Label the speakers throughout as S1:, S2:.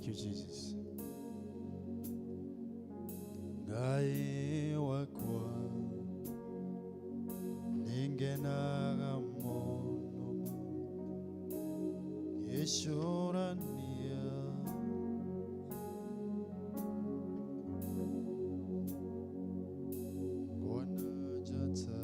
S1: Thank you, Jesus. Ngai wakwa ningenaga mũno ngĩcũrania ngona njata.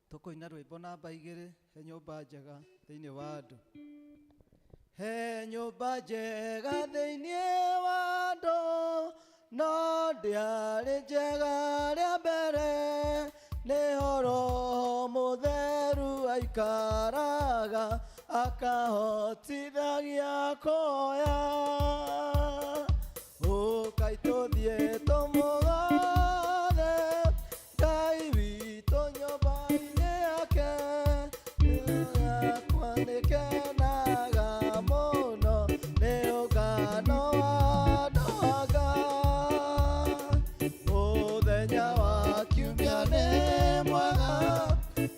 S2: Tukuina rwimbo namba 2 he nyũmba njega thĩinĩ wa andũ. He nyũmba njega thĩinĩ wa andũ, no ndĩarĩ njega rĩa mbere, nĩho Roho Mũtheru aikaraga akahotithagia kuoya. Ũkai tũthiĩ tũmũgathe Ngai witũ nyũmba-inĩ yake, yakwa nĩkenaga mũno nĩ ũngano wa andũ a Ngai. Mũthenya wa kiumia nĩ mwega,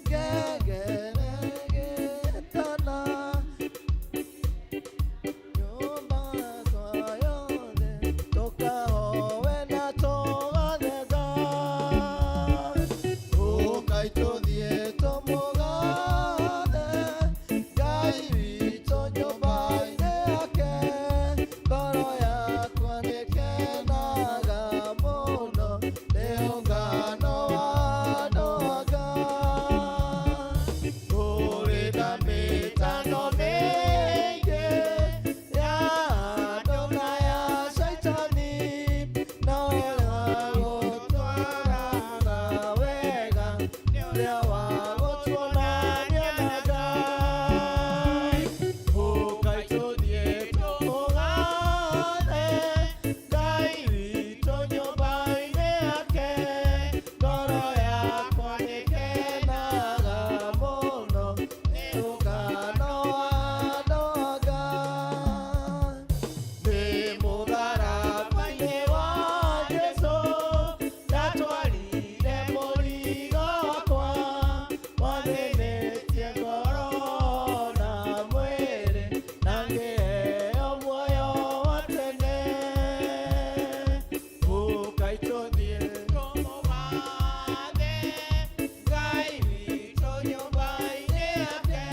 S2: ngengere gĩtana, nyũmba yakwa yothe tũkahoe na tũgathe Ngai. Ũkai tũthiĩ tũmũgathe Ngai witũ nyũmba-inĩ yake, ngoro yakwa nĩkenaga mũno nĩ ũngano wa andũ a Ngai. Kũrĩ na mĩtano mĩingĩ ya andũ na ya Caitani, no wagũtwaraga wega nĩ ũrĩa wa gũtuonania na Ngai. Ũkai tũthiĩ tũmũgathe Ngai witũ nyũmba-inĩ yake, ngoro yakwa nĩkenaga mũno nĩ ũngano wa andũ a Ngai. Nĩ mũtharaba-inĩ wa Jesũ ndatwarire mũrigo wakwa, wathĩnĩtie ngoro na mwĩrĩ, na ngĩheo muoyo wa tene. Ũkai tũthiĩ tũmũgathe Ngai witũ nyũmba-inĩ yake,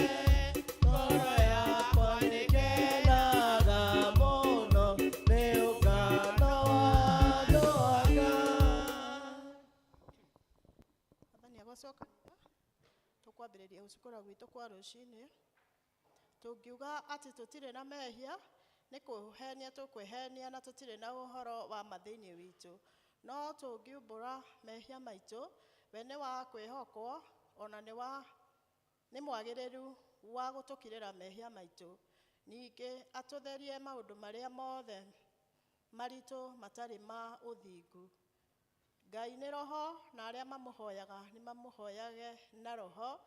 S2: ngoro yakwa nĩkenaga mũno nĩ ũngano wa andũ a Ngai.
S3: Athani agocwo kanitha tũkwambĩrĩria gũcukũra gwitũ kwa rũcinĩ. Tũngiuga atĩ tũtirĩ na mehia nĩ kwĩhenia tũkwĩhenia na tũtirĩ na ũhoro wa ma thĩinĩ witũ. No tũngiumbũra mehia maitũ, we nĩ wa kwĩhokwo ona nĩ mwagĩrĩru wa gũtũkirĩra mehia maitũ. Ningĩ atũtherie maũndũ marĩa mothe maritũ matarĩ ma ũthingu. Ngai nĩ roho na arĩa mamũhoyaga nĩ mamũhoyage na roho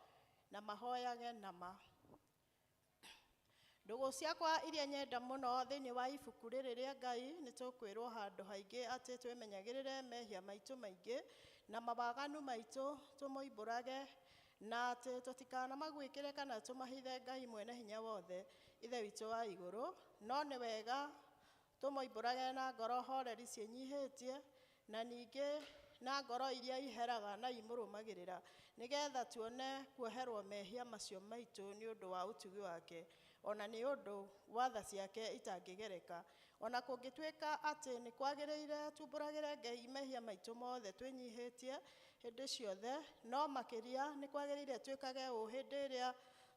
S3: na mahoyage na ma. Ndũgũ ciakwa iria nyenda mũno thĩinĩ wa ibuku rĩrĩ rĩa Ngai nĩ tũkwĩrwo handũ haingĩ atĩ twĩmenyagĩrĩre mehia maitũ maingĩ na mawaganu maitũ tũmoimbũrage na atĩ tũtikanamaguĩkĩre kana tũmahithe Ngai mwene hinya wothe Ithe witũ wa igũrũ. No nĩ wega tũmoimbũrage na ngoro horeri ciĩnyihĩtie na ningĩ na ngoro iria iheraga na imũrũmagĩrĩra, nĩgetha tuone kuoherwo mehia macio maitũ nĩ ũndũ wa ũtugi wake, ona nĩ ũndũ wa tha ciake itangĩgereka. Ona kũngĩtuĩka atĩ nĩ kwagĩrĩire tumbũragĩre Ngai mehia maitũ mothe twĩnyihĩtie hĩndĩ ciothe, no makĩria nĩ kwagĩrĩire twĩkage ũũ hĩndĩ ĩrĩa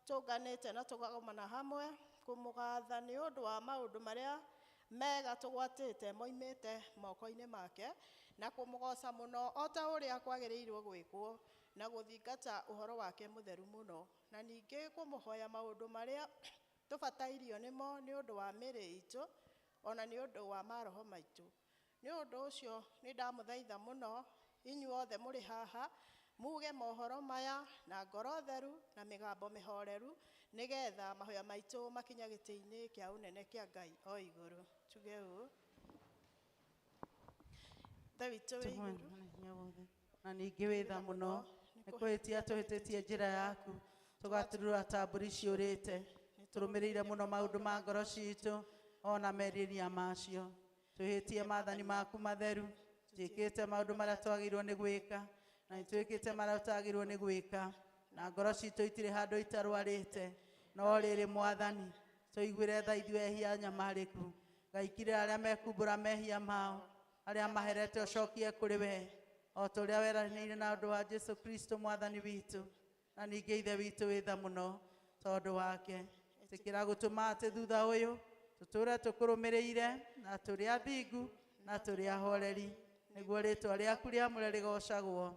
S3: tũnganĩte na tũkagomana hamwe kũmũgatha nĩ ũndũ wa maũndũ marĩa mega tũgwatĩte moimĩte moko-inĩ make, na kũmũgoca mũno o ta ũrĩa kwagĩrĩirwo gwĩkwo, na gũthingata ũhoro wake mũtheru mũno, na ningĩ kũmũhoya maũndũ marĩa tũbatairio nĩmo nĩ ũndũ wa mĩĩrĩ itũ, ona nĩ ũndũ wa maroho maitũ. Nĩ ũndũ ũcio nĩ ndamũthaitha mũno inyuothe mũrĩ haha muge mohoro maya na ngoro theru na mĩgambo mĩhoreru, nĩgetha mahoya maitũ makinya gĩtĩ-inĩ kĩa ũnene kĩa Ngai o igũrũ. Tuge ũũ. Ithe witũ wĩ igũrũ,
S4: Na ningĩ wĩ tha mũno, nĩ kũhĩtia tũhĩtĩtie njĩra yaku, tũgaturura ta mbũri ciũrĩte, tũrũmĩrĩire mũno maũndũ ma ngoro citũ ona merirĩria macio. Twĩhĩtie maathani maku matheru, twĩkĩte maũndũ marĩa twagĩrĩirwo nĩ gwĩka, na nĩtwĩkĩte marĩa tũtagĩrĩirwo nĩ gwĩka, na ngoro citũ itirĩ handũ itarwarĩte. No rĩrĩ Mwathani, tũiguĩre tha ithuĩ ehia nyamarĩku. Ngai kirĩra arĩa mekumbũra mehia mao, arĩa maherete ũcokie kũrĩ we, o ta ũrĩa weranĩire na ũndũ wa Jesu Kristo Mwathani witũ. Na ningĩ Ithe witũ wĩ tha mũno tondũ wake. Ĩtĩkĩra gũtũma atĩ thutha ũyũ tũtũre tũkũrũmĩrĩire, na tũrĩ athingu na tũrĩ ahoreri, nĩguo rĩtwa rĩaku rĩamũre rĩgocagwo.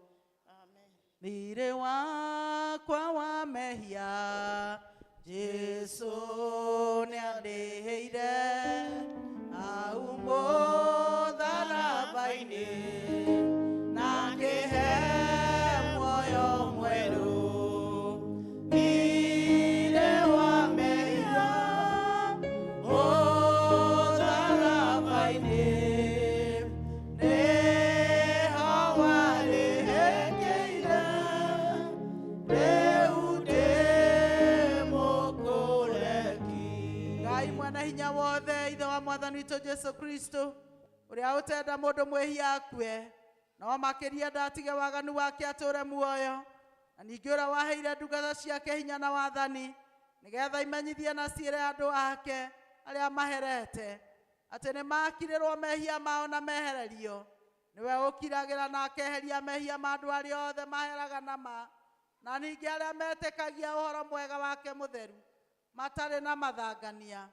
S3: Amen.
S4: Thirĩ wakwa wa mehia Jesu nĩandĩhĩire, hau mũtharaba-inĩ, na akĩhe muoyo mwerũ. Thirĩ wa mehia mũtharaba-inĩ, nĩho warĩhĩkĩire, rĩu ndĩ mũkũreki. Ngai mwene hinya wothe, Ithe wa Mwathani witũ Jesu Kristo, ũrĩa ũtenda mũndũ mwĩhia akue, no makĩria ndatige waganu wake atũre muoyo, na ningĩ ũrĩa waheire ndungata ciake hinya na wathani, nĩgetha imenyithie na ciĩre andũ ake arĩa maherete atĩ nĩ makirĩrwo mehia mao na mehererio. Nĩwe ũkiragĩra na akeheria mehia ma andũ arĩa othe maheraga na ma, na ningĩ arĩa metĩkagia ũhoro mwega wake mũtheru matarĩ na mathangania.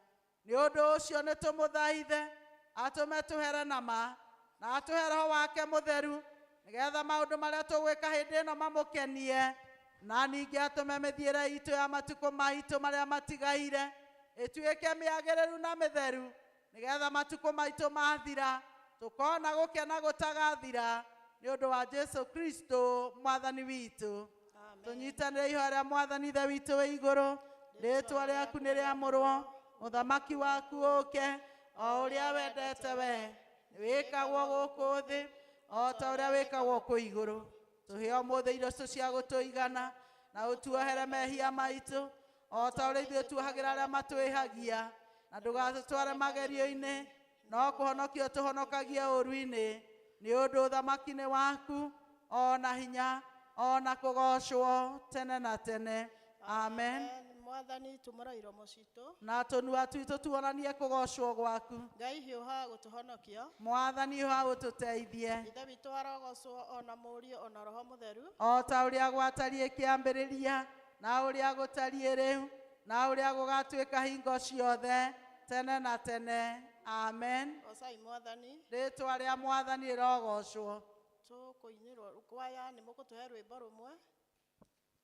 S4: Nĩ ũndũ ũcio nĩ tũmũthaithe atũme tũhere na ma, na atũhe roho wake mũtheru, nĩgetha maũndũ marĩa tũgwĩka hĩndĩ ĩno mamũkenie, na ningĩ atũme mĩthiĩre itũ ya matukũ maitũ marĩa matigaire ĩtuĩke mĩagĩrĩru na mĩtheru, nĩgetha matukũ maitũ mathira tũkona gũkena gũtagathira, nĩ ũndũ wa Jesu Kristo Mwathani witũ.
S3: Amen.
S4: Tũnyitanĩre ihoya rĩa Mwathani Ithe witũ wĩ igũrũ. Rĩtwa rĩaku nĩ rĩamũrwo, ũthamaki waku ũke, o ũrĩa wendete we wĩkagwo gũkũ thĩ o ta ũrĩa wĩkagwo kũ igũrũ. Tũhe ũmũthĩ irio icio cia gũtũigana, na ũtuohere mehia maitũ o ta ũrĩa ithuĩ tuohagĩra arĩa matwĩhagia, na ndũgatũtware magerio-inĩ, no kũhonokio tũhonokagie ũũru-inĩ, nĩ ũndũ ũthamaki nĩ waku, o na hinya, o na kũgocwo tene na tene. Amen.
S3: Mwathani, tumũra iromo citũ,
S4: Na tũnua twitũ tuonanie kũgocwo gwaku.
S3: Ngai hiũha gũtũhonokia.
S4: Mwathani hiũha ũtũteithie.
S3: Ithe witũ arogocwo, ona Mũriũ, ona Roho Mũtheru,
S4: o ta ũrĩa gwatariĩ kĩambĩrĩria, na ũrĩa gũtariĩ rĩu, na ũrĩa gũgatuĩka hingo ciothe, tene na tene. Amen.
S3: Gocai Mwathani.
S4: Rĩtwa rĩa Mwathani rĩrogocwo.
S3: Tũkũinĩrwo kwaya nĩ mũgũtũhe rwĩmbo rũmwe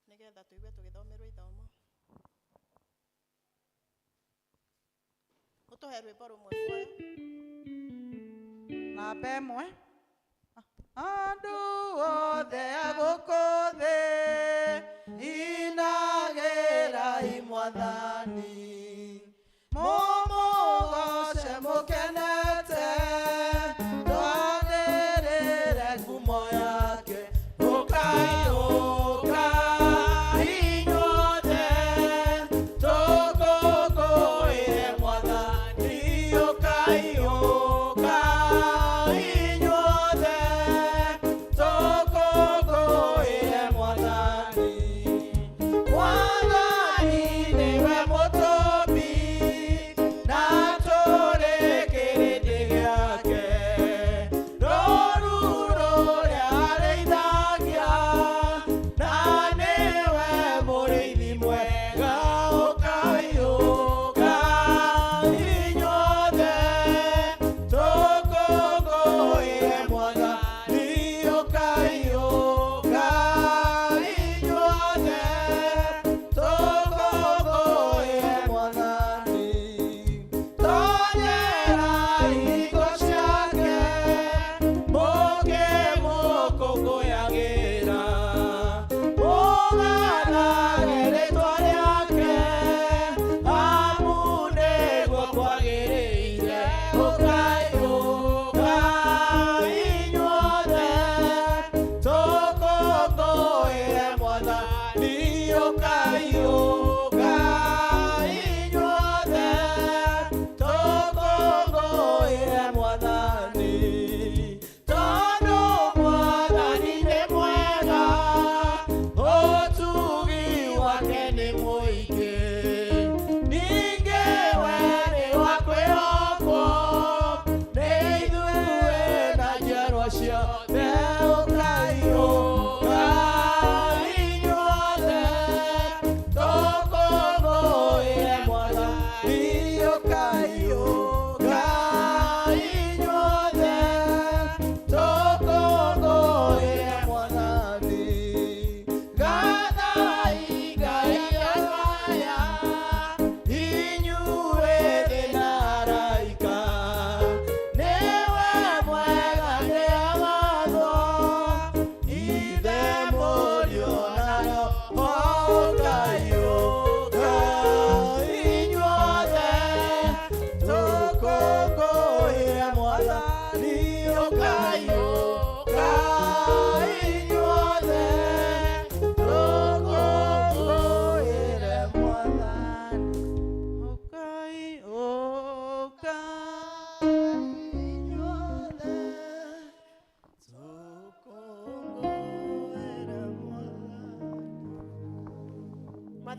S3: nĩgetha tũigue tũgĩthomerwo ithomo. Mũtũhe rwĩmbo rũmwe kwaya.
S4: Namba ĩmwe. Andũ othe a gũkũ thĩ, inagĩrai Mwathani, mũmũgoce mũkenete, twanĩrĩre ngumo yake. Ũkai, ũkai inyuothe, tũkũngũĩre Mwathani. Ũkai, ũkai inyuothe, tũkũngũĩre Mwathani. Mwathani nĩwe mũtũgi.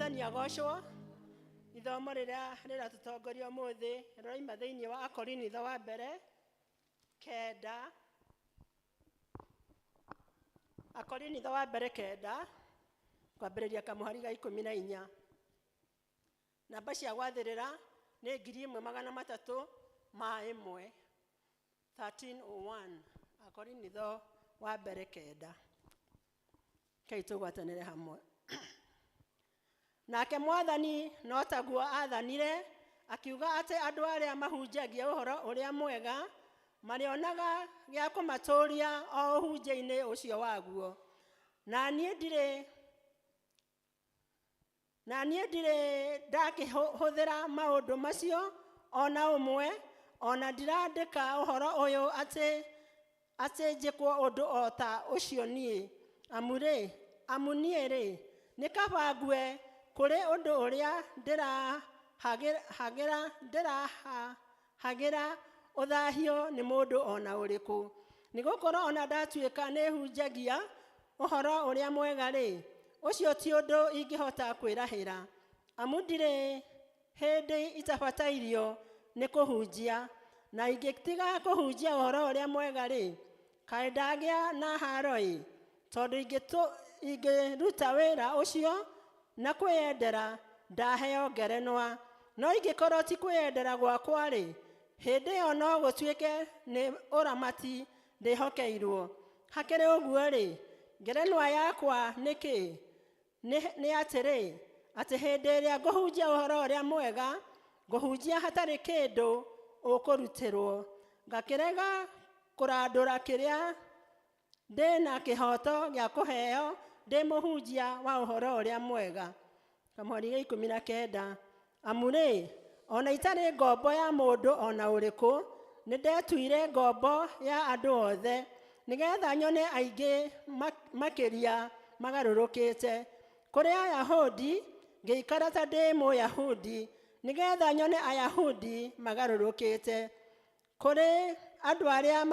S5: Mwathani agocwo. Ithomo rĩrĩa rĩratũtongoria ũmũthĩ rĩroima thĩinĩ wa Akorinitho wa mbere kenda, Akorinitho wa mbere kenda, kwambĩrĩria kamũhari ga 14. Namba cia gwathĩrĩra nĩ 1301, 1301, Akorinitho wa mbere kenda. Kei tũgwatanĩre hamwe. Nake Mwathani no taguo aathanire, akiuga atĩ andũ arĩa mahunjagia ũhoro ũrĩa mwega marĩonaga gĩa kũmatũũria o ũhunjia-inĩ ũcio waguo. Na niĩ ndirĩ ndakĩhũthĩra maũndũ macio ona ũmwe, ona ndirandĩka ũhoro ũyũ atĩ njĩkwo ũndũ o ta ũcio niĩ. Amu niĩ-rĩ, nĩ kaba ngue kũrĩ ũndũ ũrĩa ndĩrahagĩra ũthahio nĩ mũndũ ona ũrĩkũ. Nĩgũkorwo ona ndatuĩka nĩhunjagia ũhoro ũrĩa mwega-rĩ, ũcio ti ũndũ ingĩhota kwĩrahĩra. Amu ndirĩ hĩndĩ itabatairio nĩ kũhunjia, na ingĩtiga kũhunjia ũhoro ũrĩa mwega-rĩ, kaĩ ndagĩa na haro-ĩ, tondũ ingĩruta wĩra ũcio na kwĩyendera ndaheo ngerenwa. No ingĩkorwo ti kwĩyendera gwakwa-rĩ, hĩndĩ ĩyo no gũtuĩke nĩ ũramati ndĩhokeirwo. Hakĩrĩ ũguo-rĩ, ngerenwa yakwa nĩ kĩ? Nĩ atĩrĩ, atĩ hĩndĩ ĩrĩa ngũhunjia ũhoro ũrĩa mwega, ngũhunjia hatarĩ kĩndũ ũkũrutĩrwo, ngakĩrega kũrandũra kĩrĩa ndĩna kĩhooto gĩa kũheo ndĩ mũhunjia wa ũhoro ũrĩa mwega. Kamũhari ga 19. Amu-rĩ, ona itarĩ ngombo ya mũndũ ona ũrĩkũ, nĩndetuire ngombo ya andũ othe, nĩgetha nyone aingĩ makĩria magarũrũkĩte. Kũrĩ Ayahudi ngĩikara ta ndĩ Mũyahudi, nĩgetha nyone Ayahudi magarũrũkĩte. Kũrĩ andũ arĩa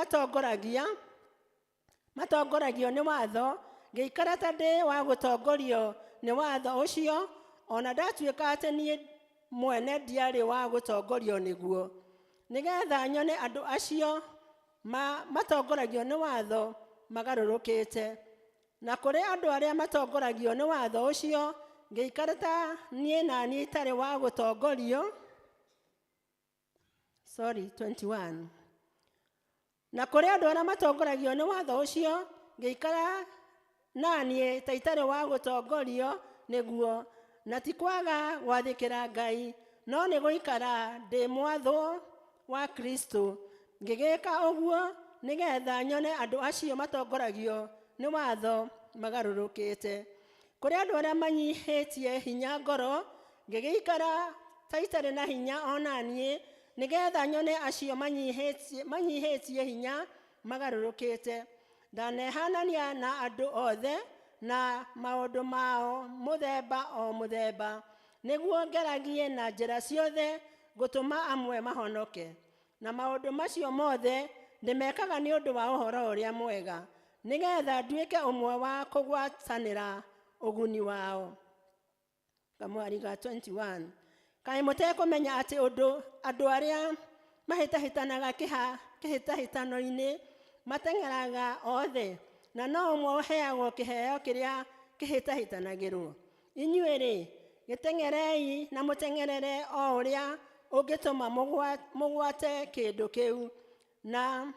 S5: matongoragio nĩ watho, ngĩikara ta ndĩ wa gũtongorio nĩ watho ũcio, ona ndatuĩka atĩ niĩ mwene ndiarĩ wa gũtongorio nĩguo, nĩgetha nyone andũ acio matongoragio nĩ watho magarũrũkĩte. Na kũrĩ andũ arĩa matongoragio nĩ watho ũcio, ngĩikara ta niĩ na niĩ itarĩ wa gũtongorio. Sorry, 21. Na kũrĩ andũ arĩa matongoragio nĩ watho ũcio, ngĩikara na niĩ ta itarĩ wa gũtongorio nĩguo, na ti kwaga gwathĩkĩra Ngai, no nĩ gũikara ndĩ mwathwo wa Kristo. Ngĩgĩka ũguo nĩgetha nyone andũ acio matongoragio nĩ watho magarũrũkĩte. Kũrĩ andũ arĩa manyihĩtie hinya ngoro, ngĩgĩikara ta itarĩ na hinya ona niĩ, nĩgetha nyone acio manyihĩtie hinya magarũrũkĩte. Ndanehanania na andũ othe na maũndũ mao mũthemba o mũthemba, nĩguo ngeragie na njĩra ciothe gũtũma amwe mahonoke. Na maũndũ macio mothe ndĩmekaga nĩ ũndũ wa ũhoro ũrĩa mwega, nĩgetha nduĩke ũmwe wa kũgwatanĩra ũguni wao. Kamũhari ga 21. Kaĩ mũtekũmenya atĩ andũ arĩa mahĩtahĩtanaga kĩhĩtahĩtano-inĩ mateng'eraga othe, na no ũmwe ũheagwo kĩheo kĩrĩa kĩhĩtahĩtanagĩrwo? Inyuĩ-rĩ, gĩteng'erei na mũteng'erere o ũrĩa ũngĩtũma mũgwate kĩndũ kĩu. Na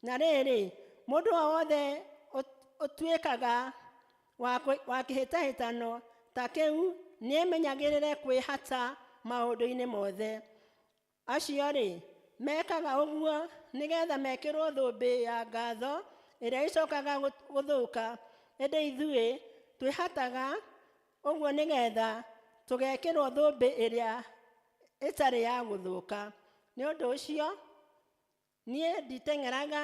S5: rĩrĩ, mũndũ o wothe ũtuĩkaga wa kĩhĩtahĩtano ta kĩu nĩemenyagĩrĩre kwĩhata maũndũ-inĩ mothe. Acio-rĩ, mekaga ũguo nĩgetha mekĩrwo thũmbĩ ya ngatho ĩrĩa ĩcokaga gũthũka, ĩndĩ ithuĩ twĩhataga ũguo nĩgetha tũgekĩrwo thũmbĩ ĩrĩa ĩtarĩ ya gũthũka. Nĩ ũndũ ũcio niĩ nditeng'eraga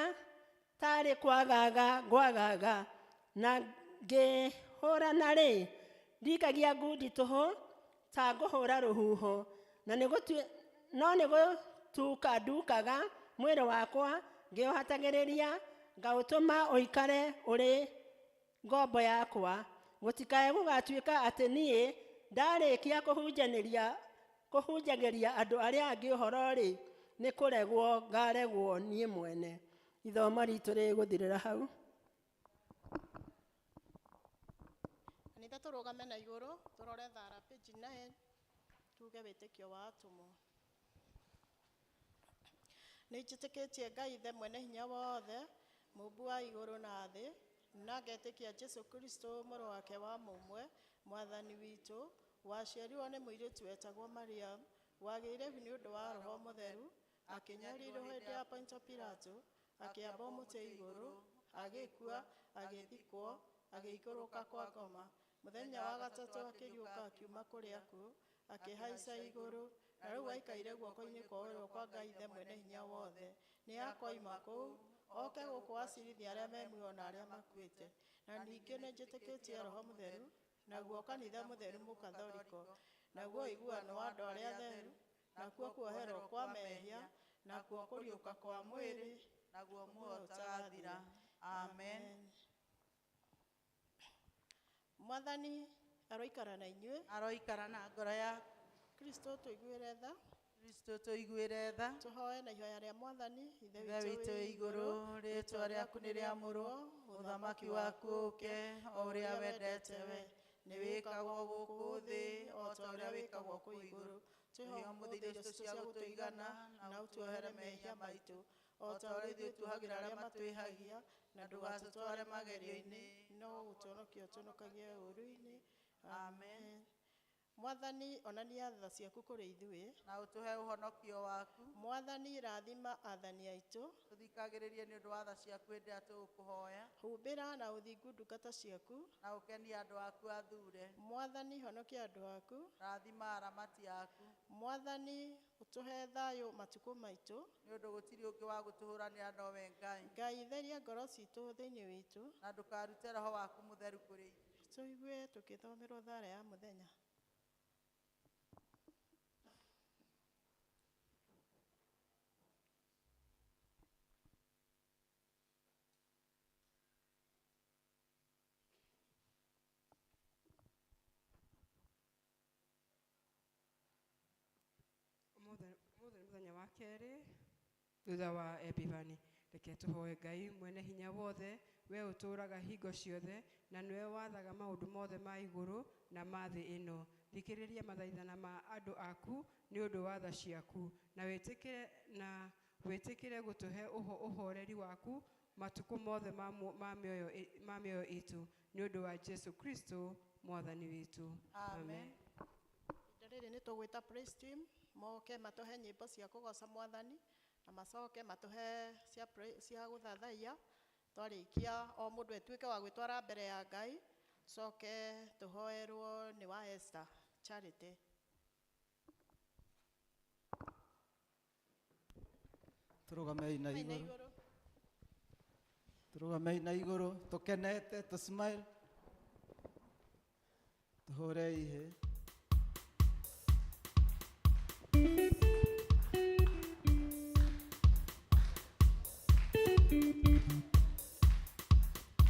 S5: tarĩ kwagaga ngwagaga, na ngĩhũrana-rĩ, ndikagia ngundi tũhũ ta ngũhũra rũhuho, na no nĩ gũtuka ndukaga mwĩrĩ wakwa ngĩũhatagĩrĩria, ngaũtũma ũikare ũrĩ ngombo yakwa, Gũtikae gũgatuĩka atĩ niĩ ndarĩkia kũhunjanĩria kũhunjagĩria andũ arĩa angĩ ũhoro-rĩ, nĩ kũregwo ngaregwo niĩ mwene. Ithomo ritũ rĩgũthirĩra hau.
S3: Kanitha tũrũgame na igũrũ tũrore thara page 9 tuge wĩtĩkio wa atũmwo. Nĩ njĩtĩkĩtie Ngai Ithe mwene hinya wothe, mũmbi wa igũrũ na thĩ, na ngetĩkia Jesu Kristo mũrũ wake wa mũmwe, mwathani witũ, waciarirwo nĩ mũirĩtu wetagwo Mariam, wagĩire ihu nĩ ũndũ wa Roho Mũtheru, akĩnyarirwo hĩndĩ ya Pontio Pilato, akĩambwo mũtĩ igũrũ, agĩkua, agĩthikwo, agĩikũrũka kwa ngoma. Mũthenya wa gatatũ akĩriũka akiuma kũrĩ akuũ, akĩhaica igũrũ, na rĩu aikaire guoko-inĩ kwa ũrĩo kwa Ngai Ithe mwene hinya wothe. Nĩ akoima kũu, oke gũkũ acirithie arĩa me muoyo na arĩa makuĩte. Na ningĩ nĩ njĩtĩkĩtie Roho Mũtheru, naguo kanitha mũtheru mũkathoriko, naguo ũiguano wa andũ arĩa atheru, nakuo kuoherwo kwa mehia, nakuo kũriũka kwa mwĩrĩ,
S4: naguo muoyo ũtagathira. Amen.
S3: Mwathani aroikara na inyuĩ.
S4: Aroikara na ngoro yaku.
S3: Kristo tũiguĩre tha.
S4: Kristo tũiguĩre tha.
S3: Tũhoe na ihoya rĩa Mwathani. Ithe
S4: Ithe witũ wĩ igũrũ, rĩĩtwa rĩaku nĩ rĩamũrwo, ũthamaki waku ũũke, o ũrĩa wendete we, nĩ wĩkagwo gũkũ thĩ o ta ũrĩa wĩkagwo kũu igũrũ.
S3: Tũhe ũmũthĩ irio citũ cia gũtũigana, na ũtuohere mehia maitũ, o ta ũrĩa ithuĩ tuohagĩra arĩa matwĩhagia, na ndũgatũtware magerio-inĩ, no gũtũhonokia ũtũhonokagie ũũru-inĩ.
S4: Amen.
S3: Mwathani onania tha ciaku kũrĩ ithuĩ,
S4: na ũtũhe ũhonokio waku.
S3: Mwathani rathima athani aitũ,
S4: tũthikagĩrĩrie nĩ ũndũ wa tha ciaku hĩndĩ ĩrĩa tũgũkũhoya.
S3: Humbĩra na ũthingu ndungata ciaku,
S4: na ũkenie andũ aku athure.
S3: Mwathani honokia andũ aku,
S4: rathima aramati aku.
S3: Mwathani ũtũhe thayũ matukũ maitũ,
S4: nĩ ũndũ gũtirĩ ũngĩ wa gũtũhũranĩra nowe Ngai.
S3: Ngai theria ngoro citũ thĩinĩ witũ,
S4: na ndũkarute roho waku mũtheru kũrĩ ithuĩ.
S3: Tũigue tũkĩthomerwo thara ya mũthenya.
S6: Ũmũthĩ nĩ mũthenya wa kerĩ thutha wa Epifani. Reke tũhoe Ngai mwene hinya wothe, we ũtũũraga hingo ciothe na nĩwe wathaga maũndũ mothe ma igũrũ na ma thĩ ĩno. Thikĩrĩria mathaithana ma andũ aku nĩ ũndũ wa tha ciaku, na wĩtĩkĩre gũtũhe ũhoreri waku matukũ mothe ma mĩoyo ĩtũ, nĩ ũndũ wa Jesu Kristo mwathani witũ.
S4: Amen.
S3: Ihinda rĩrĩ nĩ tũgwĩta praise team moke matũhe nyĩmbo cia kũgoca mwathani, na macoke matũhe cia gũthathaiya. Twarĩkia o mũndũ atuĩke wa gwĩtwara mbere ya Ngai, coke tũhoerwo nĩ wa Esther Charity.
S7: Tũrũgamei na
S3: Tũrũgamei na
S7: igũrũ.
S3: igũrũ.
S7: Tũrũgamei na igũrũ, tũkenete, tũ smile. Tũhũre ihĩ.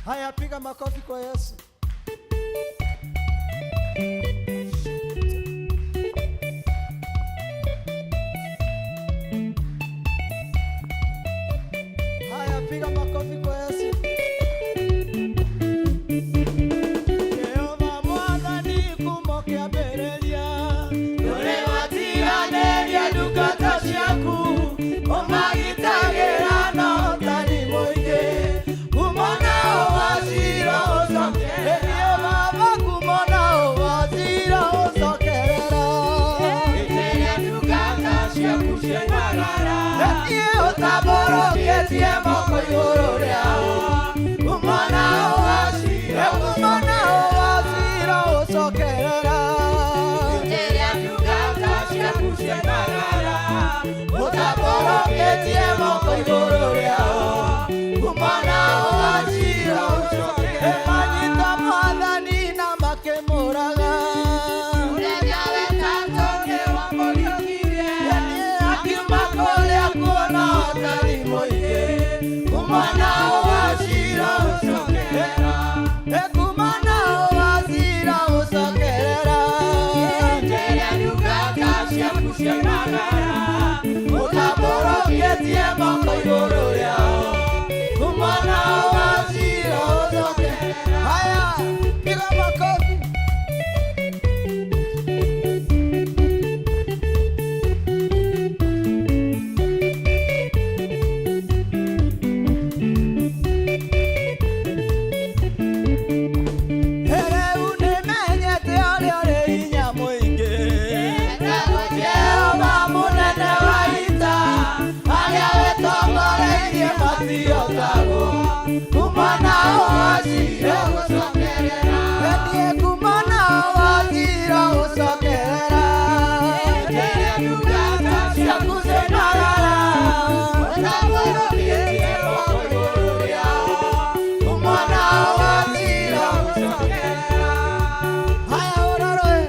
S7: Haya, piga makofi kwa Yesu. Haya, piga makofi kwa Yesu. Jehova Mwathani kumũkĩambĩrĩria,
S2: Ndũrĩ watiganĩria ndungata ciaku, ũmagitagĩra na ũtari mũingĩ. Ngumo na ũgacĩra ũcokerera, Baba, ngumo na ũgacĩra ũcokerera. Hĩndĩ ĩrĩa ndungata ciaku ciaimagara, niĩ ũtambũrũkĩtie moko igũrũ rĩao. Ngumo na ũgacĩra,
S7: ngumo na ũgacĩra ũcokerera.
S2: Hĩndĩ ĩrĩa ndungata ciaku ciaimagara, ũtambũrũkĩtie moko igũrũ rĩao. Ngumo na ũgacĩra ũcokerera.
S7: Manyita Mwathani na makĩmũraga.
S2: Mũthenya wetatũ nĩwamũriũkirie, akiuma kũrĩa kuona ũtari mũingĩ. Ngumo na ũgacĩra ũcokerera.
S7: Ngumo na ũgacĩra
S2: Ciainagara ũtambũrũkĩtie moko igũrũ rĩao kuma nao wacira ũcokerera.
S7: Haya, piga makofi. Rĩu nĩmenyete ũrĩa ũrĩ hinya mũingĩ. Jehova mũnene wa ita, arĩa wĩtongoreirie matihotagwo. Kuma nao wacira gũcokerera. Niĩ kuma nao wacira gũcokerera. Ndungata ciaku ciainagara,
S2: Ũtambũrũkĩtie moko igũrũ rĩao kuma nao wacira gũcokerera.
S7: Haya, ũrorwe.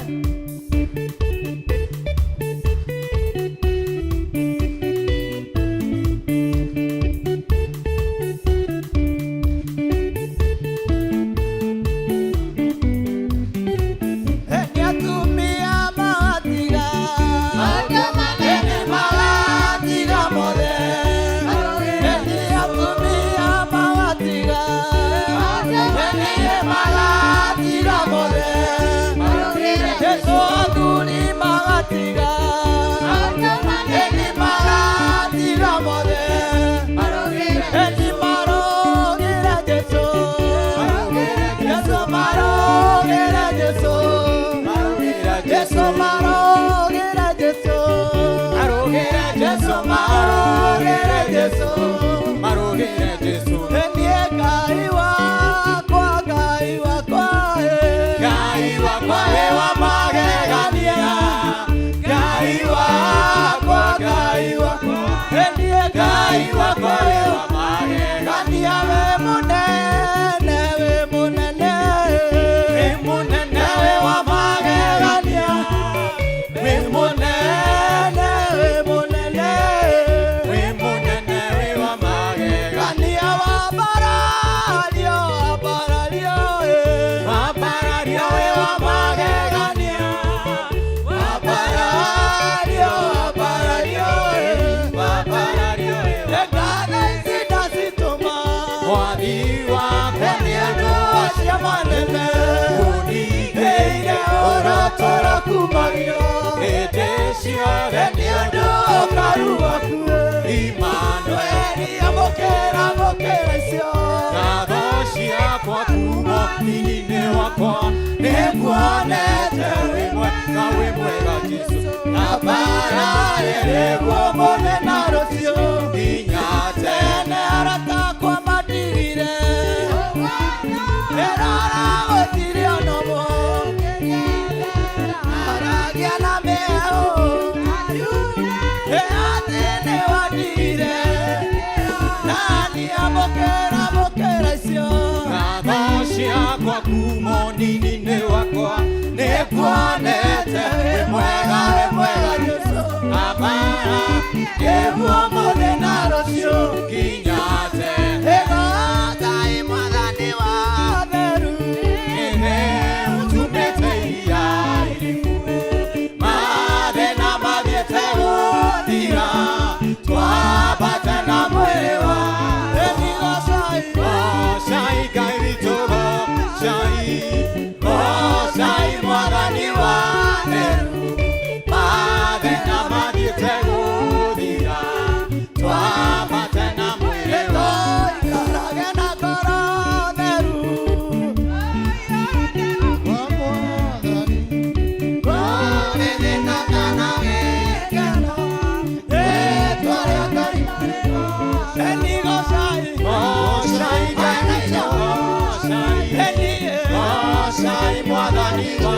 S7: Nĩ atumia magatiga, nĩ magatiga mothe. Nĩ atumia magatiga, nĩ magatiga mothe. Jesu athuri magatiga, nĩ magatiga mothe. Nĩ marogera Jesu, Jesu marogera Jesu, Jesu marogera Jesu, Jesu marogera Jesu.
S8: Marogera Jesu.
S7: Niĩ Ngai wakwa, Ngai wakwa, eh.
S8: Ngai wakwa we wa magegania. Ngai wakwa, Ngai wakwa.
S7: Niĩ Ngai wakwa we
S8: wa magegania.
S7: Gania we mũnene, we mũnene.
S8: Wĩ mũnene we wa magegania. Wĩ mũnene,
S7: We mũnene.
S8: wĩ mũnene we wa magegania.
S7: Gania wambarario, wambarario, eh.
S8: Wambarario we wa magegania.
S7: Wambarario, wambarario, eh.
S8: Wambarario we wa
S7: Ngatha ici ndacitũma.
S8: Mwathi wakwa
S7: Nĩ ũndũ acio manene.
S8: ũnigĩire
S7: Ũrotoro kumagio.
S8: hĩndĩ ciothe
S7: Nĩ ũndũ ũkaru waku.
S8: Immanueli
S7: Amũkĩra, amũkĩra icio.
S8: ngatho ciakwa kuma thĩinĩ wakwa nĩnguonete wĩ mwega wĩ mwega Jesũ
S7: Ambararĩrĩguo mũthĩ na rũciũ.
S8: nginya tene
S7: Tene arata akwa mandigire. Ĩrora gũtirĩ ona ũmwe. Aragia na mĩheehũ. Ĩ atĩ nĩwandigire. Nani amũkĩra, amũkĩra icio.
S8: ngatho ciakwa kuma ũnini-inĩ wakwa nĩnguonete wĩ mwega wĩ mwega Jesũ ambara
S7: Nĩguo mũthĩ na rũciũ.
S8: nginya tene
S7: Ĩgootai Mwathani wa theru.
S8: Nĩwe ũtumĩte iria iriku mathĩna mathiĩte gũthira twambate na mwĩrĩ wa
S7: Ĩnigocai.
S8: Goocai Ngai witũ goocai goocai Mwathani wa theru mathĩna mathiĩte gũthira twambate na mwĩrĩ wa
S7: Tũikarage na ngoro theru.
S1: Kwa Mwathani.
S7: Kũririkana na gĩkeno. Rĩĩtwa rĩa Ngai. Ĩnigocai.
S8: Goocai Ngai witũ goocai
S7: Ĩniĩ.
S8: goocai Mwathani wa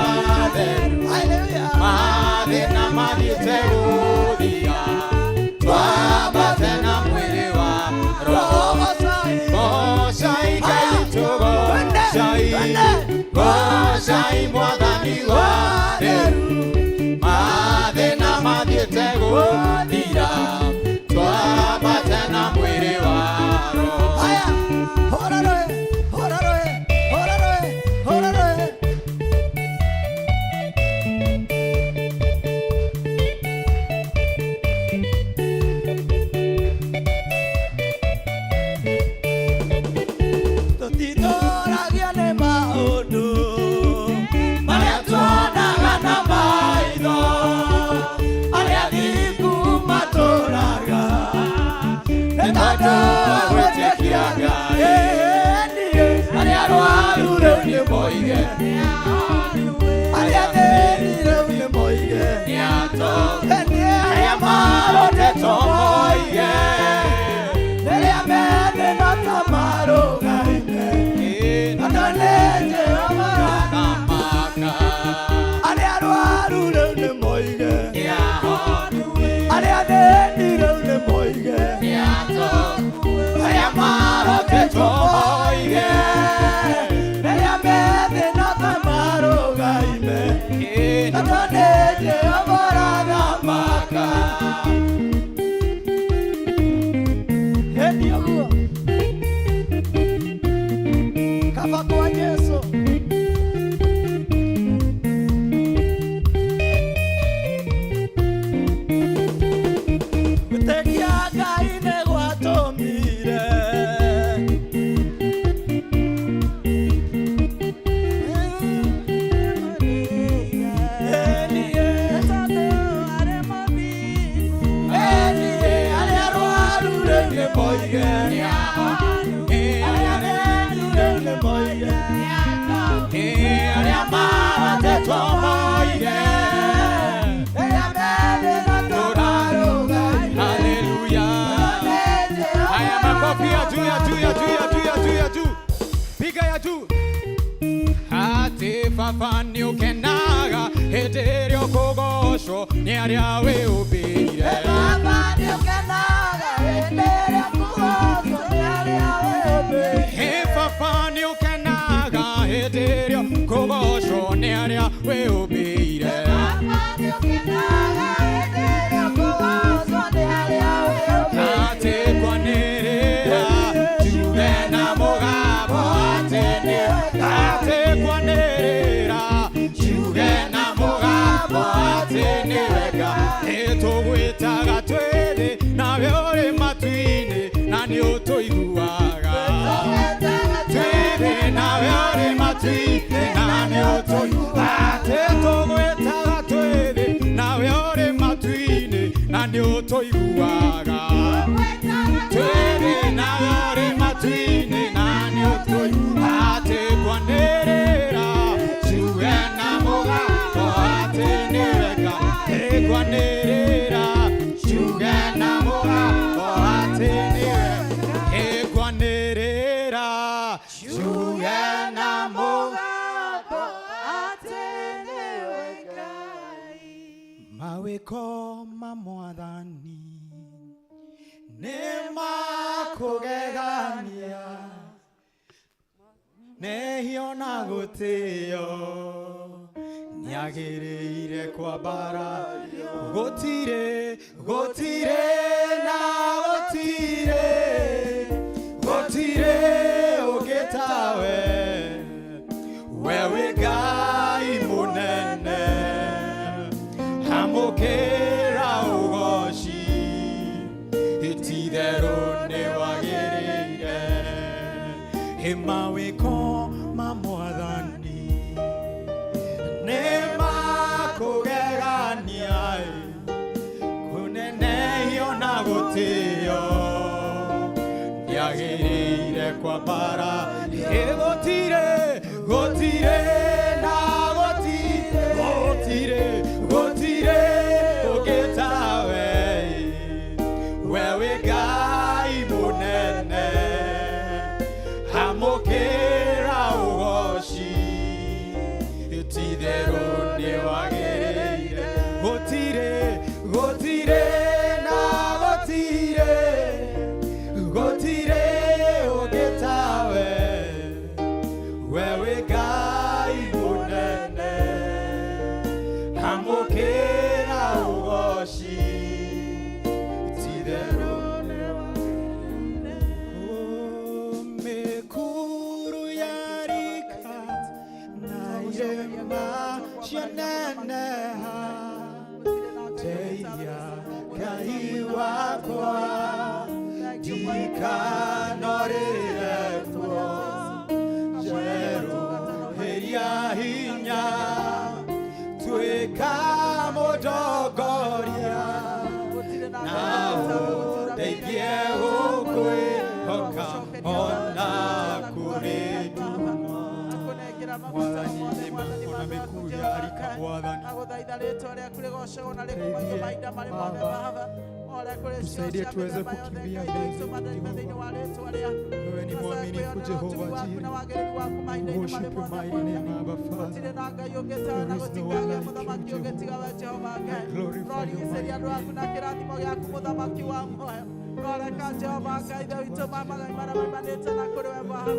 S8: theru
S7: Hallelujah.
S8: mathĩna mathiĩte gũthira twambate na mwĩrĩ wa roho
S7: Gocai.
S8: goocai Ngai witũ goocai goocai Mwathani wa theru mathĩna mathiĩte gũthira twambate na mwĩrĩ wa roho
S7: Haya, hũra rũĩ, hũra rũĩ, hũra rũĩ, hũra rũĩ.
S2: Arĩa marũtĩtwo moige rĩrĩa methĩna ta marũgaime tondũ nĩ Jehova ũrathamaka. Arĩa arwaru rĩu nĩ moige, arĩa athĩni rĩu nĩ moige, arĩa marũtĩtwo moige rĩrĩa methĩna ta marũgaime tondũ nĩ Jehova ũrathamaka. Ĩni ũguo kaba kwa Jesu. Gwĩtĩkia Ngai nĩ gwatũmire Ĩniĩ, ĩniĩ, arĩa arwaru rĩu nĩ moige, arĩa athĩni rĩu nĩ moige, arĩa maratĩtwo moige, rĩrĩa methĩna tũmarũgaime.
S8: Haleluya. Haya, makofi ya juu ya juu ya juu ya juu ya juu ya juu. Piga ya juu. Atĩ baba nĩ ũkenaga hĩndĩ ĩrĩa ũkũgocwo nĩ arĩa wĩũmbĩire.
S2: Baba nĩ ũkenaga hĩndĩ ĩrĩa kũgocwo nĩ arĩa wĩũmbĩire.
S8: Hĩ baba nĩ ũkenaga hĩndĩ ĩrĩa ũkũgocwo nĩ arĩa wĩũmbĩire.
S2: Baba nĩ ũkenaga hĩndĩ ĩrĩa kũgocwo nĩ arĩa wĩũmbĩire.
S8: Atĩ kwanĩrĩra tuge na mũgambo atĩ nĩ atĩ kwanĩrĩra tuge na mũgambo atĩ nĩ wega nĩtũgwĩtaga twĩthĩ nawe ũrĩ matu-inĩ na nĩ ũtũiguaga twĩthĩ nawe ũrĩ matu-inĩ na nĩ ũtũiguaga atĩ tũgwĩtaga twĩthĩ nawe ũrĩ matu-inĩ na nĩ ũtũiguaga twĩthĩ nawe ũrĩ matu-inĩ na nĩ ũtũiguaga atĩ kwanĩrĩra tuge na mũgambo atĩ nĩ wega ĩkwanĩrĩra tuge na mũgambo atĩ nĩ wega ĩkwanĩrĩra tuge na mũgambo
S4: atĩ nĩwe Ngai.
S8: Mawĩko ma mwathani nĩ makũgegania nehio na gũtĩo nĩagĩrĩire kwambara gũtirĩ gũtirĩ na gũtirĩ gũtirĩ ũngĩ tawe we wĩ Ngai mũnene amũkĩra ũgoci ititherũ nĩ wagĩrĩire ĩ mawĩko ma mwathani nĩ makũgegania kũnenehio na gũtĩo nĩagĩrĩire kwambara ĩ gũtirĩ gũtirĩ na gũtirĩ gũtirĩ gũtirĩ ũngĩ tawe we wĩ Ngai mũnene amũkĩra ũgoci ititherũ nĩ wagĩrĩire gũtirĩ gũtirĩ na gũtirĩ gũtirĩ ũngĩ tawe we wĩ Ngai mũnene amũkĩra ũgoci ititherũ nĩ wagĩrĩire mĩkuru yarika na irĩma cianeneha ndeithia Ngai wakwa ndikanorĩre kuo njerũhĩria hinya tuĩka mũndongoria na ũndeithie gũkwĩhoka ona kũrĩ nduma.
S4: Akũnengera maguta
S8: Mwathani
S4: mothe,
S8: nĩ
S4: Mwathani
S8: ona
S4: waku
S8: mĩkuru
S4: Jehova
S8: yarika
S4: Ngai. we
S8: Mwathani.
S4: Nagũthaitha rĩtwa rĩaku rĩgocagwo na rĩkumagio
S8: Tusaidie,
S4: mahinda marĩ mothe
S8: Baba.
S4: Baba. Ore kũrĩ cio
S8: Tusaidie
S4: cia
S8: tuweze
S4: mĩthemba yothe
S8: kukimbia
S4: Ngai
S8: mbele,
S4: witũ matheri thĩinĩ wa rĩtwa rĩaku.
S8: Wewe ni
S4: Tũcoke
S8: mwaminifu
S4: kwĩyonera
S8: Jehova
S4: ũtugi waku
S8: Jireh.
S4: na wagĩrĩru waku mahinda-inĩ marĩ
S8: Worship your
S4: mothe
S8: mighty name,
S4: Mwathani.
S8: Abba Father.
S4: Gũtirĩ na Ngai ũngĩ tawe na
S8: There is no
S4: gũtikagĩa
S8: one like you,
S4: mũthamaki ũngĩ tiga we Jehova Ngai.
S8: I glorify your
S4: Rorigicĩria andũ
S8: mighty
S4: aku na kĩrathimo gĩaku mũthamaki wa muoyo. Roreka Jehova Ngai Ithe witũ magai marĩa maimanĩte na kũrĩ we Baba.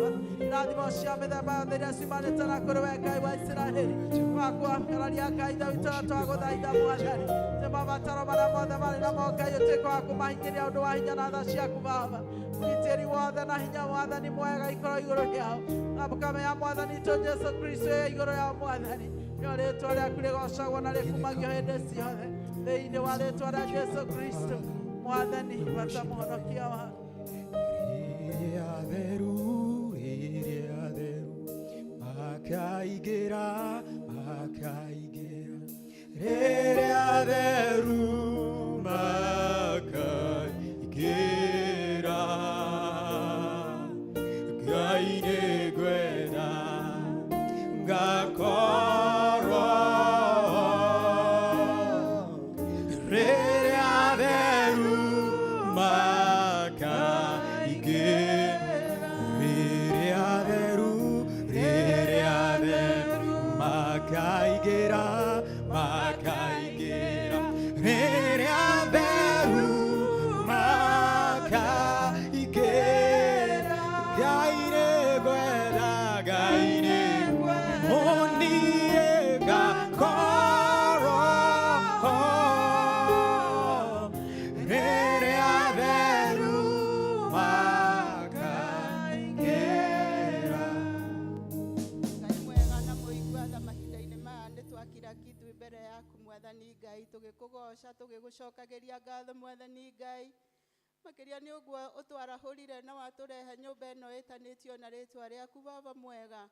S4: Irathimo cia mĩthemba yothe iria ciumanĩte na kũrĩ we Ngai wa Isiraeli. Twakwakararia Ngai Ithe witũ na twagũthaitha Mwathani. Nĩ mabataro marĩa mothe marĩ namo Ngai ũtuĩke wa kũmahinyĩria ũndũ wa hinya na tha ciaku Baba. Ũgitĩri wothe na hinya Mwathani mwega ikorwo igũrũ rĩao. Thakame ya Mwathani witũ Jesũ Kristo ĩ igũrũ rĩao Mwathani. Nĩo rĩtwa rĩaku rĩgocagwo na rĩkumagio hĩndĩ ciothe. Thĩinĩ wa rĩtwa rĩa Jesũ Kristo Mwathani bata mũhonokia waku.
S8: Rĩrĩa theru, makaingĩra, makaingĩra. Rĩrĩa theru, makaingĩra. Ngai nĩngwenda ngakorwo rĩrĩa theru makaingĩra. Rĩrĩa theru, rĩrĩa theru, makaingĩra, makaingĩra. Rĩrĩa theru, makaingĩra. Ngai nĩngwenda, Ngai nĩngwenda, niĩ ngakorwo rĩrĩa theru makaingĩra.
S9: Ngai mwega na mũigua tha mahinda-inĩ maya nĩ twakira kithu mbere yaku Mwathani Ngai tũgĩkũgoca tũgĩgũcokagĩria ngatho Mwathani Ngai makĩria nĩ ũguo ũtwarahũrire na watũrehe nyũmba ĩno ĩtanĩtio na rĩtwa rĩaku Baba mwega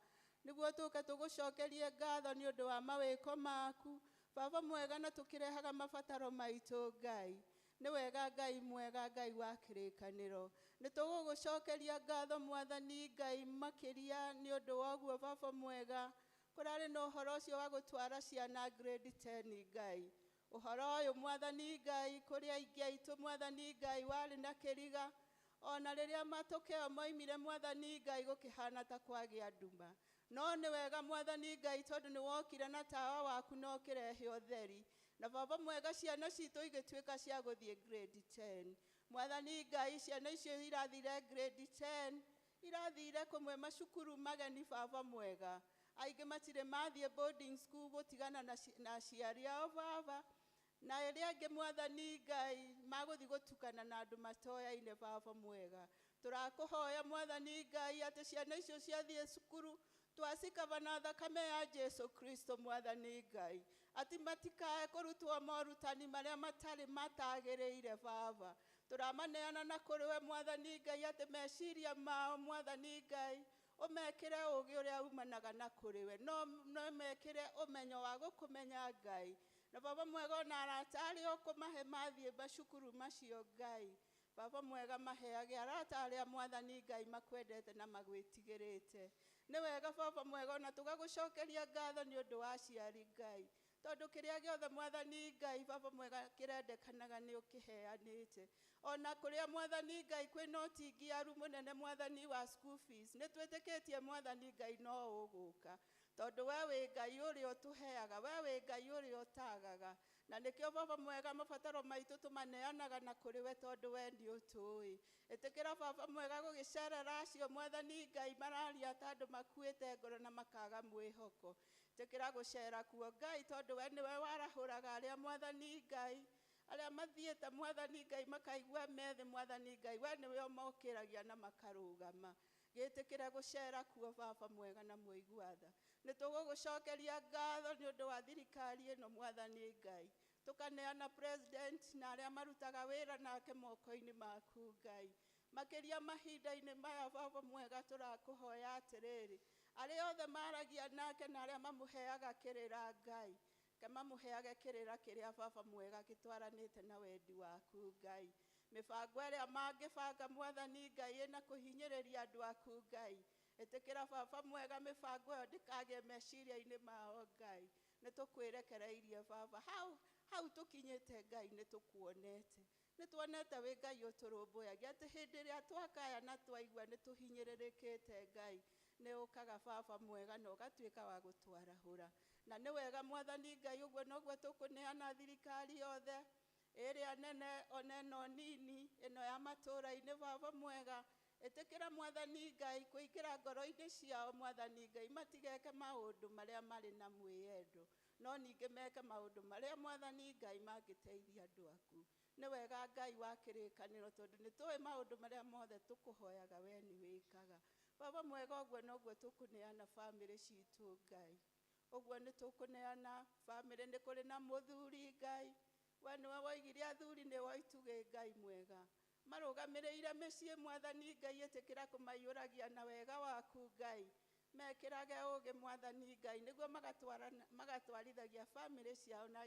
S9: nĩguo tũke tũgũcokerie ngatho nĩ ũndũ wa mawĩko maku Baba mwega na tũkĩrehaga mabataro maitũ Ngai nĩ wega Ngai mwega Ngai wa kĩrĩkanĩro nĩ tũgũgũcokeria ngatho Mwathani Ngai makĩria nĩ ũndũ wa ũguo Baba mwega kũrarĩ na ũhoro ũcio wa gũtwara ciana grade 10 Ngai ũhoro ũyũ Mwathani Ngai kũrĩ aingĩ aitũ Mwathani Ngai warĩ na kĩriga ona rĩrĩa matokeo moimire Mwathani Ngai gũkĩhana ta kwagĩa nduma no nĩ wega Mwathani Ngai tondũ nĩ wokire na tawa waku na ũkĩrehe ũtheri na Baba mwega ciana citũ igĩtuĩka cia gũthiĩ grade 10 Mwathani Ngai ciana icio irathire grade 10 irathire kũmwe macukuru mageni Baba mwega aingĩ matirĩ mathiĩ boarding school gũtigana na aciari ao Baba na ĩrĩa angĩ Mwathani Ngai magũthiĩ gũtukana na andũ matoyaine Baba mwega tũrakũhoya Mwathani Ngai atĩ ciana icio ciathiĩ cukuru twacikaba na thakame ya Jesu Kristo Mwathani Ngai atĩ matikae kũrutwo morutani marĩa matarĩ matagĩrĩire Baba tũramaneana na kũrĩ we Mwathani Ngai atĩ meciria mao Mwathani Ngai ũmekĩre ũũgĩ ũrĩa umanaga na kũrĩ we no mekĩre ũmenyo wa gũkũmenya Ngai na Baba mwega ona arata arĩa ũkũmahe mathiĩ macukuru macio Ngai Baba mwega maheage arata arĩa Mwathani Ngai makwendete na magwĩtigĩrĩte nĩ wega Baba mwega ona tũgagũcokeria ngatho nĩ ũndũ wa aciari Ngai tondũ kĩrĩa gĩothe Mwathani Ngai Baba mwega kĩrendekanaga nĩ ũkĩheanĩte ona kũrĩa Mwathani Ngai kwĩna ũtingiaru mũnene Mwathani wa school fees nĩ twĩtĩkĩtie Mwathani Ngai no ũgũka tondũ we wĩ Ngai ũrĩa ũtũheaga we wĩ Ngai ũrĩa ũtagaga na nĩkĩo Baba mwega mabataro maitũ tũmaneanaga na kũrĩ we tondũ we nĩ ũtũĩ ĩtĩkĩra Baba mwega gũgĩcerera acio Mwathani Ngai mararia ta andũ makuĩte ngoro na makaga mwĩhoko ĩtĩkĩra gũcera kuo Ngai tondũ we nĩwe warahũraga arĩa Mwathani Ngai arĩa mathiĩte Mwathani Ngai makaigua methĩ Mwathani Ngai we nĩwe ũmokĩragia na makarũgama gĩtĩkĩre gũcera kuo Baba mwega na mũigua tha nĩ tũgũgũcokeria ngatho nĩ ũndũ wa thirikari ĩno Mwathani Ngai tũkaneana president na arĩa marutaga wĩra nake moko-inĩ maku Ngai makĩria mahinda-inĩ maya Baba mwega tũrakũhoya atĩrĩrĩ arĩa othe maragia nake na arĩa mamũheaga kĩrĩra Ngai ke mamũheage kĩrĩra kĩrĩa Baba mwega gĩtwaranĩte na wendi waku Ngai mĩbango ĩrĩa mangĩbanga Mwathani Ngai ĩna kũhinyĩrĩria andũ aku Ngai ĩtĩkĩra Baba mwega mĩbango ĩyo ndĩkagĩe meciria-inĩ mao Ngai Nĩ tũkwĩrekereirie baba hau hau tũkinyĩte Ngai nĩ tũkuonete nĩ tuonete wĩ Ngai ũtũrũmbũyagia atĩ hĩndĩ ĩrĩa twakaya na twaigua nĩ tũhinyĩrĩrĩkĩte Ngai nĩ ũkaga baba mwega na ũgatuĩka wa gũtwarahũra na nĩ wega mwathani Ngai ũguo noguo tũkũneana thirikari yothe ĩrĩa nene ona ĩno nini ĩno ya matũũra-inĩ baba mwega ĩtĩkĩra mwathani Ngai kũingĩra ngoro-inĩ ciao mwathani Ngai matigeke maũndũ marĩa marĩ na mwĩyendo no ningĩ meke maũndũ marĩa mwathani Ngai mangĩteithia andũ aku nĩ wega Ngai wa kĩrĩkanĩro tondũ nĩ tũĩ maũndũ marĩa mothe tũkũhoyaga we nĩ wĩkaga baba mwega ũguo noguo tũkũneana bamĩrĩ citũ Ngai ũguo nĩ tũkũneana bamĩrĩ nĩ kũrĩ na mũthuri Ngai we nĩwe woigire athuri nĩwe itugĩ Ngai mwega marũgamĩrĩire mĩciĩ mwathani Ngai ĩtĩkĩra kũmaiyũragia na wega waku Ngai mekĩrage ũũgĩ mwathani Ngai nĩguo magatwarithagia bamĩrĩ ciao na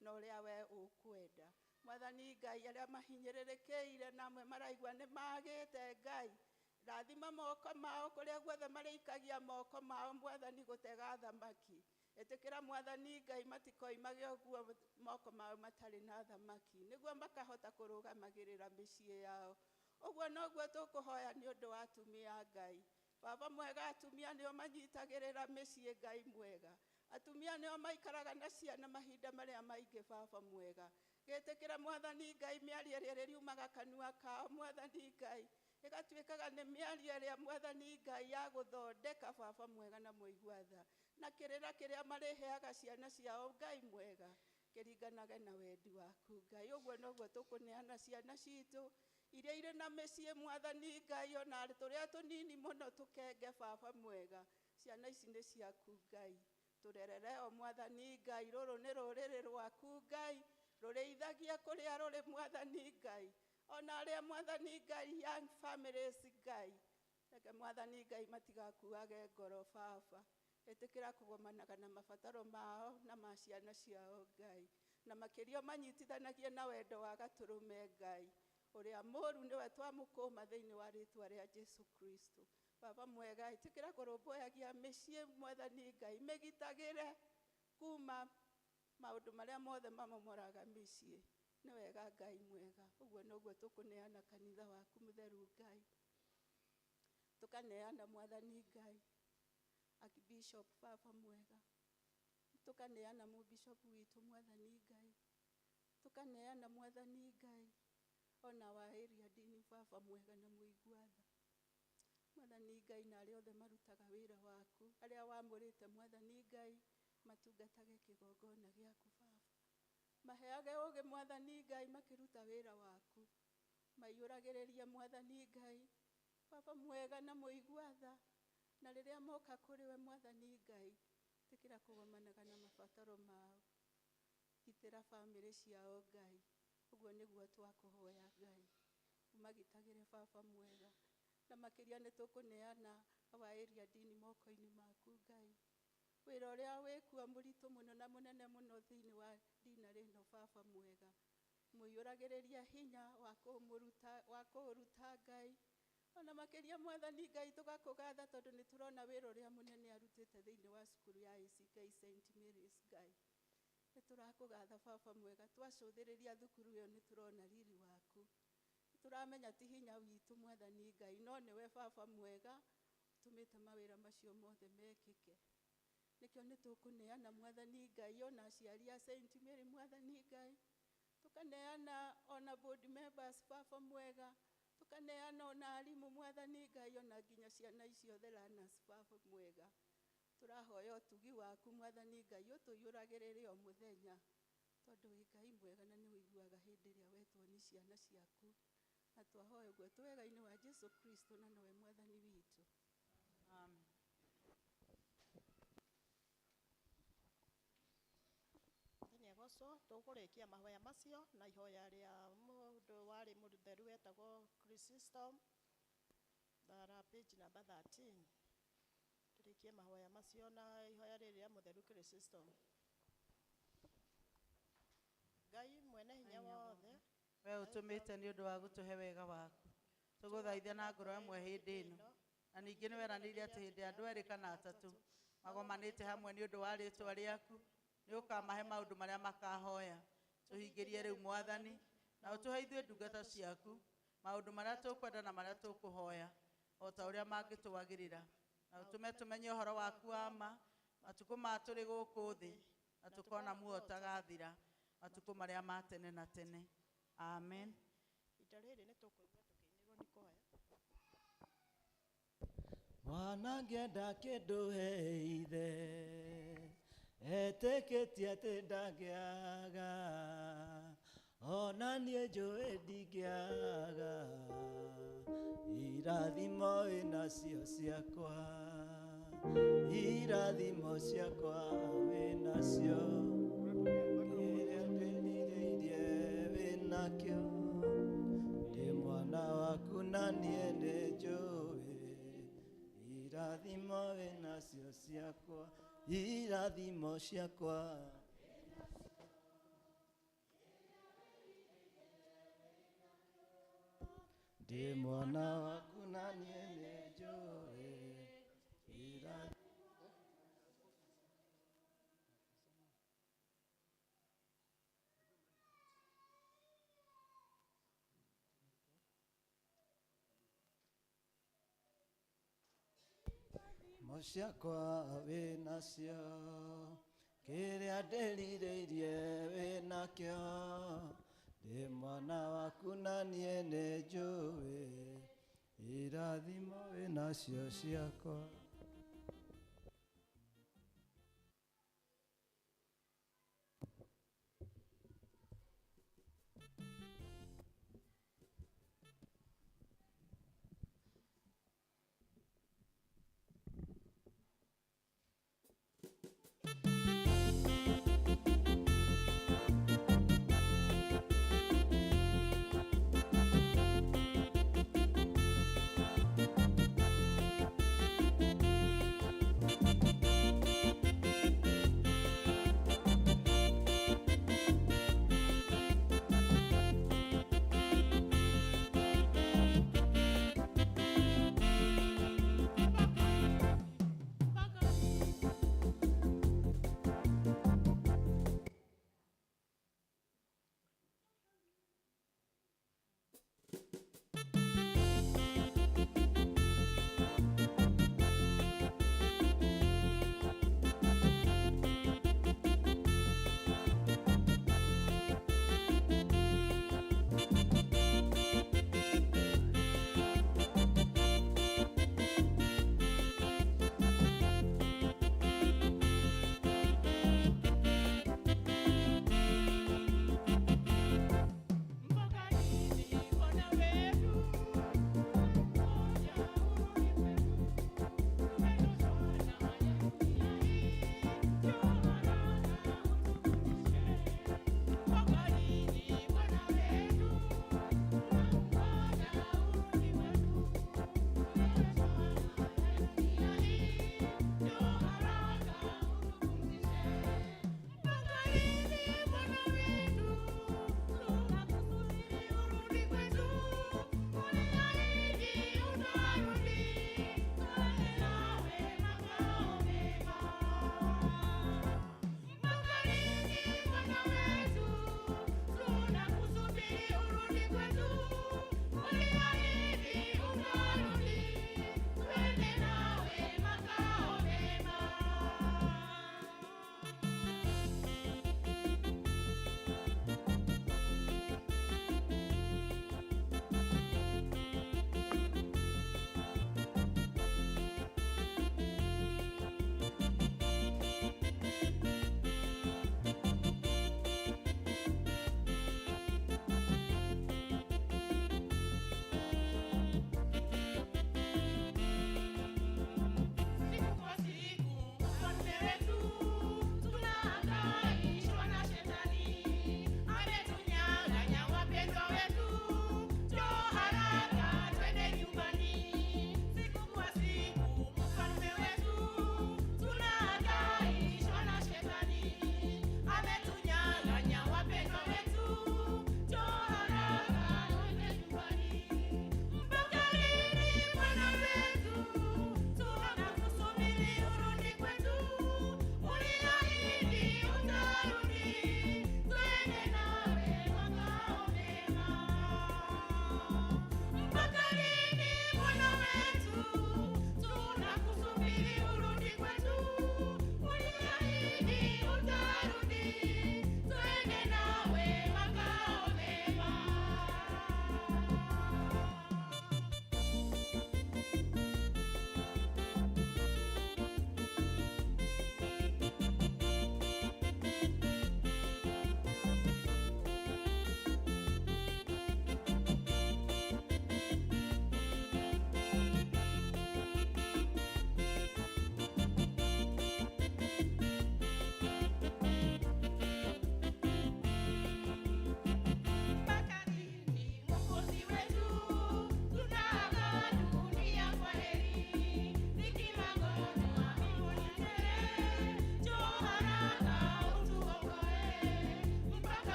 S9: na ũrĩa we ũkwenda mwathani Ngai arĩa mahinyĩrĩrĩkĩire na amwe maraigua nĩ magĩte Ngai rathima moko mao kũrĩa guothe marĩikagia moko mao mwathani gũtega thamaki ĩtĩkĩra mwathani Ngai matikoimage ũguo moko mao matarĩ na thamaki nĩguo makahota kũrũgamagĩrĩra mĩciĩ yao ũguo noguo tũkũhoya nĩ ũndũ wa atumia Ngai baba mwega atumia nĩo manyitagĩrĩra mĩciĩ Ngai mwega atumia nĩo maikaraga na ciana mahinda marĩa maingĩ baba mwega gĩtĩkĩra mwathani Ngai mĩario ĩrĩa ĩriumaga kanua kao mwathani Ngai ĩgatuĩkaga nĩ mĩario ĩrĩa mwathani Ngai ya gũthondeka baba mwega na mũigua tha na kĩrĩra kĩrĩa marĩheaga ciana ciao Ngai mwega kĩringanage na wendi waku Ngai ũguo noguo tũkũneana ciana citũ iria irĩ na mĩciĩ mwathani Ngai ona tũrĩa tũnini mũno tũkenge baba mwega ciana ici nĩ ciaku Ngai tũrerere o mwathani Ngai rũrũ nĩ rũrĩrĩ rwaku Ngai rũrĩithagie kũrĩa rũrĩ mwathani Ngai ona arĩa mwathani Ngai young families Ngai reke mwathani Ngai matigakuage ngoro baba ĩtĩkĩra kũgomanaga na mabataro mao na ma ciana ciao Ngai na makĩria manyitithanagie na wendo wa gatũrũme Ngai ũrĩa mũũru nĩwe twamũkũma thĩinĩ wa rĩtwa rĩa Jesu Kristo baba mwega ĩtĩkĩra kũrũmbũyagia mĩciĩ mwathani Ngai mĩgitagĩre kuma maũndũ marĩa mothe mamomoraga mĩciĩ nĩ wega Ngai mwega ũguo noguo tũkũneana kanitha waku mũtheru Ngai tũkaneana mwathani Ngai Archbishop baba mwega tũkaneana mũbishop witũ mwathani Ngai tũkaneana mwathani Ngai ona wa area dini baba mwega na mũigua tha mwathani Ngai na arĩa othe marutaga wĩra waku arĩa wamũrĩte mwathani Ngai matungatage kĩgongona gĩaku baba maheage ũũgĩ mwathani Ngai makĩruta wĩra waku maiyũragĩrĩrie mwathani Ngai baba mwega na mũigua tha na rĩrĩa moka kũrĩ we mwathani Ngai tĩkĩra kũgomanaga na mabataro mao gitĩra bamĩrĩ ciao Ngai ũguo nĩguo twakũhoya Ngai ũmagitagĩre baba mwega na makĩria nĩ tũkũneana our area dini moko-inĩ maku Ngai wĩra ũrĩa wĩkuo mũritũ mũno na mũnene mũno thĩinĩ wa dinarĩ ĩno baba mwega mũiyũragĩrĩria hinya wa kũũruta Ngai ona makĩria mwathani Ngai tũgakũgatha tondũ nĩ tũrona wĩra ũrĩa mũnene arutĩte thĩinĩ wa cukuru ya ACK St Mary's Ngai nĩ tũrakũgatha baba mwega twacũthĩrĩria thukuru ĩyo nĩ tũrona riri waku nĩ tũramenya ti hinya witũ mwathani Ngai no nĩwe baba mwega ũtũmĩte mawĩra macio mothe mekĩke nĩkĩo nĩ tũkũneana mwathani Ngai ona aciari a St Mary mwathani Ngai tũkaneana ona board members baba mwega tũkaneana ona arimũ mwathani Ngai ona nginya ciana icio the learners baba mwega tũrahoya ũtugi waku mwathani Ngai ũtũiyũragĩrĩre o mũthenya tondũ wĩ Ngai mwega na nĩ ũiguaga hĩndĩ ĩrĩa wetwo nĩ ciana ciaku na twahoya ũguo twega-inĩ wa Jesu Kristo na nowe mwathani witũ.
S4: Amen.
S3: Nĩegocwo tũkũrĩkia mahoya macio na ihoya rĩa mũndũ warĩ mũtheru wetagwo Chrysostom thara page number 13 tũrĩkie mahoya macio na ihoya rĩrĩ rĩa mũtheru Chrysostom. Ngai mwene hinya wothe
S4: we ũtũmĩte nĩ ũndũ wa gũtũhe wega waku tũgũthaithe na ngoro ĩmwe hĩndĩ ĩno na ningĩ nĩ weranĩire atĩ hĩndĩ ya andũ erĩ kana atatũ Magomanĩte hamwe nĩ ũndũ wa rĩtwa rĩaku, nĩ ũkamahe maũndũ marĩa makahoya. Tũhingĩrie rĩu Mwathani, na ũtũhe ithuĩ ndungata ciaku maũndũ marĩa tũkwenda na marĩa tũkũhoya o ta ũrĩa mangĩtwagĩrĩra, na ũtũme tũmenye ũhoro waku wa ma matukũ ma tũrĩ gũkũ thĩ, na tũkona muoyo ũtagathira matukũ marĩa ma tene na tene. Amen.
S3: Ihinda rĩrĩ nĩ tũkũigua tũkĩinĩrwo nĩ kwaya.
S7: Mwana ngĩenda kĩndũ he ithe, etĩkĩtie atĩ ndangĩaga, ona niĩ njũĩ ndingĩaga, irathimo wĩnacio ciakwa, irathimo ciakwa wĩnacio, kĩrĩa ndĩrirĩirie wĩnakĩo, ndĩ mwana waku na niĩ nĩnjũĩ, irathimo wĩnacio ciakwa, irathimo ciakwa. Ndĩ mwana waku na niĩ nĩnjũĩ, irathimo ciakwa wĩnacio, kĩrĩa ndĩrirĩirie wĩnakĩo, ndĩ mwana waku na niĩ nĩnjũĩ, irathimo wĩnacio ciakwa.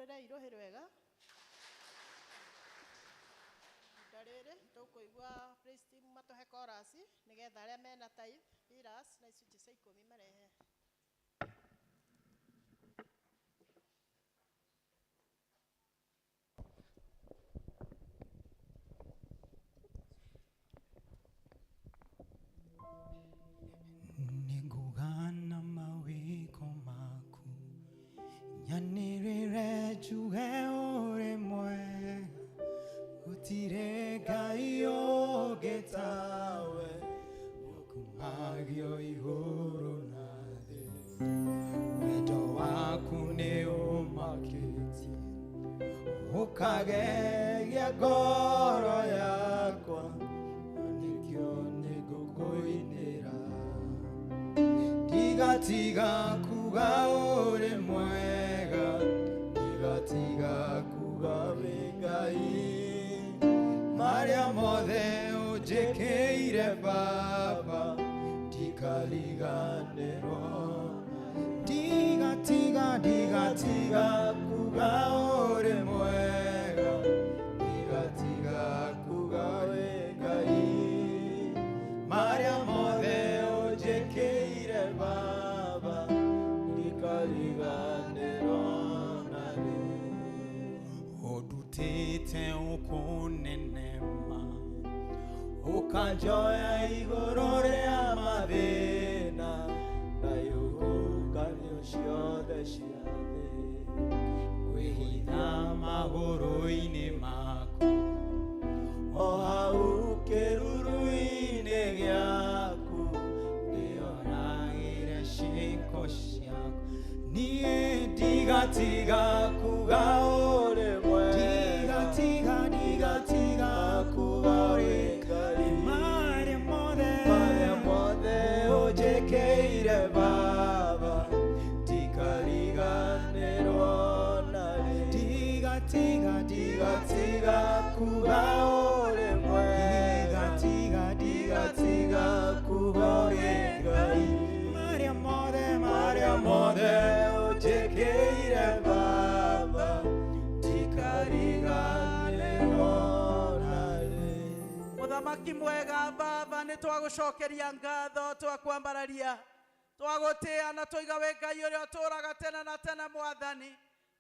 S3: Tũmahũrĩrei rũhĩ rwega. Ihinda rĩrĩ tũkũigua praise team matũhe chorus nĩgetha arĩa mena tithe, pillars na icunjĩ cia ikũmi marehe.
S8: Nĩngũgana mawĩko maku nyanĩrĩre njuge ũrĩ mwega gũtirĩ Ngai ũngĩ tawe ũkumagio igũrũ na thĩ wendo waku nĩ ũmakĩtie ũkagegia ngoro yakwa na nĩkĩo nĩngũkũinĩra Ndigatiga kuga ũrĩ mwega ndigatiga kuga wĩ Ngai marĩa mothe ũnjĩkĩire Baba ndikariganĩrwo ndigatiga ndigatiga kuga ũrĩ mwega ndigatiga kuga wĩ Ngai marĩa mothe ũnjĩkĩire Baba ndikariganĩrwo narĩ ũndutĩte ũkũnenema ũkanjoya igũrũ rĩa mathĩna na ihuhũkanio ciothe cia thĩ ngwĩhitha magũrũ-inĩ maku o hau kĩruru-inĩ gĩaku ndĩonagĩre ciĩko ciaku niĩ ndigatiga kuga ũrĩ mwega ndigatiga ndigatiga kuga ũrĩ Ngai marĩa mothe ũnjĩkĩire Baba ndikariganĩrwo narĩ ndigatiga ndigatiga kuga ũrĩ mwega ndigatiga ndigatiga kuga ũrĩ Ngai marĩa mothe ũnjĩkĩire Baba ndikariganĩrwo narĩ.
S4: Mũthamaki mwega Baba nĩ twagũcokeria ngatho twakwambararia twagũtĩa na twaiga wĩ Ngai ũrĩa ũtũũraga tene na tene Mwathani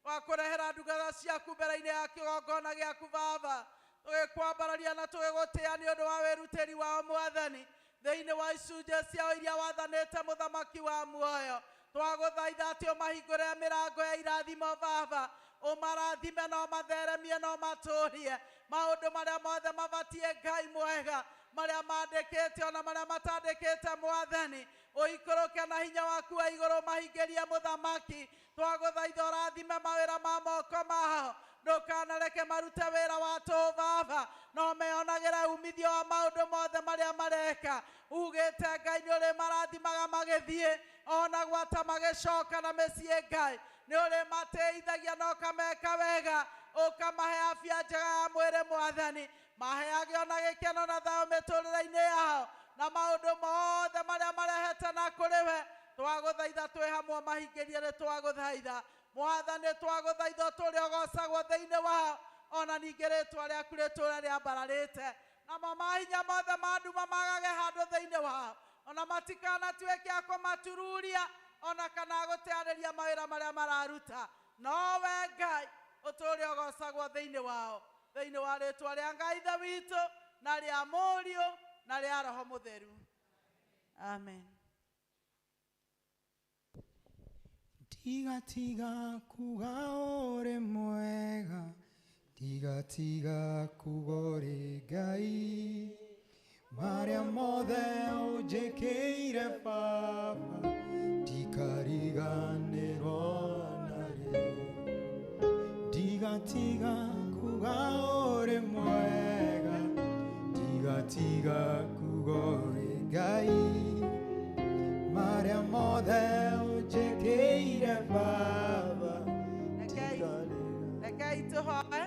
S4: wakũrehera ndungata ciaku mbere-inĩ ya kĩgongona gĩaku Baba tũgĩkwambararia na tũgĩgũtĩa nĩ ũndũ wa wĩrutĩri wao Mwathani thĩinĩ wa icunjĩ ciao iria wathanĩte mũthamaki wa muoyo twagũthaitha atĩ ũmahingũre mĩrango ya irathimo Baba ũmarathime na ũmatheremie na ũmatũrie maũndũ marĩa mothe mabatiĩ Ngai mwega marĩa mandĩkĩte ona marĩa matandĩkĩte Mwathani ũikũrũke na hinya waku wa igũrũ mahingĩrie mũthamaki twagũthaitha ũrathime mawĩra ma moko mao ndũkanareke marute wĩra wa tũhũ Baba no meonagĩre umithio wa maũndũ mothe marĩa mareka ugĩte Ngai nĩ ũrĩ marathimaga magĩthiĩ ona gwata magĩcoka na mĩciĩ Ngai nĩ ũrĩ mateithagia na ũkameka wega ũkamahe afya njega ya mwĩrĩ Mwathani maheage ona gĩkeno na thayũ mĩtũrĩre-inĩ yao na maũndũ mothe marĩa marehete na kũrĩ we twagũthaitha twĩ hamwe mahingĩrie nĩ twagũthaitha Mwathani twagũthaitha ũtũũre ũgocagwo thĩinĩ wao ona ningĩ rĩtwa rĩaku rĩtũũre rĩambararĩte namo mahinya mothe ma nduma magage handũ thĩinĩ wao ona matikanatuĩke a kũmatururia ona kana gũteanĩria mawĩra marĩa mararuta no we Ngai ũtũũre ũgocagwo thĩinĩ wao thĩinĩ wa rĩtwa rĩa Ngai Ithe witũ na rĩa Mũriũ na rĩa Roho Mũtheru. Amen.
S8: Ndigatiga kuga ũrĩ mwega ndigatiga kuga ũrĩ Ngai marĩa mothe ũnjĩkĩire Baba ndikariganĩrwo narĩ ndigatiga kuga ũrĩ mwega ndigatiga kuga ũrĩ Ngai marĩa mothe ũnjĩkĩire Baba
S4: Rekei tũhoe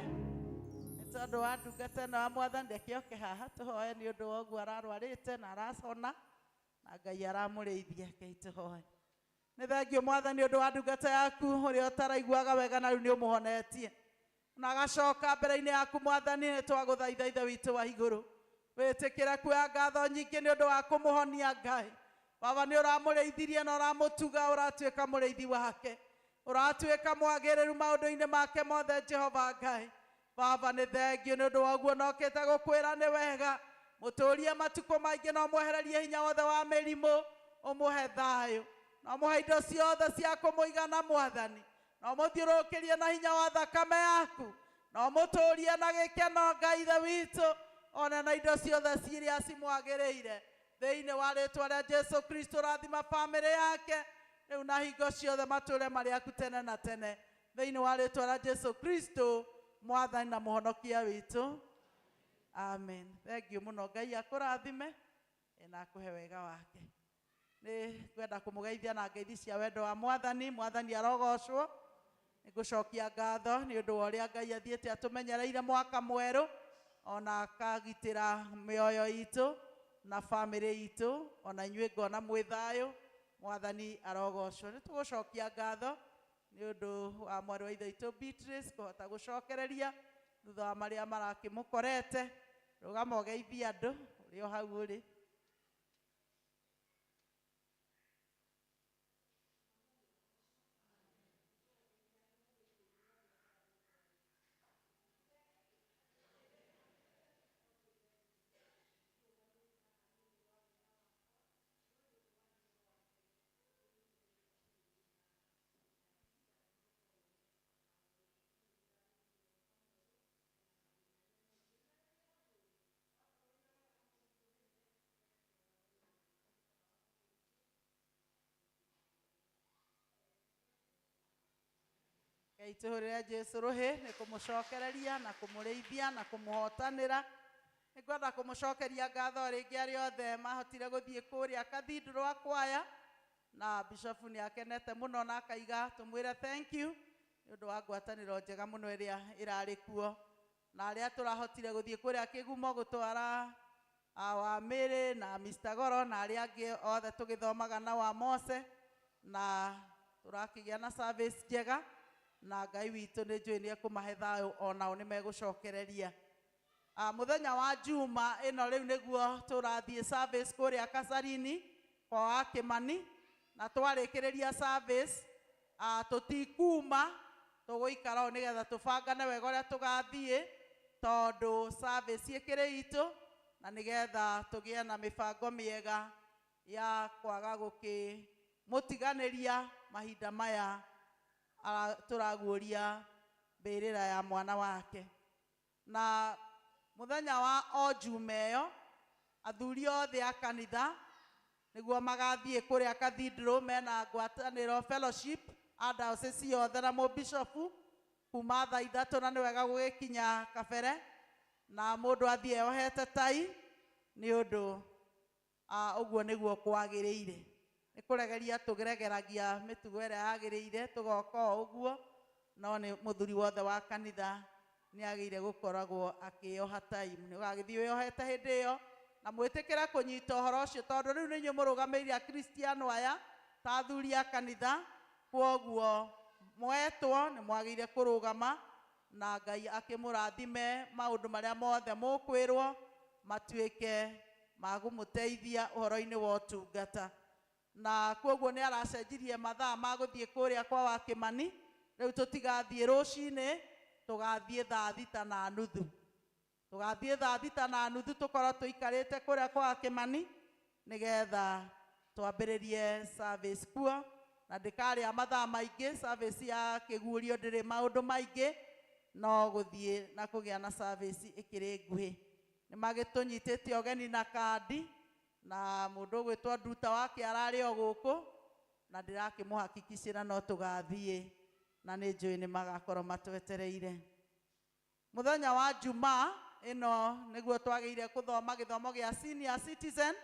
S4: nĩ tondũ wa ndungata ĩno ya Mwathani reke oke haha tũhoe nĩ ũndũ wa ũguo ararwarĩte na aracona na Ngai aramũrĩithia. Rekei tũhoe. Nĩ thengio mwathani ũndũ wa ndungata yaku ũrĩa ũtaraiguaga wega na rĩu nĩ ũmũhonetie. Na agacoka mbere-inĩ yaku mwathani, nĩ twagũthaitha Ithe witũ wa igũrũ. Wĩtĩkĩre kuoya ngatho nyingĩ nĩ ũndũ wa kũmũhonia Ngai. Baba nĩ ũramũrĩithirie na ũramũtuga, ũratuĩka mũrĩithi wake. Ũratuĩka mwagĩrĩru maũndũ-inĩ make mothe Jehova Ngai. Baba nĩ thengio nĩ ũndũ wa ũguo nokĩte gũkwĩra nĩ wega. Mũtũrie matukũ maingĩ na ũmwehererie hinya wothe wa mĩrimũ, ũmũhe thayũ. Na ũmũhe indo ciothe cia kũmũigana mwathani. Na ũmũthiũrũrũkĩrie na hinya wa thakame yaku. Na ũmũtũrie na gĩkeno Ngai Ithe witũ, one na indo ciothe ciria cimwagĩrĩire. Thĩinĩ wa rĩtwa rĩa Jesu Kristo rathima bamĩrĩ yake rĩu na hingo ciothe matũre marĩ aku tene na tene. Thĩinĩ wa rĩtwa rĩa Jesu Kristo mwathani na mũhonokia witũ. Amen. Thank you mũno. Ngai akũrathime na akũhe wega wake. Nĩ ngwenda kũmũgeithia na ngeithi cia wendo wa mwathani. Mwathani arogocwo. Nĩ ngũcokia ngatho nĩ ũndũ wa ũrĩa Ngai athiĩte atũmenyereire mwaka mwerũ, ona akagitĩra mĩoyo itũ na bamĩrĩ itũ, ona inyuĩ ngona mwĩ thayũ. Mwathani arogocwo. Nĩ tũgũcokia ngatho nĩ ũndũ wa mwarĩ wa ithe witũ Beatrice kũhota gũcokereria thutha wa marĩa marakĩmũkorete. Rũgama ũgeithie andũ ũrĩ o hau ũrĩ. Ngai tũhũrĩre Jesu rũhĩ nĩ kũmũcokereria na kũmũrĩithia na kũmũhotanĩra. Nĩ ngwenda kũmũcokeria ngatho rĩngĩ arĩa othe mahotire gũthiĩ kũrĩa Cathedral wa kwaya, na Bishop nĩ akenete mũno na akaiga tũmwĩre thank you nĩ ũndũ wa ngwatanĩro njega mũno ĩrĩa ĩrarĩ kuo, na arĩa tũrahotire gũthiĩ kũrĩa Kĩgumo gũtwara wa Mary na Mr. Goro na arĩa angĩ othe tũgĩthomaga na wa Mose, na tũrakĩgĩa na service njega, na Ngai witũ nĩ njũĩ nĩ ekũmahe thayũ onao nĩ megũcokereria. Mũthenya wa Juma ĩno rĩu nĩguo tũrathiĩ service kũrĩa Kasarini kwa wa Kĩmani, na twarĩkĩrĩria service tũtikuma, tũgũikara ũũ nĩgetha tũbangane wega ũrĩa tũgathiĩ, tondũ service ĩkĩrĩ itũ, na nĩgetha tũgĩe na mĩbango mĩega ya kwaga gũkĩmũtiganĩria mahinda maya tũraguũria mbĩrĩra ya mwana wake. Na mũthenya wa o Juma ĩyo athuri othe a kanitha nĩguo magathiĩ kũrĩa Cathedral mena ngwatanĩro fellowship a diocese yothe na mũbishopu kuma thaa 3, na nĩ wega gũgĩkinya kabere na mũndũ athiĩ eyohete tai nĩ ũndũ ũguo nĩguo kwagĩrĩire. Nĩ kũregeria tũgeregeragia mĩtugo ĩrĩa yagĩrĩire tũgoka o ũguo, no nĩ mũthuri wothe wa kanitha nĩ agĩrĩire gũkoragwo akĩyoha tai. Nĩ ũgagĩthiĩ wĩyohete hĩndĩ ĩyo na mwĩtĩkĩre kũnyita ũhoro ũcio, tondũ rĩu nĩ inyuĩ mũrũgamĩrĩire akristiano aya ta athuri a kanitha, kwoguo mwetwo nĩ mwagĩrĩire kũrũgama na Ngai akĩmũrathime maũndũ marĩa mothe mũkwĩrwo matuĩke ma kũmũteithia ũhoro-inĩ wa ũtungata. Na kwoguo nĩ aracenjirie mathaa ma gũthiĩ kũrĩa kwa wa Kĩmani, rĩu tũtigathiĩ rũcinĩ, tũgathiĩ thaa 6:30. Tũgathiĩ thaa 6:30 tũkorwo tũikarĩte kũrĩa kwa wa Kĩmani nĩgetha twambĩrĩrie service kuo, na ndĩkarĩa mathaa maingĩ. Service ya kĩguũrio ndĩrĩ maũndũ maingĩ, no gũthiĩ na kũgĩa na service ĩkĩrĩ nguhĩ. Nĩ magĩtũnyitĩte ũgeni na kandi, na mũndũ ũgwĩtwo Nduta wake ararĩ o gũkũ, na ndĩrakĩmũhakikicĩra no tũgathiĩ, na nĩ njũĩ nĩ magakorwo matwetereire. Mũthenya wa Juma ĩno nĩguo twagĩrĩire kũthoma gĩthomo gĩa senior citizen,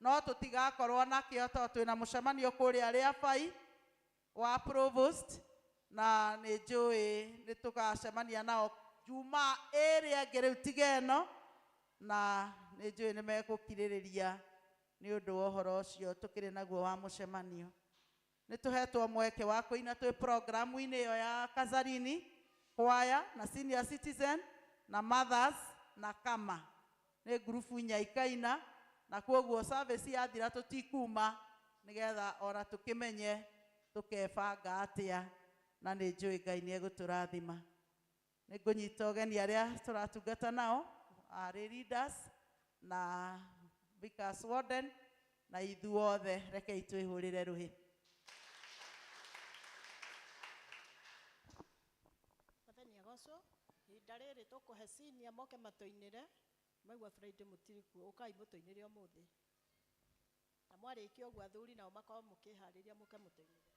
S4: no tũtigakorwo nakĩo tondũ twĩna mũcemanio kũrĩa Rĩabai wa provost, na nĩ njũĩ nĩ tũgacemania nao Juma ĩrĩa ĩngĩ rĩu tiga ĩno, na nĩ njũĩ nĩ megũkirĩrĩria nĩ ũndũ wa ũhoro ũcio tũkĩrĩ naguo wa mũcemanio. Nĩ tũhetwo mweke wa kũina twĩ programu-inĩ ĩyo ya Kazarini kwaya na senior citizen na mothers na kama nĩ ngurubu inya ikaina na kwoguo service yathira tũtikuma nĩgetha ona tũkĩmenye tũkebanga atĩa na nĩ njũĩ Ngai nĩ egũtũrathima. Nĩ ngũnyita ũgeni arĩa tũratungata nao arĩ leaders na Vickers Warden na ithuothe rekei twĩhũrĩre rũhĩ.
S3: Mwathani agocwo. Ihinda rĩrĩ tũkũhe senior moke matũinĩre. Maigua Friday mũtirĩ kuo, ũkai mũtũinĩre ũmũthĩ. Na mwarĩkia ũguo athuri nao makorwo mũkĩharĩria mũke mũtũinĩre.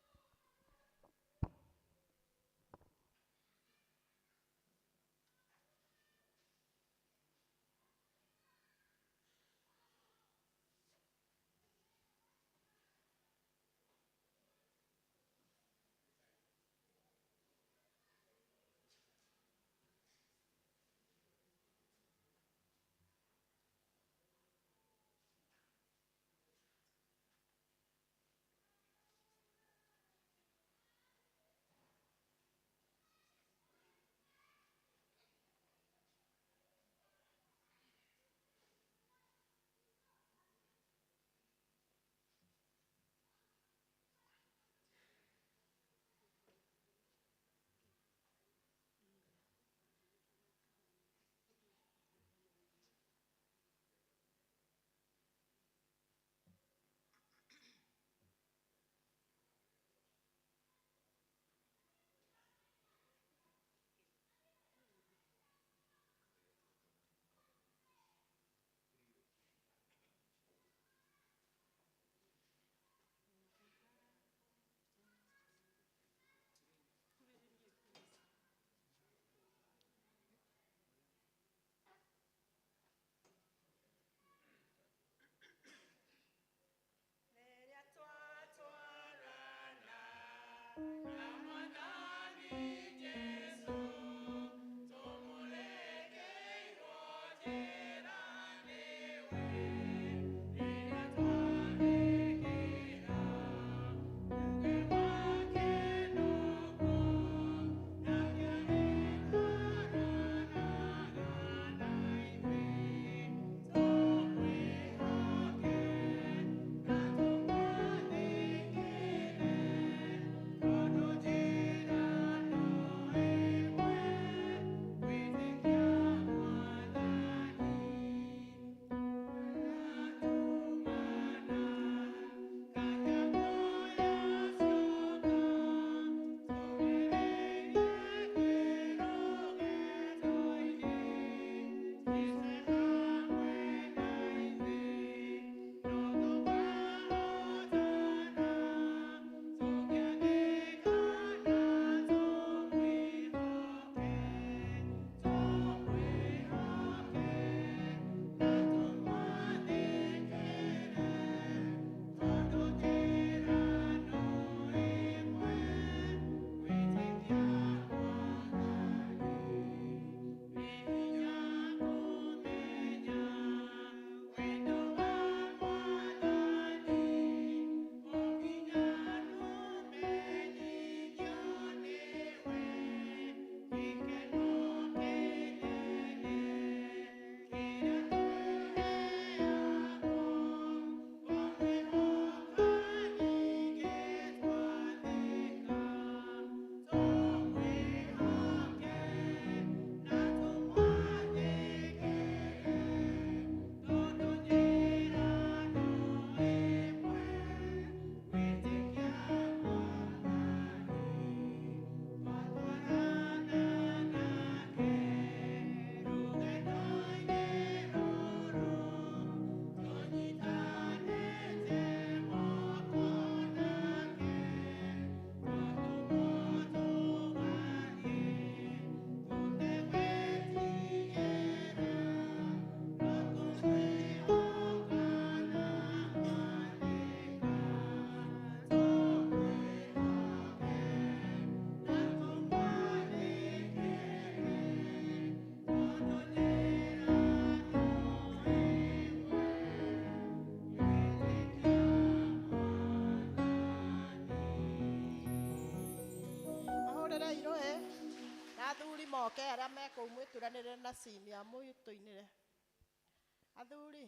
S8: Thank you.
S3: Athuri moke arĩa me kũu mwĩturanĩre na cinia mũtũinĩre. Athuri.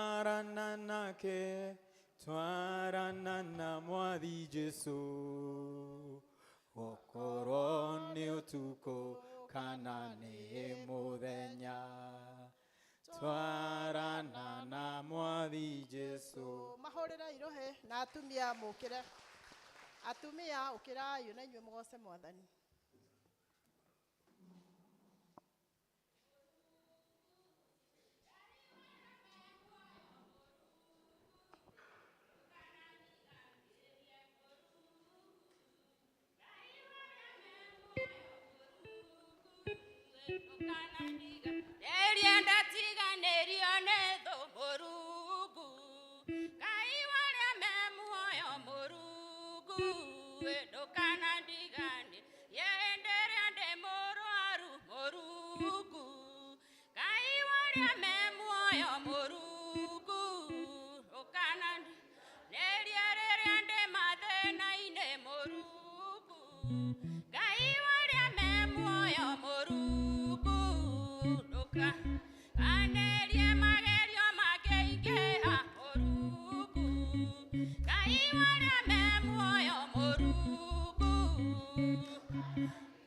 S8: Twarananake, twaranana mwathi Jesu, okorwo nĩ ũtukũ kana nĩ mũthenya, twaranana mwathi Jesu.
S3: Mahũrĩre irohe na atumia mũkĩre. Atumia ũkĩrai na inyuĩ mũgoce mwathani.
S10: Ngai warĩa me muoyo Mũrungu, ndũkanandiganĩrie. Ngai warĩa me muoyo Mũrungu ndũka anerie magerio makĩingĩha Mũrungu Ngai warĩa me muoyo Mũrungu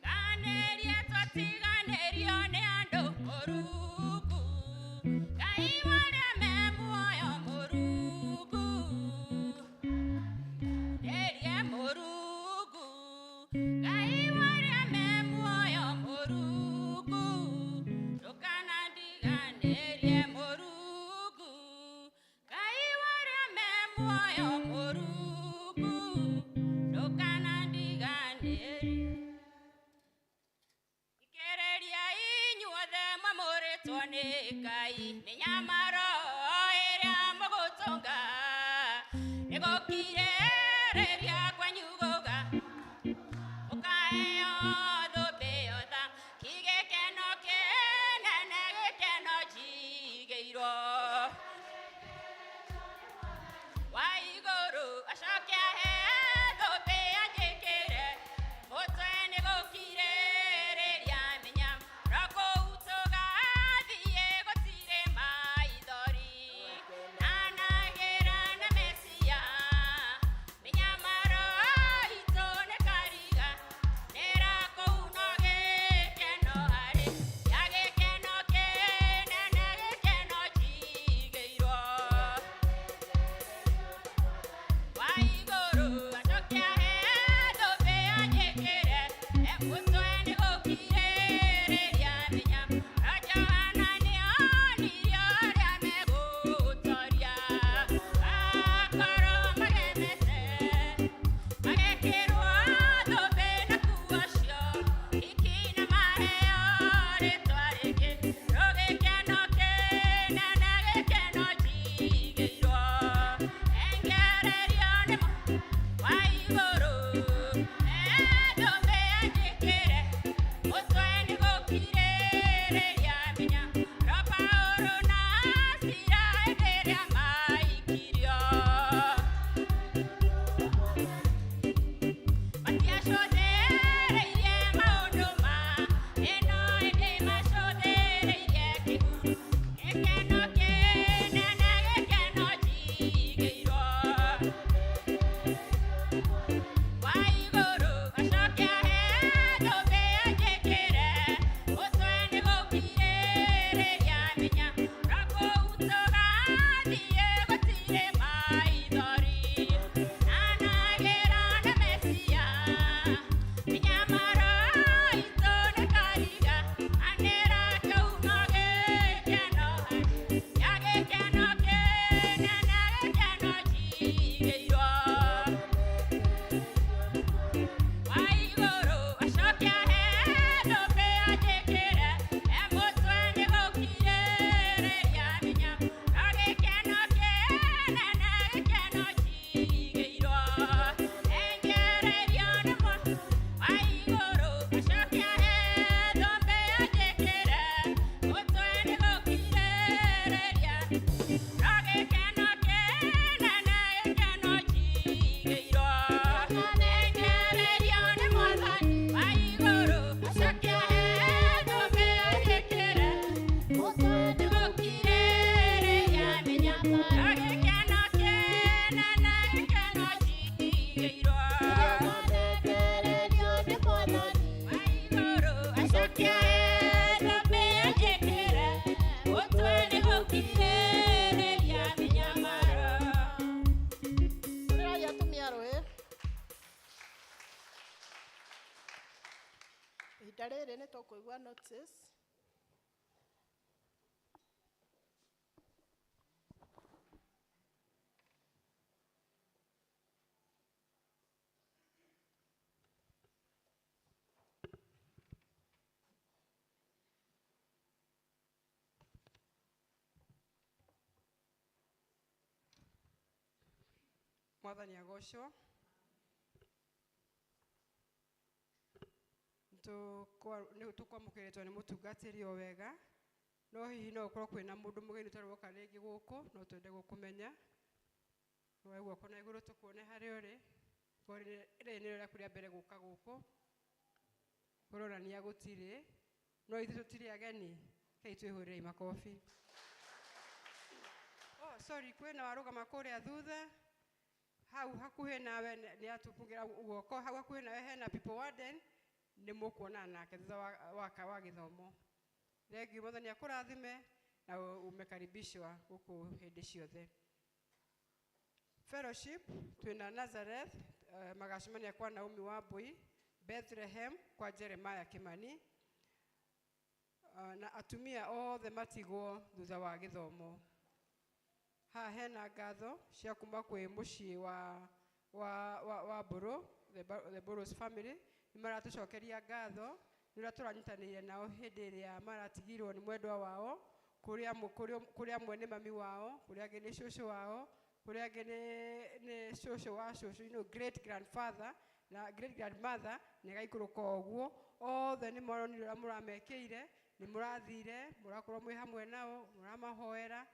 S10: Kanerie twatiganĩrio nĩ andũ Mũrungu Ngai warĩa me muoyo Mũrungu Nderie Mũrungu Ngai warĩa me muoyo Mũrungu Ndũkanandiganĩrie Mũrungu Ngai warĩa me muoyo Mũrungu Ndũkanandiganĩrie Ikereria inyuothe mwamũrĩtwo nĩ Ngai mĩnyamaro ĩrĩa mũgũtũnga nĩgũkirĩrĩria kwanyu gũga mũkaheo thũmbĩ yotha kĩgĩkeno kĩnene gĩkeno njigĩirwo wa igũrũ acoke ahe thũmbĩ anjĩkĩre mũtwe nĩgũkirĩrĩria mĩnyamaro kũu tũgathiĩ gũtirĩ maithori nanagĩra na Mesia mĩnyamaro itũ nĩ kariga nĩra kũu no gĩkeno harĩ ya gĩkeno kĩnene gĩkeno njigĩirwo wa igũrũ acoke ahe thũmbĩ anjĩkĩre mũtwe nĩgũkirĩrĩria mĩnyamaro Johana nĩonirio ũrĩa megũtoria akorwo magemete magekĩrwo thũmbĩ na kuo cio iki na maheo rĩtwa rĩngĩ rũgĩkeno kĩnene gĩkeno njigĩirwo engererio nĩmo wa igũrũ thũmbĩ anjĩkĩre mũtwe nĩgũkirĩrĩria mĩnyamaro Paũlũ na Sila hĩndĩ ĩrĩa maikirio matiacũthĩrĩirie maũndũ ma ĩno ĩndĩ macũthĩrĩirie kĩguru gĩkeno kĩnene gĩkeno njigĩirwo wa igũrũ acoke ahe thũmbĩ anjĩkĩre mũtwe nĩgũkirĩrĩria mĩnyamaro kũu tũgathiĩ gũtirĩ maithori nanagĩra na Mesia mĩnyamaro itũ nĩ kariga anĩra kĩu no gĩkeno ya gĩkeno kĩnene gĩkeno njigĩirwo wa igũrũ acoke ahe thũmbĩ anjĩkĩre mũtwe nĩgũkirĩrĩria mĩnyamaro gĩkeno kĩnene gĩkeno njigĩirwo engererio nĩmo wa igũrũ acoke ahe thũmbĩ anjĩkĩre mũtwe nĩgũkirĩrĩria no gĩkeno kĩnene gĩkeno njigĩirwo engererio nĩ Mwathani wa igũrũ acoke ahe thũmbĩ anjĩkĩre mũtwe nĩgũkirĩrĩria mĩnyamaro gĩkeno kĩnene gĩkeno njigĩirwo wa igũrũ acoke ahe thũmbĩ anjĩkĩre mũtwe nĩgũkirĩrĩria mĩnyamaro
S3: Hũrĩrai atumia rũĩ. Ihinda rĩrĩ nĩ tũkũigua notice.
S6: Mwathani agocwo nĩ tũkwamũkĩrĩtwo nĩ mũtungatĩri o wega no hihi no ũkorwo kwĩna mũndũ mũgeni ũtarĩ woka rĩngĩ gũkũ no twende gũkũmenya woe guoko na igũrũ tũkuone harĩa ũrĩ. Korwo rĩrĩ nĩrĩo rĩaku rĩa mbere gũka gũkũ, kũronania gũtirĩ, no ithuĩ tũtirĩ ageni, kei twĩhũrĩrei makobi. Oh, sorry, kwĩna warũgama kũrĩa thutha hau hakuhĩ nawe nĩ atũbungĩra guoko hau hakuhĩ nawe hena people warden, nĩ mũkuonana nake thutha wa gĩthomo. Thengiũ, mwathani akũrathime na umekaribishwa gũkũ hĩndĩ ciothe. Fellowship twĩna Nazareth, magacemania kwa Naomi Wambui, Bethlehem kwa Jeremiah Kimani, na atumia othe matigwo thutha wa gĩthomo. Haha hena ngatho cia kuma kwĩ mũciĩ wa Mbũrũ, the Burrows family, nĩ maratũcokeria ngatho nĩ ũrĩa tũranyitanĩire nao hĩndĩ ĩrĩa maratigirwo nĩ mwendwa wao, kũrĩ amwe nĩ mami wao, kũrĩ angĩ nĩ cũcũ wao, kũrĩ angĩ nĩ cũcũ wa cũcũ, great grandfather na great grandmother, nĩ agaikũrũka ũguo. Othe nĩ maronire ũrĩa mũramekĩire, nĩ mũrathire, mũrakorwo mwĩ hamwe nao, mũramahoera,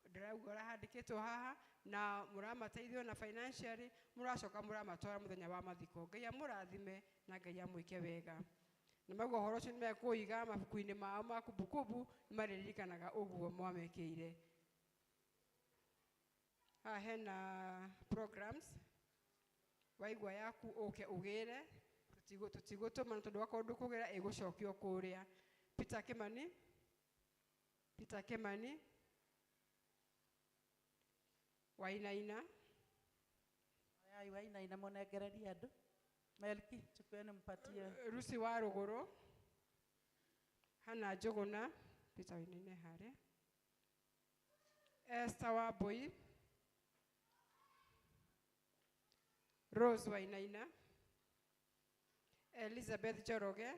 S6: ndĩrauga ũrĩa handĩkĩtwo haha, na mũramateithio na financially, mũracoka mũramatwara mũthenya wa mathiko. Ngai amũrathime na Ngai amwĩke wega. Na maguo ũhoro ũcio nĩmekũiga mabuku-inĩ mao ma kumbukumbu, nĩmarĩririkanaga ũguo mwamekĩire. Haha hena programs, waigua yaku ũke ũgĩre, tũtigũtũma tondũ wakorwo ndũkũgĩra ĩgũcokio kũrĩa. Peter Kimani, Peter Kimani Wainaina.
S4: Ai, Wainaina mũnengererie andũ. Melki, chukueni mpatie.
S6: Rusi wa Rũgũrũ, Hana Njũgũna, Peter Wainaina harĩa, Esther Wambui, Rose Wainaina, Elizabeth Njoroge,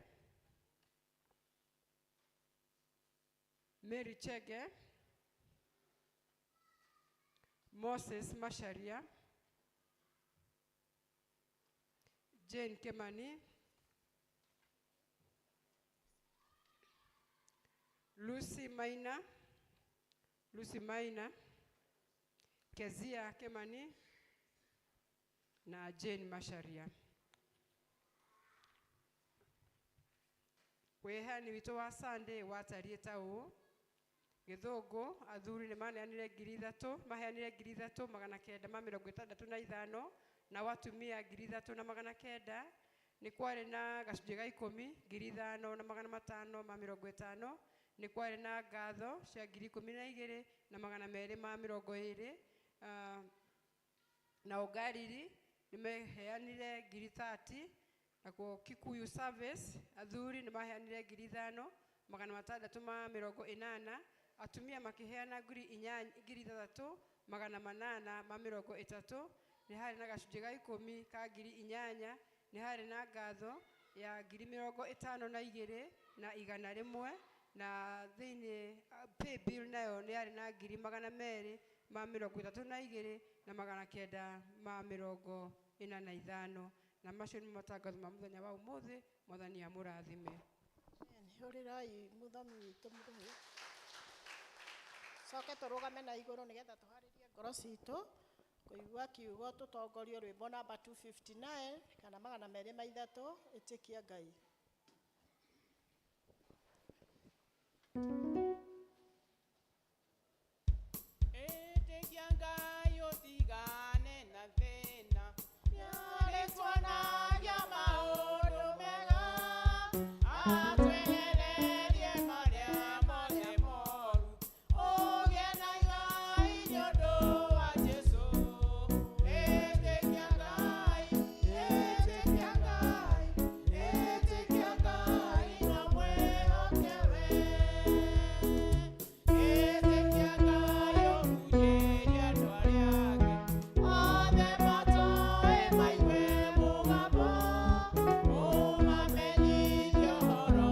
S6: Mary Chege, Moses Macharia, Jane Kimani, Lucy Maina, Lucy Maina, Kezia Kimani na Jane Macharia. Wĩheani witũ wa Sunday watariĩ ta ũũ: Gĩthũngũ athuri nĩ maneanire 3,000, maheanire 3,965, nao atumia 3,900. Nĩ kwarĩ na gacunjĩ ga ikũmi 5,550. Nĩ kwarĩ na ngatho cia 12,220. Na Ũngariri nĩ meheanire ngiri 30. Nakuo Kikuyu Service athuri nĩ maheanire 5,680, atumia makĩheana ngiri inyanya, 3,830. Nĩ harĩ na gacunjĩ ga ikũmi ka 8,000. Nĩ harĩ na ngatho ya 52,100, na thĩinĩ pay bill nayo nĩ yarĩ na 232,945. Na macio nĩ matangatho ma mũthenya wa ũmũthĩ. Mwathani amũrathime.
S3: Hũrĩrai mũthomi witũ mũrũhĩ. Coke tũrũgame na igũrũ nĩgetha tũharĩrie ngoro citũ kũigua kiugo, tũtongorio rwĩmbo namba 259 kana 203, ĩtĩkia Ngai.
S11: Ĩtĩkia Ngai ũtigane na thĩna, nĩarĩtuonagia maũndũ mega, atwehererie marĩa mothe moru, ũgĩe na igai nĩ ũndũ wa Jesũ. Ĩtĩkia Ngai, ĩtĩkia Ngai, ĩtĩkia Ngai na mwĩhoke we. Ĩtĩkia Ngai ũhunjĩrie andũ arĩa angĩ, othe matoĩ maigue mũgambo, ũmamenyithie ũhoro.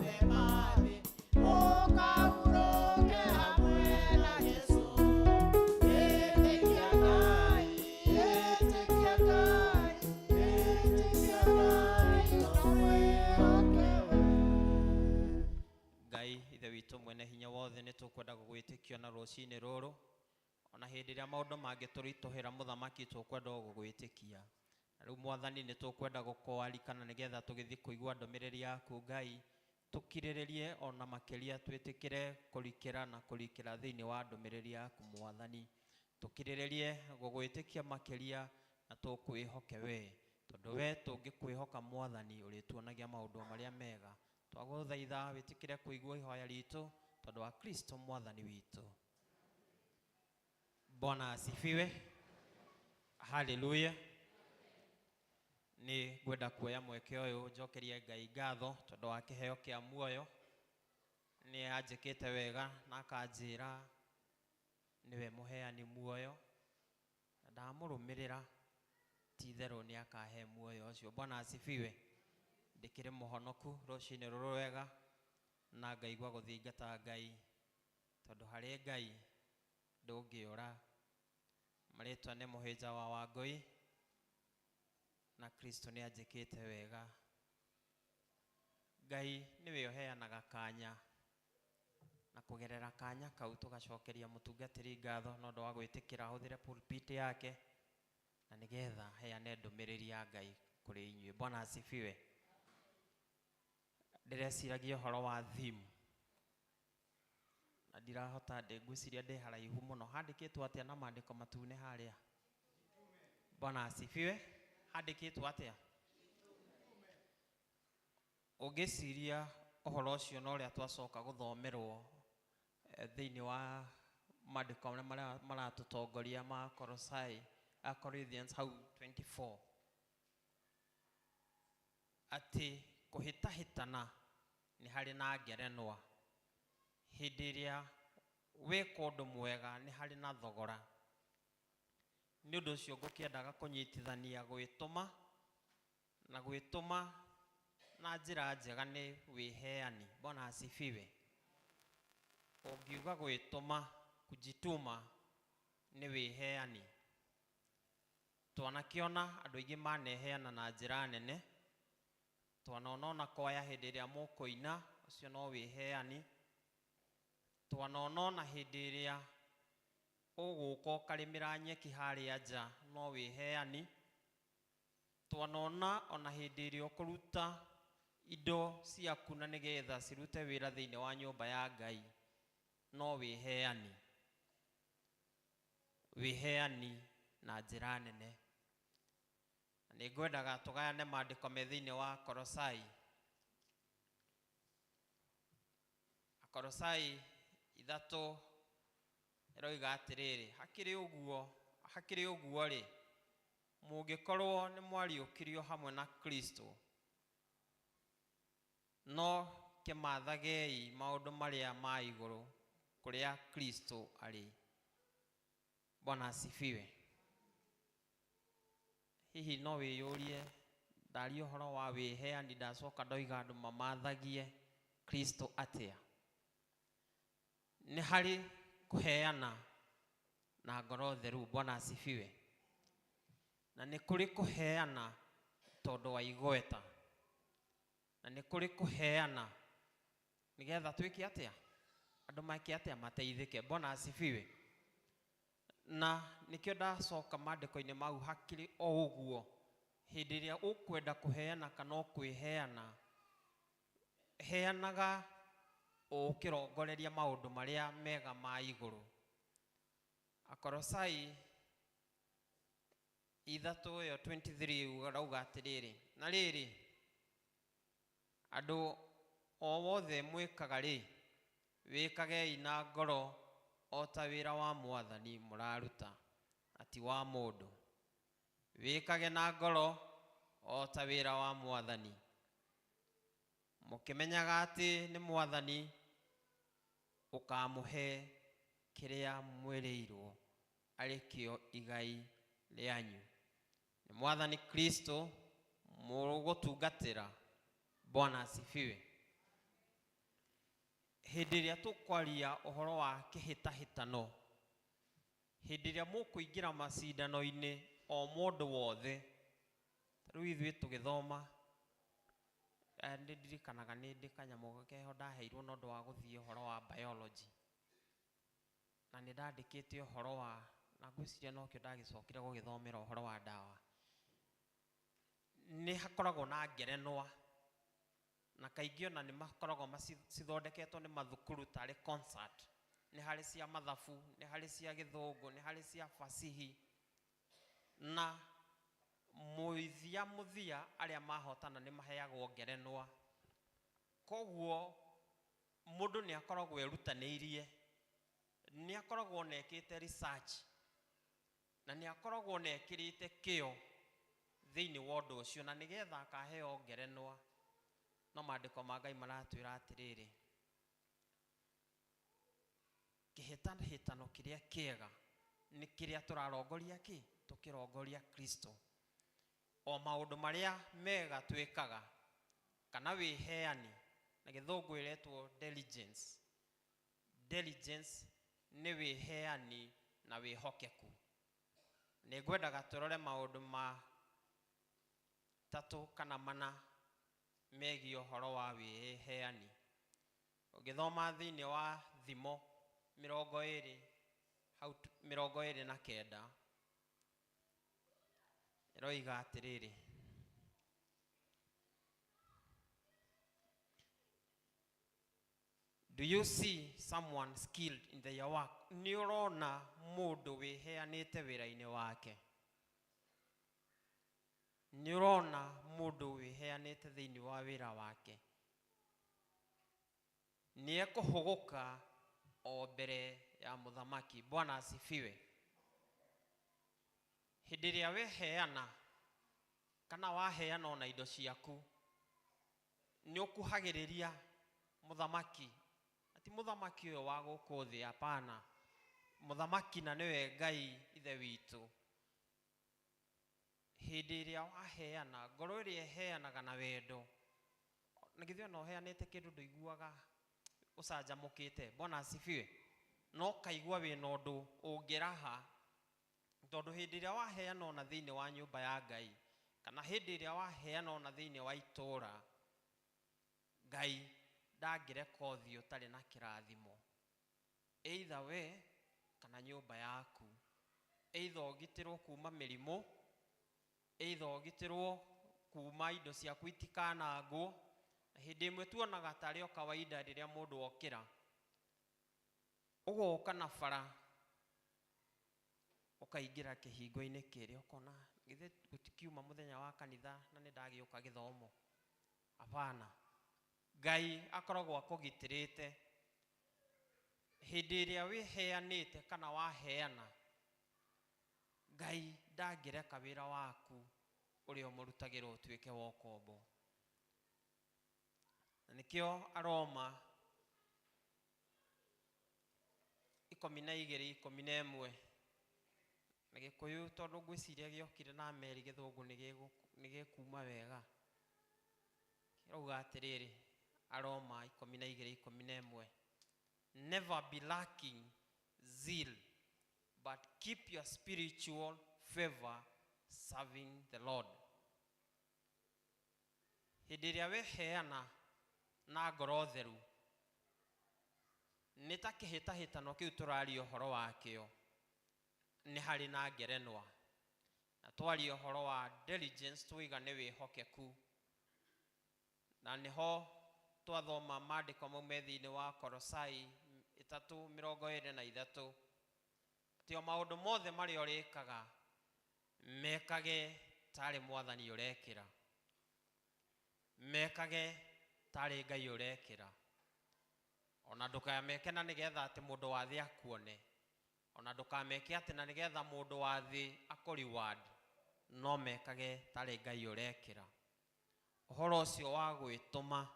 S11: mothe ma thĩ, ũkahurũke hamwe na Jesũ. Ĩtĩkia Ngai, ĩtĩkia Ngai, ĩtĩkia Ngai, na wĩhoke we.
S12: Ngai ithe witũ mwene hinya wothe nĩ tũkwenda gũgwĩtĩkia na rũcinĩ rũrũ ona hĩndĩ ĩrĩa maũndũ mangĩtũritũhĩra mũthamaki tũkwenda o gũgwĩtĩkia na rĩu mwathani nĩ tũkwenda gũkwarikana nĩgetha tũgĩthiĩ kũigua ndũmĩrĩri yaku Ngai tũkirĩrĩrie ona makĩria twĩtĩkĩre kũrikĩra na kũrikĩra thĩinĩ wa ndũmĩrĩri yaku mwathani tũkirĩrĩrie gũgwĩtĩkia makĩria na tũkwĩhoke we tondũ we tũngĩkwĩhoka mwathani ũrĩtuonagia maũndũ marĩa mega twagũthaitha wĩtĩkĩre kũigua ihoya ritũ tondũ wa Kristo mwathani witũ. Bwana asifiwe. Haleluya. Nĩ ngwenda kuoya mweke ũyũ njokerie Ngai ngatho tondũ wa kĩheo kĩa muoyo. Nĩ anjĩkĩte wega na akanjĩra nĩwe mũheani muoyo na ndamũrũmĩrĩra ti itherũ nĩ akahe muoyo ũcio. Bwana asifiwe. Ndĩkĩrĩ mũhonoku rũcinĩ rũrũ wega na ngaigua gũthingata Ngai tondũ harĩ Ngai ndũngĩũra. Marĩtwa nĩ Mũhĩnja wa Wangũi na Kristo nĩ anjĩkĩte wega. Ngai nĩwe ũheanaga kanya na kũgerera kanya kau tũgacokeria mũtungatĩri ngatho na ũndũ wa gwĩtĩkĩra ahũthĩre pulpit yake na nĩgetha heane ndũmĩrĩri ya Ngai kũrĩ inyuĩ. Bwana asifiwe. Ndĩreciragia ũhoro wa theme na ndirahota ndĩ ngwĩciria ndĩ haraihu mũno. Handĩkĩtwo atĩa na maandĩko matune harĩa? Bwana asifiwe. Handĩkĩtwo atĩa? Ũngĩciria ũhoro ũcio na ũrĩa twacoka gũthomerwo thĩinĩ wa maandĩko marĩa maratũtongoria ma Kolosai, a Corinthians hau 24 atĩ kũhĩtahĩtana nĩ harĩ na ngerenwa. Hĩndĩ ĩrĩa wĩka ũndũ mwega nĩ harĩ na thogora. Nĩ ũndũ ũcio ngũkĩendaga kũnyitithania gwĩtũma na gwĩtũma na njĩra njega nĩ wĩheani. Bwana asifiwe. Ũngiuga gwĩtũma, kujituma nĩ wĩheani. Twanakĩona andũ aingĩ maneheana na njĩra nene. Twanona ona kwaya hĩndĩ ĩrĩa mũkũina, ũcio no wĩheani. Twanona ona hĩndĩ ĩrĩa ũgũka ũkarĩmĩra nyeki harĩa nja, no wĩheani. Twanona ona hĩndĩ ĩrĩa ũkũruta indo ciaku na nĩgetha cirute wĩra thĩinĩ wa nyũmba ya Ngai, no wĩheani. Wĩheani na njĩra nene. Na nĩ ngwendaga tũgayane maandĩko me thĩinĩ wa Kolosai. Akolosai ithatũ ĩroiga atĩrĩrĩ, hakĩrĩ ũguo, hakĩrĩ ũguo rĩ, mũngĩkorwo nĩ mwariũkirio hamwe na Kristo, no kĩmathagei maũndũ marĩa ma igũrũ kũrĩa Kristo arĩ. Bwana asifiwe. Hihi no wĩyũrie ndaria ũhoro wa wĩheani ndacoka ndoiga andũ mamathagie Kristo atĩa? Nĩ harĩ kũheana na ngoro theru. Bwana asifiwe. Na nĩ kũrĩ kũheana tondũ wa igweta, na nĩ kũrĩ kũheana nĩgetha twĩke atĩa? Andũ meke atĩa? Mateithĩke. Bwana asifiwe. Na nĩkĩo ndacoka maandĩko-inĩ mau hakĩrĩ o ũguo, hĩndĩ ĩrĩa ũkwenda kũheana kana ũkwĩheana, heanaga ũkĩrongoreria maũndũ marĩa mega ma igũrũ. Akolosai ithatũ ĩyo 23 ũrauga atĩrĩrĩ, na rĩrĩ, andũ o wothe mwĩkaga rĩ, wĩkagei na ngoro o ta wĩra wa mwathani mũraruta, na ti wa mũndũ. Wĩkage na ngoro o ta wĩra wa mwathani, mũkĩmenyaga atĩ nĩ mwathani ũkamũhe kĩrĩa mwĩrĩirwo arĩ kĩo igai rĩanyu. Nĩ mwathani Kristo mũgũtungatĩra. Bwana asifiwe. Hĩndĩ ĩrĩa tũkwaria ũhoro wa kĩhĩtahĩtano, hĩndĩ ĩrĩa mũkũingĩra macindano-inĩ o mũndũ wothe, ta rĩu ithuĩ tũgĩthoma, nĩ ndirikanaga nĩ ndĩ kanyamũ keho ndaheirwo na ũndũ wa gũthiĩ ũhoro wa biology, na nĩ ndandĩkĩte ũhoro wa, na ngwĩciria nokĩo ndagĩcokire gũgĩthomera ũhoro wa ndawa. Nĩ hakoragwo na ngerenwa, na kaingĩ ona nĩ makoragwo cithondeketwo nĩ mathukuru tarĩ concert. Nĩ harĩ cia mathabu, nĩ harĩ cia gĩthũngũ, nĩ harĩ cia fasihi, na mũthia mũthia arĩa mahotana nĩ maheagwo ngerenwa. Koguo mũndũ nĩ akoragwo erutanĩirie, nĩ akoragwo na ekĩte research, na nĩ akoragwo na ekĩrĩte kĩo thĩinĩ wa ũndũ ũcio, na nĩgetha akaheo ngerenwa. No maandĩko ma Ngai maratwĩra atĩrĩrĩ, kĩhĩtahĩtano kĩrĩa kĩega nĩ kĩrĩa tũrarongoria kĩ? Tũkĩrongoria Kristo. O maũndũ marĩa mega twĩkaga, kana wĩheani, na gĩthũngũ ĩretwo diligence. Diligence nĩ wĩheani na wĩhokeku. Nĩ ngwendaga tũrore maũndũ ma tatũ kana mana megiĩ ũhoro wa wĩheani. Ũngĩthoma thĩinĩ wa Thimo mĩrongo ĩrĩ, hau mĩrongo ĩrĩ na kenda, ĩroiga atĩrĩrĩ, do you see someone skilled in their work? Nĩ ũrona mũndũ wĩheanĩte wĩra-inĩ wake? Nĩ ũrona mũndũ wĩheanĩte thĩinĩ wa wĩra wake? Nĩ ekũhũgũka o mbere ya mũthamaki. Bwana asifiwe. Hĩndĩ ĩrĩa weheana kana waheana ona indo ciaku, nĩ ũkuhagĩrĩria mũthamaki. Ti mũthamaki ũyũ wa gũkũ thĩ, hapana. Mũthamaki na nĩwe Ngai ithe witũ. Hĩndĩ ĩrĩa waheana, ngoro ĩrĩa ĩheanaga na wendo, na githĩ ona ũheanĩte kĩndũ ndũiguaga ũcanjamũkĩte? Bwana asifiwe. No ũkaigua wĩna ũndũ ũngĩraha, tondũ hĩndĩ ĩrĩa waheana ona thĩinĩ wa nyũmba ya Ngai, kana hĩndĩ ĩrĩa waheana ona thĩinĩ wa itũũra, Ngai ndangĩreka ũthiĩ ũtarĩ na kĩrathimo. Either we kana nyũmba yaku, either ũgitĩrwo kuma mĩrimũ, either ũgitĩrwo kuma indo ciaku itikanangwo. Na hĩndĩ ĩmwe tuonaga tarĩ o kawaida rĩrĩa mũndũ okĩra, ũgoka na bara ũkaingĩra kĩhingo-inĩ kĩrĩa, ũkona githĩ gũtikiuma mũthenya wa kanitha na nĩ ndagĩũka gĩthomo. Hapana, Ngai akoragwo akũgitĩrĩte. Hĩndĩ ĩrĩa wĩheanĩte kana waheana, Ngai ndangĩreka wĩra waku ũrĩa ũmũrutagĩra ũtuĩke wa ũkombo. Na nĩkĩo Aroma ikũmi na igĩrĩ ikũmi na ĩmwe, na Gĩkũyũ tondũ ngwĩciria gĩokire na meri, gĩthũngũ nĩ gĩkuma wega. Kĩrauga atĩrĩrĩ, Aroma ikũmi na igĩrĩ ikũmi na ĩmwe, never be lacking zeal, but keep your spiritual favor serving the Lord. Hĩndĩ ĩrĩa weheana na ngoro theru, nĩ ta kĩhĩtahĩtano kĩu tũraria ũhoro wakĩo, nĩ harĩ na ngerenwa. Na twaria ũhoro wa diligence, twoiga nĩ wĩhokeku. Na nĩho twathoma maandĩko mau me thĩinĩ wa Kolosai ĩtatũ mĩrongo ĩrĩ na ithatũ, atĩ o maũndũ mothe marĩa ũrĩkaga, mekage tarĩ Mwathani ũrekĩra, mekage tarĩ Ngai ũrekĩra. Ona ndũkameke na nĩgetha atĩ mũndũ wa thĩ akuone, ona ndũkameke atĩ na nĩgetha mũndũ wa thĩ akũ reward, no mekage tarĩ Ngai ũrekĩra. Ũhoro ũcio wa gwĩtũma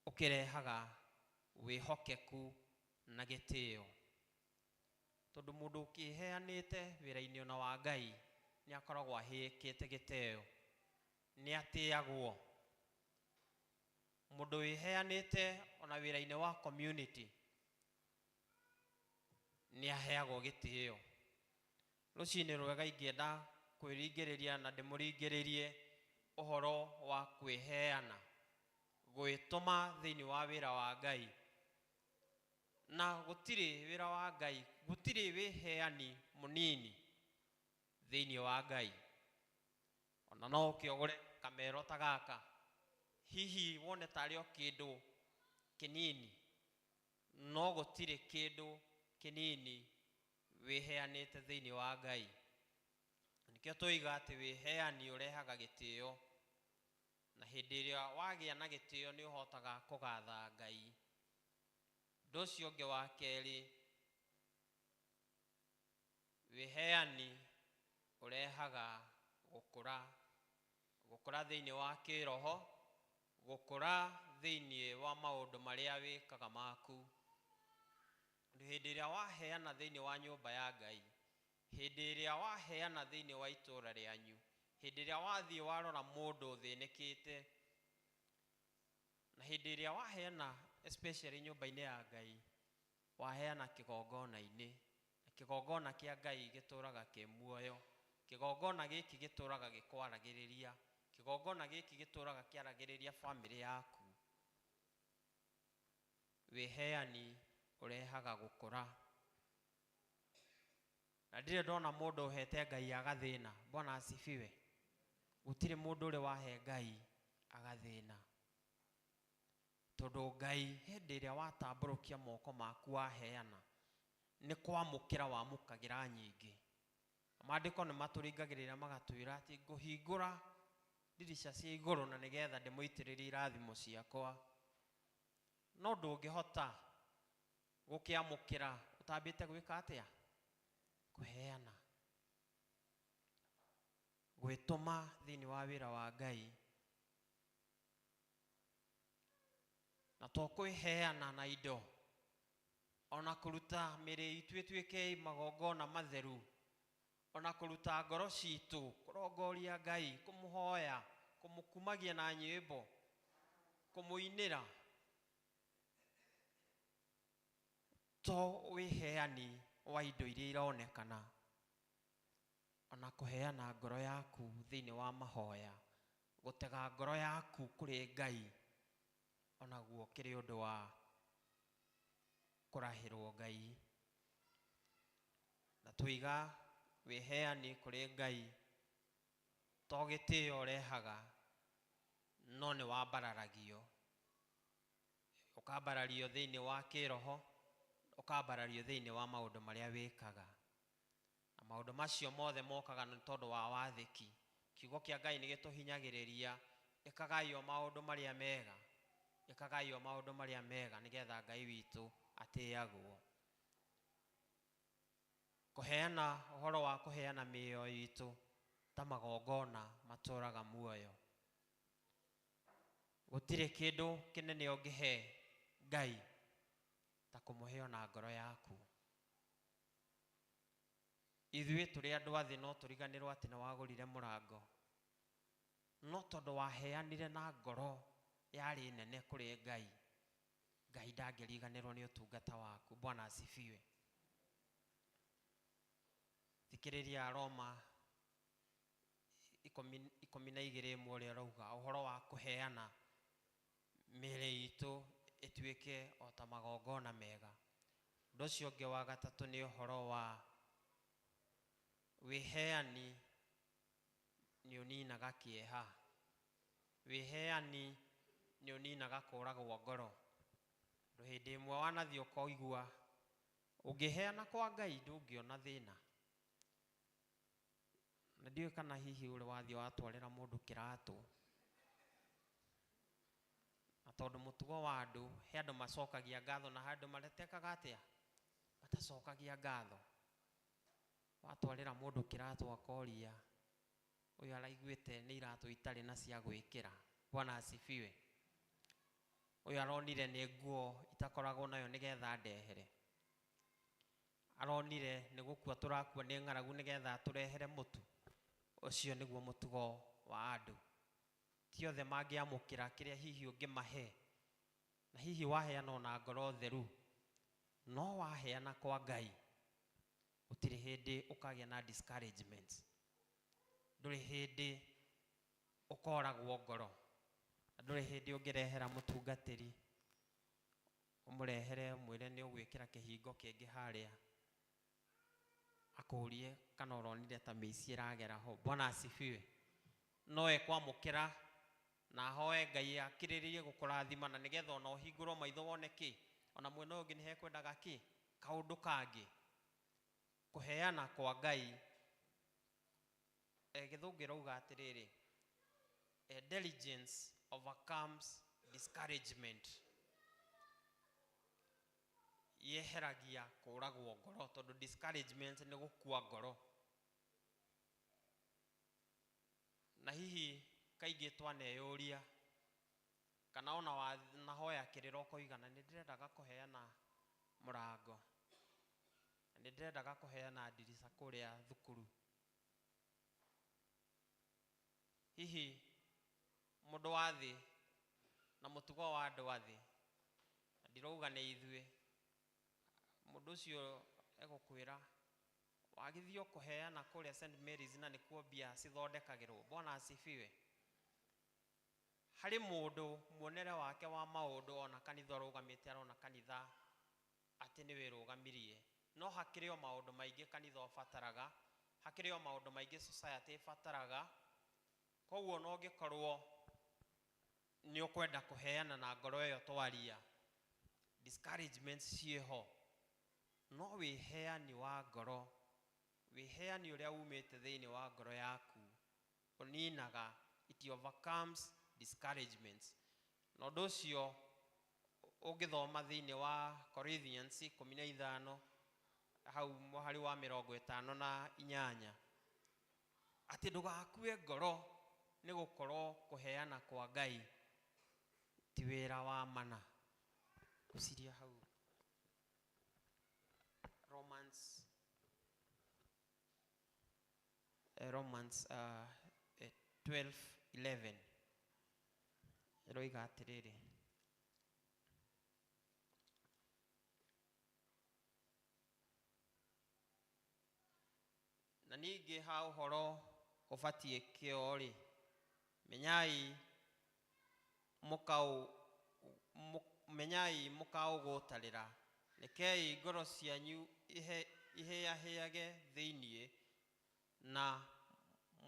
S12: ũkĩrehaga wĩhokeku na gĩtĩo, tondũ mũndũ ũkĩheanĩte wĩra-inĩ ona wa Ngai nĩ akoragwo ahĩkĩte gĩtĩo, nĩ atĩagwo. Mũndũ Mũndũ wĩheanĩte ona wĩra-inĩ wa community nĩ aheagwo gĩtĩo. Rũcinĩ rwega ingĩenda kwĩringĩrĩria na ndĩmũringĩrĩrie ũhoro wa kwĩheana, gwĩtũma thĩinĩ wa wĩra wa Ngai. Na gũtirĩ wĩra wa Ngai, gũtirĩ wĩheani mũnini thĩinĩ wa Ngai. Ona no ũkĩogore kamero ta gaka, hihi wone tarĩ o kĩndũ kĩnini, no gũtirĩ kĩndũ kĩnini wĩheanĩte thĩinĩ wa Ngai. Nĩkĩo tũiga atĩ wĩheani ũrehaga gĩtĩo, na hĩndĩ ĩrĩa wagĩa na gĩtĩo nĩ ũhotaga kũgatha Ngai. Ũndũ ũcio ũngĩ wa kerĩ, wĩheani ũrehaga gũkũra, gũkũra thĩinĩ wa kĩroho, gũkũra thĩinĩ wa maũndũ marĩa wĩkaga maku. Hĩndĩ ĩrĩa waheana thĩinĩ wa nyũmba ya Ngai, hĩndĩ ĩrĩa waheana thĩinĩ wa itũũra rĩanyu, hĩndĩ ĩrĩa wathiĩ warora mũndũ ũthĩnĩkĩte, na hĩndĩ ĩrĩa waheana especially nyũmba-inĩ ya Ngai, waheana kĩgongona-inĩ, na kĩgongona kĩa Ngai gĩtũũraga kĩ muoyo, kĩgongona gĩkĩ gĩtũũraga gĩkwaragĩrĩria, kĩgongona gĩkĩ gĩtũũraga kĩaragĩrĩria bamĩrĩ yaku. Wĩheani ũrehaga gũkũra. Na ndirĩ ndona mũndũ ũhete Ngai agathĩna. Bwana asifiwe. Gũtirĩ mũndũ ũrĩ wahe Ngai agathĩna, tondũ Ngai hĩndĩ ĩrĩa watambũrũkia moko maku waheana, nĩ kwamũkĩra wamũkagĩra nyingĩ. Maandĩko nĩ matũringagĩrĩria magatwĩra atĩ ngũhingũra ndirica cia igũrũ na nĩgetha ndĩmũitĩrĩrie irathimo ciakwa. No ndũngĩhota gũkĩamũkĩra ũtambĩte gwĩka atĩa? Kũheana. Gwĩtũma thĩinĩ wa wĩra wa Ngai. Na to kwĩheana na indo, ona kũruta mĩrĩ itũ ĩtuĩke magongona matheru, ona kũruta ngoro citũ, kũrongoria Ngai, kũmũhoya, kũmũkumagia na nyĩmbo, kũmũinĩra. To wĩheani wa indo iria ironekana, ona kũheana ngoro yaku thĩinĩ wa mahoya, gũtega ngoro yaku kũrĩ Ngai, onaguo kĩrĩ ũndũ wa kũrahĩrwo Ngai. Na tũiga wĩheani kũrĩ Ngai to gĩtĩo ũrehaga, no nĩ wambararagio, ũkambarario thĩinĩ wa kĩroho, ũkambarario thĩinĩ wa maũndũ marĩa wĩkaga. Na maũndũ macio mothe mokaga nĩ tondũ wa wathĩki. Kiugo kĩa Ngai nĩ gĩtũhinyagĩrĩria, ĩkagai o maũndũ marĩa mega, ĩkagai o maũndũ marĩa mega nĩgetha Ngai witũ atĩagwo. Kũheana ũhoro wa kũheana mĩoyo itũ ta magongona matũũraga muoyo. Gũtirĩ kĩndũ kĩnene ũngĩhe Ngai ta kũmũhe ona ngoro yaku. Ithuĩ tũrĩ andũ a thĩ no tũriganĩrwo atĩ nĩ wagũrire mũrango, no tondũ waheanire na ngoro yarĩ nene kũrĩ Ngai, Ngai ndangĩriganĩrwo nĩ ũtungata waku. Bwana asifiwe. Thikĩrĩria Roma 12:1 ũrĩa ũrauga ũhoro wa kũheana mĩĩrĩ itũ ĩtuĩke o ta magongona mega. Ũndũ ũcio ũngĩ wa gatatũ nĩ ũhoro wa wĩheani nĩ ũninaga kĩeha. Wĩheani nĩ ũninaga kũragwo ngoro. Tondũ hĩndĩ ĩmwe wanathiĩ ũkoigua ũngĩheana kwa Ngai ndũngĩona thĩna. Na ndiũĩ kana hihi ũrĩ wathiĩ watwarĩra mũndũ kĩratũ. Na tondũ mũtugo wa andũ, he andũ macokagia ngatho na he andũ maretekaga atĩa? Matacokagia ngatho. Watwarĩra mũndũ kĩratũ akoria, ũyũ araiguĩte nĩ iratũ itarĩ na cia gwĩkĩra. Bwana asifiwe. Ũyũ aronire nĩ nguo itakoragwo nayo nĩgetha ndehere. Aronire nĩ gũkua tũrakua nĩ ng'aragu nĩgetha atũrehere mũtu. Ũcio nĩguo mũtugo wa andũ. Ti othe mangĩamũkĩra kĩrĩa hihi ũngĩmahe, Na hihi waheana ona ngoro theru, no waheana kwa Ngai gũtirĩ hĩndĩ ũkagĩa na discouragement, ndũrĩ hĩndĩ ũkoragwo ngoro, na ndũrĩ hĩndĩ ũngĩrehera mũtungatĩri ũmũrehere ũmwĩre nĩ ũgwĩkĩra kĩhingo kĩngĩ harĩa, akũrie kana ũronire ta mĩici ĩragera ho. Bwana asifiwe. No ekwamũkĩra na ahoe Ngai akĩrĩrĩrie gũkũrathima, na nĩgetha ona ũhingũrwo maitho wone kĩ, ona mwena ũyũ ũngĩ nĩ hekwendaga kĩ, kaũndũ kangĩ. Kũheana kwa Ngai, gĩthũngũ ĩrauga atĩrĩrĩ, diligence overcomes discouragement. Yeheragia kũragwo ngoro, tondũ discouragement nĩ gũkua ngoro. Na hihi kaingĩ twaneyũria kana ona wanahoya kĩrĩra ũkoiga na nĩ ndĩrendaga kũheana mũrango, na nĩ ndĩrendaga kũheana ndirica kũrĩa thukuru. Hihi mũndũ wa thĩ na mũtugo wa andũ a thĩ, na ndirauga nĩ ithuĩ, mũndũ ũcio egũkwĩra wagĩthiĩ kũheana kũrĩa St Mary's na nĩkuo mbia cithondekagĩrwo. Bwana asifiwe. Harĩ mũndũ muonere wake wa maũndũ ona kanitha ũrũgamĩte arona kanitha atĩ nĩ wĩrũgamirie, no hakĩrĩ o maũndũ maingĩ kanitha ũbataraga, hakĩrĩ o maũndũ maingĩ society ĩbataraga. Koguo no ũngĩkorwo nĩ ũkwenda kũheana na ngoro ĩyo twaria, discouragement ciĩho, no wĩheani wa ngoro, wĩheani ũrĩa umĩte thĩinĩ wa ngoro yaku ũninaga, it overcomes discouragements. Na ũndũ ũcio ũngĩthoma thĩinĩ wa Corinthians 15 hau mũhari wa 58, atĩ ndũgakue ngoro nĩ gũkorwo kũheana kwa Ngai ti wĩra wa mana. Ngwĩciria hau Romans, Romans 12:11 ĩroiga atĩrĩrĩ, na ningĩ ha ũhoro ũbatiĩ kĩo-rĩ, menyai mũkaũgũtarĩra, rekei ngoro cianyu ihĩahĩage thĩinĩ na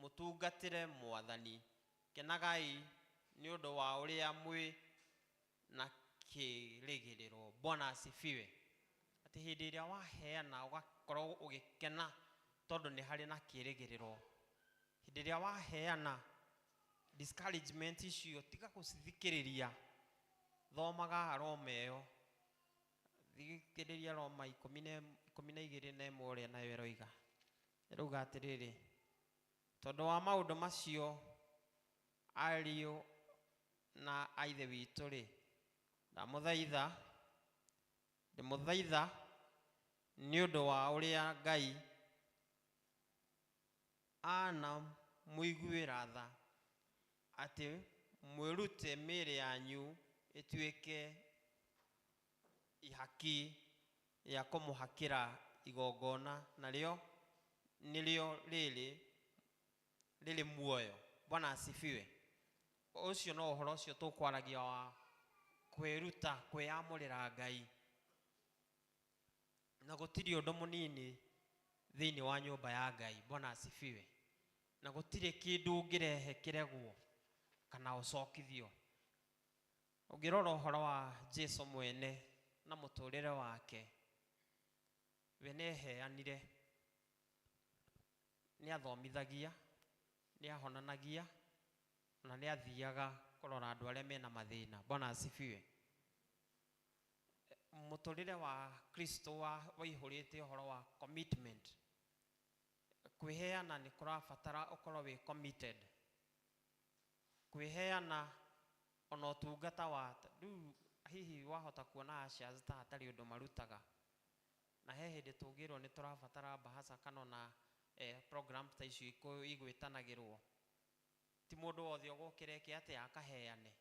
S12: mũtungatĩre Mwathani. Kenagai nĩ ũndũ wa ũrĩa mwĩ na kĩĩrĩgĩrĩro. Bwana asifiwe. Atĩ hĩndĩ ĩrĩa waheana ũgakorwo ũgĩkena tondũ nĩ harĩ na kĩĩrĩgĩrĩro. Hĩndĩ ĩrĩa waheana discouragement icio tiga gũcithikĩrĩria, thomaga Roma ĩyo, thikĩrĩria Roma 12 na 1 ũrĩa nayo ĩroiga. Ĩrauga atĩrĩrĩ, tondũ wa maũndũ macio ariũ na a ithe witũ-rĩ, ndamũthaitha, ndĩmũthaitha nĩ ũndũ wa ũrĩa Ngai anamũiguĩra tha, atĩ mwĩrute mĩĩrĩ yanyu ĩtuĩke ihaki rĩa kũmũhakĩra igongona, narĩo nĩrĩo rĩrĩ rĩrĩ muoyo. Bwana asifiwe. Ũcio no ũhoro ũcio tũkwaragia wa kwĩruta kwĩyamũrĩra Ngai, na gũtirĩ ũndũ mũnini thĩinĩ wa nyũmba ya Ngai. Bwana asifiwe. Na gũtirĩ kĩndũ ũngĩrehe kĩregwo kana ũcokithio. Ũngĩrora ũhoro wa Jesu mwene na mũtũrĩre wake, we nĩeheanire, nĩathomithagia, nĩahonanagia, na nĩathiaga kũrora andũ arĩa mena mathĩna. Bwana asifiwe. Mũtũrĩre wa Kristo waihũrĩte ũhoro wa commitment. Kwĩheana nĩ kũrabatara ũkorwo wĩ committed. Kwĩheana ona ũtungata wa rĩu hihi wahota kuona ushers ta hatarĩ ũndũ marutaga, na he hĩndĩ tũngĩrwo nĩ tũrabatara bahasa kana ona program ta icio igwĩtanagĩrwo, ti mũndũ wothe ũgũkĩra eke atĩ akaheane.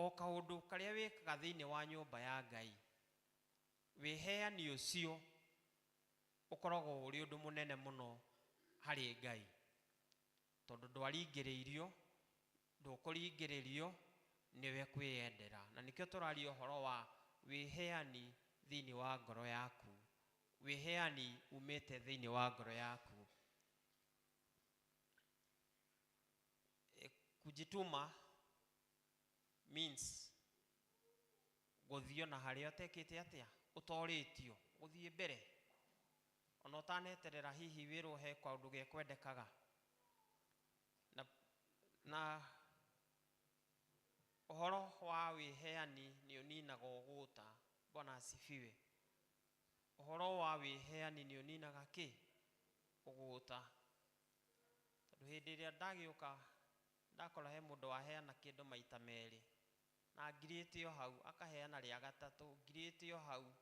S12: O kaũndũ karĩa wĩkaga thĩinĩ wa nyũmba ya Ngai, wĩheani ũcio ũkoragwo ũrĩ ũndũ mũnene mũno harĩ Ngai, tondũ ndwaringĩrĩirio, ndũkũringĩrĩrio, nĩwe kwĩyendera. Na nĩkĩo tũraria ũhoro wa wĩheani thĩinĩ wa ngoro yaku, wĩheani umĩte thĩinĩ wa ngoro yaku. Kujituma means gũthiĩ ona harĩa ũtekĩte atĩa, ũtorĩtio, gũthiĩ mbere ona ũtaneterera hihi wĩrwo he kaũndũ gekwendekaga. Na ũhoro wa wĩheani nĩ ũninaga ũgũta. Bwana asifiwe. Ũhoro wa wĩheani nĩ ũninaga kĩ? Ũgũta. Tondũ hĩndĩ ĩrĩa ndagĩũka ndakora he mũndũ waheana kĩndũ maita merĩ na ngirĩte o hau, akaheana rĩa gatatũ, ngirĩte o hau,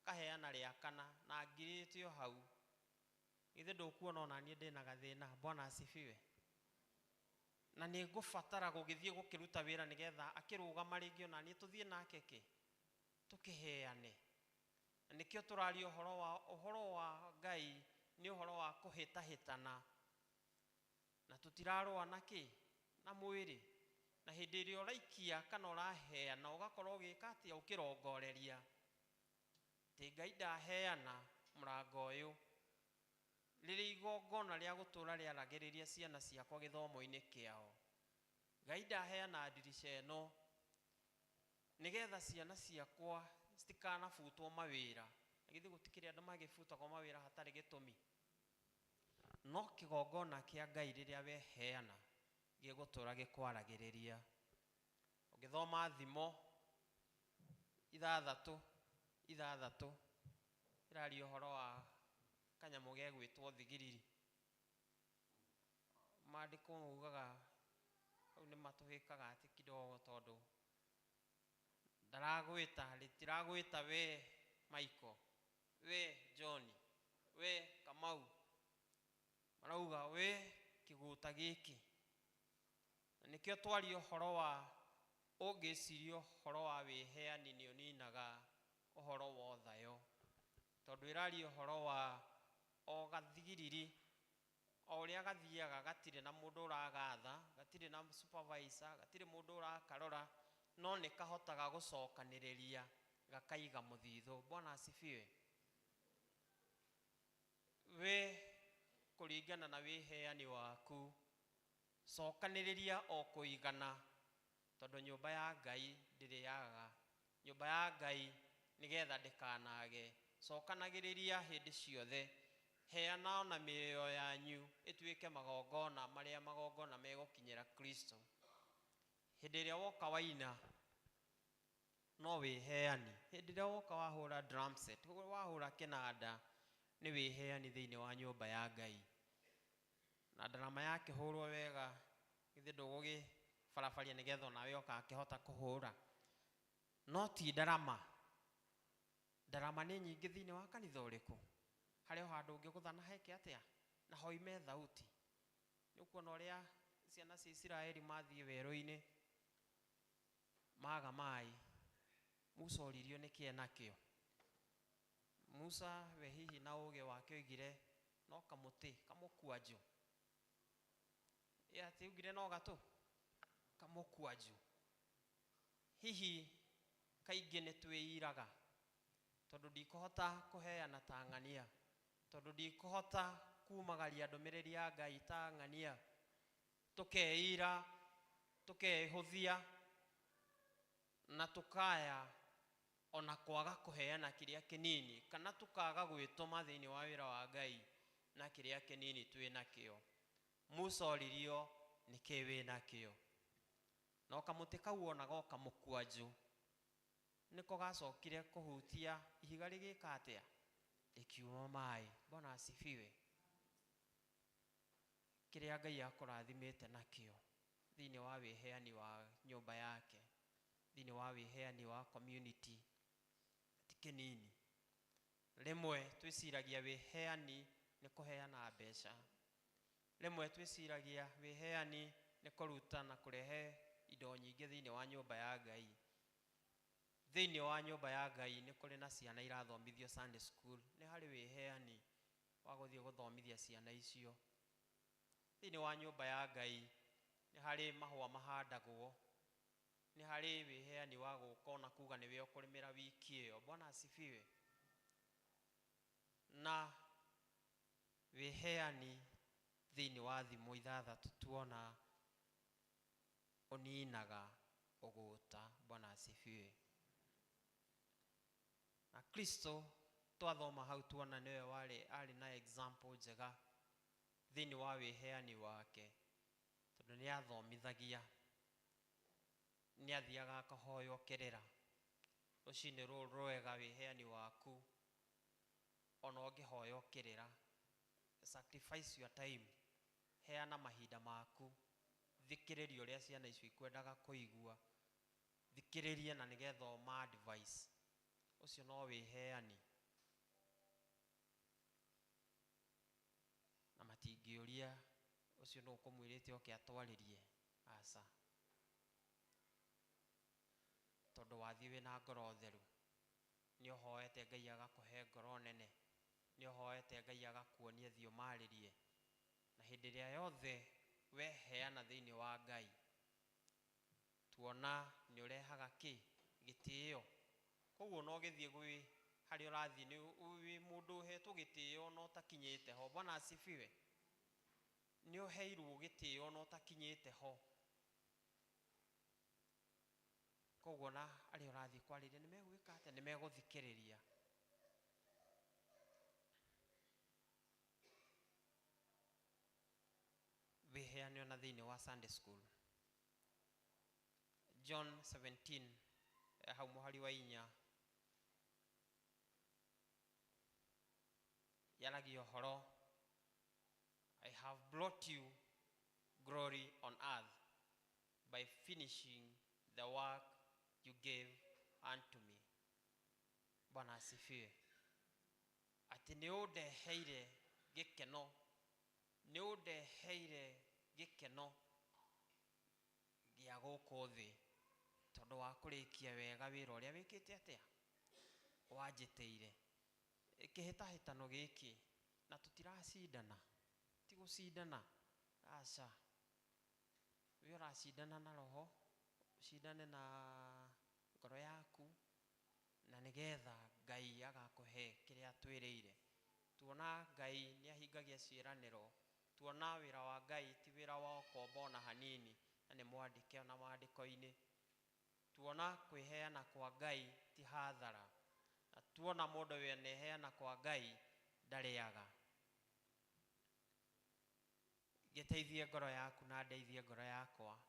S12: akaheana rĩa kana na ngirĩte o hau, githĩ ndũkuona ona niĩ ndĩna gathĩna? Bwana asifiwe. Na nĩ ngũbatara gũgĩthiĩ gũkĩruta wĩra nĩgetha akĩrũgama rĩngĩ ona niĩ tũthiĩ nake kĩ tũkĩheane. Na nĩkĩo tũraria ũhoro wa Ngai nĩ ũhoro wa kũhĩtahĩtana, na tũtirarũa na kĩ? Na mwĩrĩ. Na hĩndĩ ĩrĩa ũraikia kana ũraheana ũgakorwo ũgĩka atĩa? Ũkĩrongoreria atĩ Ngai ndaheana mũrango ũyũ, rĩrĩ igongona rĩa gũtũra rĩaragĩrĩria ciana ciakwa gĩthomo-inĩ kĩao, Ngai ndaheana ndirica ĩno nĩgetha ciana ciakwa citikanabutwo mawĩra. Na githĩ gũtikĩrĩ andũ magĩbutagwo mawĩra hatarĩ gĩtũmi? No kĩgongona kĩa Ngai rĩrĩa weheana gĩgũtũra gĩkwaragĩrĩria. Ũngĩthoma Thimo ithathatũ ithathatũ ĩraria ũhoro wa kanyamũ gegwĩtwo thigiriri. Maandĩko maugaga hau nĩ matũhĩkaga atĩ kidogo, tondũ ndaragwĩta, rĩtiragwĩta we Michael, we John, we Kamau, marauga we kĩgũta gĩkĩ. Na nĩkĩo twaria ũhoro wa ũngĩciria ũhoro wa wĩheani nĩ ũninaga ũhoro wa ũthayo, tondũ ĩraria ũhoro wa o gathigiriri, o ũrĩa gathiaga, gatirĩ na mũndũ ũragatha, gatirĩ na supervisor, gatirĩ mũndũ ũrakarora, no nĩ kahotaga gũcokanĩrĩria gakaiga mũthithũ. Bwana asifiwe. We kũringana na wĩheani waku, cokanĩrĩria o kũigana, tondũ nyũmba ya Ngai ndĩrĩ yagaga. Nyũmba ya Ngai nĩgetha ndĩkanage, cokanagĩrĩria hĩndĩ ciothe, heana ona mĩoyo yanyu ĩtuĩke magongona marĩa magongona megũkinyĩra Kristo. Hĩndĩ ĩrĩa woka waina no wĩheani, hĩndĩ ĩrĩa woka wahũra drum set, wahũra kĩnanda, nĩ wĩheani thĩinĩ wa nyũmba ya Ngai. Na ndarama yakĩhũrwo wega, githĩ ndũgũgĩbarabaria nĩgetha onawe ũgakĩhota kũhũra? No ti ndarama, ndarama nĩ nyingĩ thĩinĩ wa kanitha ũrĩkũ, harĩ o handũ ũngĩgũtha na heke atĩa na hoime thauti. Nĩ ũkuona ũrĩa ciana cia Isiraeli mathiĩ werũ-inĩ maga maĩ, Musa oririo nĩkĩ enakĩo. Musa we hihi na ũgĩ wake oigire no kamũtĩ kamũkwanjũ, ĩ atĩ augire no gatũ kamũkwanjũ. Hihi kaingĩ nĩ twĩiraga tondũ ndikũhota kũheana ta ng'ania, tondũ ndikũhota kumagaria ndũmĩrĩri ya Ngai ta ng'ania, tũkeira, tũkehũthia na tũkaya ona kwaga kũheana kĩrĩa kĩnini, kana tũkaga gwĩtũma thĩinĩ wa wĩra wa Ngai na kĩrĩa kĩnini twĩ nakĩo. Musa oririo nĩkĩ wĩ nakĩo, no kamũtĩ kau onaga o kamũkwanjũ nĩko gacokire kũhutia ihiga rĩgĩka atĩa? Rĩkiuma maĩ. Bwana asifiwe. Kĩrĩa Ngai akũrathimĩte nakĩo thĩinĩ wa wĩheani wa nyũmba yake, thĩinĩ wa wĩheani wa community, ti kĩnini. Rĩmwe twĩciragia wĩheani nĩ kũheana mbeca, rĩmwe twĩciragia wĩheani nĩ kũruta na kũrehe indo nyingĩ thĩinĩ wa nyũmba ya Ngai. Thĩinĩ wa nyũmba ya Ngai nĩ kũrĩ na ciana irathomithio Sunday school, nĩ harĩ wĩheani wa gũthiĩ gũthomithia ciana icio. Thĩinĩ wa nyũmba ya Ngai nĩ harĩ mahũa mahandagwo, nĩ harĩ wĩheani wa gũka ona kuga nĩwe ũkũrĩmĩra wiki ĩyo. Bwana asifiwe. Na wĩheani thĩinĩ wa thimo ithathatũ tuona ũninaga ũgũta. Bwana asifiwe. Na Kristo twathoma hau tuona nĩwe warĩ arĩ na example njega thĩinĩ wa wĩheani wake, tondũ nĩ athomithagia, nĩ athiaga akahoywo kĩrĩra. Rũcinĩ rũrũ rwega wĩheani waku ona ũngĩhoywo kĩrĩra, sacrifice your time, heana mahinda maku, thikĩrĩria ũrĩa ciana icio ikwendaga kũigua, thikĩrĩria na nĩgetha ũma advice. Ũcio no wĩheani, na matingĩũria ũcio nũ ũkũmwĩrĩte oke atwarĩrie, aca, tondũ wathiĩ wĩna ngoro theru, nĩ ũhoete Ngai agakũhe ngoro nene, nĩ ũhoete Ngai agakuonia thiĩ ũmarĩrie, na hĩndĩ ĩrĩa yothe weheana thĩinĩ wa Ngai, tuona nĩ ũrehaga kĩ gĩtĩo. Koguo no ũgĩthiĩ gwĩ harĩa ũrathiĩ nĩ wĩ mũndũ ũhetwo gĩtĩo na ũtakinyĩte ho. Bwana asifiwe. Nĩ ũheirwo gĩtĩo na ũtakinyĩte ho. Koguo na arĩa ũrathiĩ kwarĩria nĩ megwĩka atĩa? Nĩ megũthikĩrĩria. Wĩheane ona thĩinĩ wa Sunday school. John 17 hau mũhari wa inya yaragia ũhoro, I have brought you glory on earth by finishing the work you gave unto me. Bwana asifiwe. Atĩ nĩ ũndeheire gĩkeno, nĩ ũndeheire gĩkeno gĩa gũkũ thĩ tondũ wa kũrĩkia wega wĩra ũrĩa wĩkĩte atĩa wanjĩtĩire. Kĩhĩtahĩtano gĩkĩ na tũtiracindana, ti gũcindana, aca. We ũracindana na roho, ũcindane na ngoro yaku, na nĩgetha Ngai agakũhe kĩrĩa atwĩrĩire. Tuona Ngai nĩ ahingagia ciĩranĩro, tuona wĩra wa Ngai ti wĩra wa ũkombo ona hanini, na nĩ mwandĩke ona maandĩko-inĩ. Tuona kwĩheana kwa Ngai ti hathara, na tuona mũndũ weneheana kwa Ngai ndarĩaga. Gĩteithie ngoro yaku na ndeithie ngoro yakwa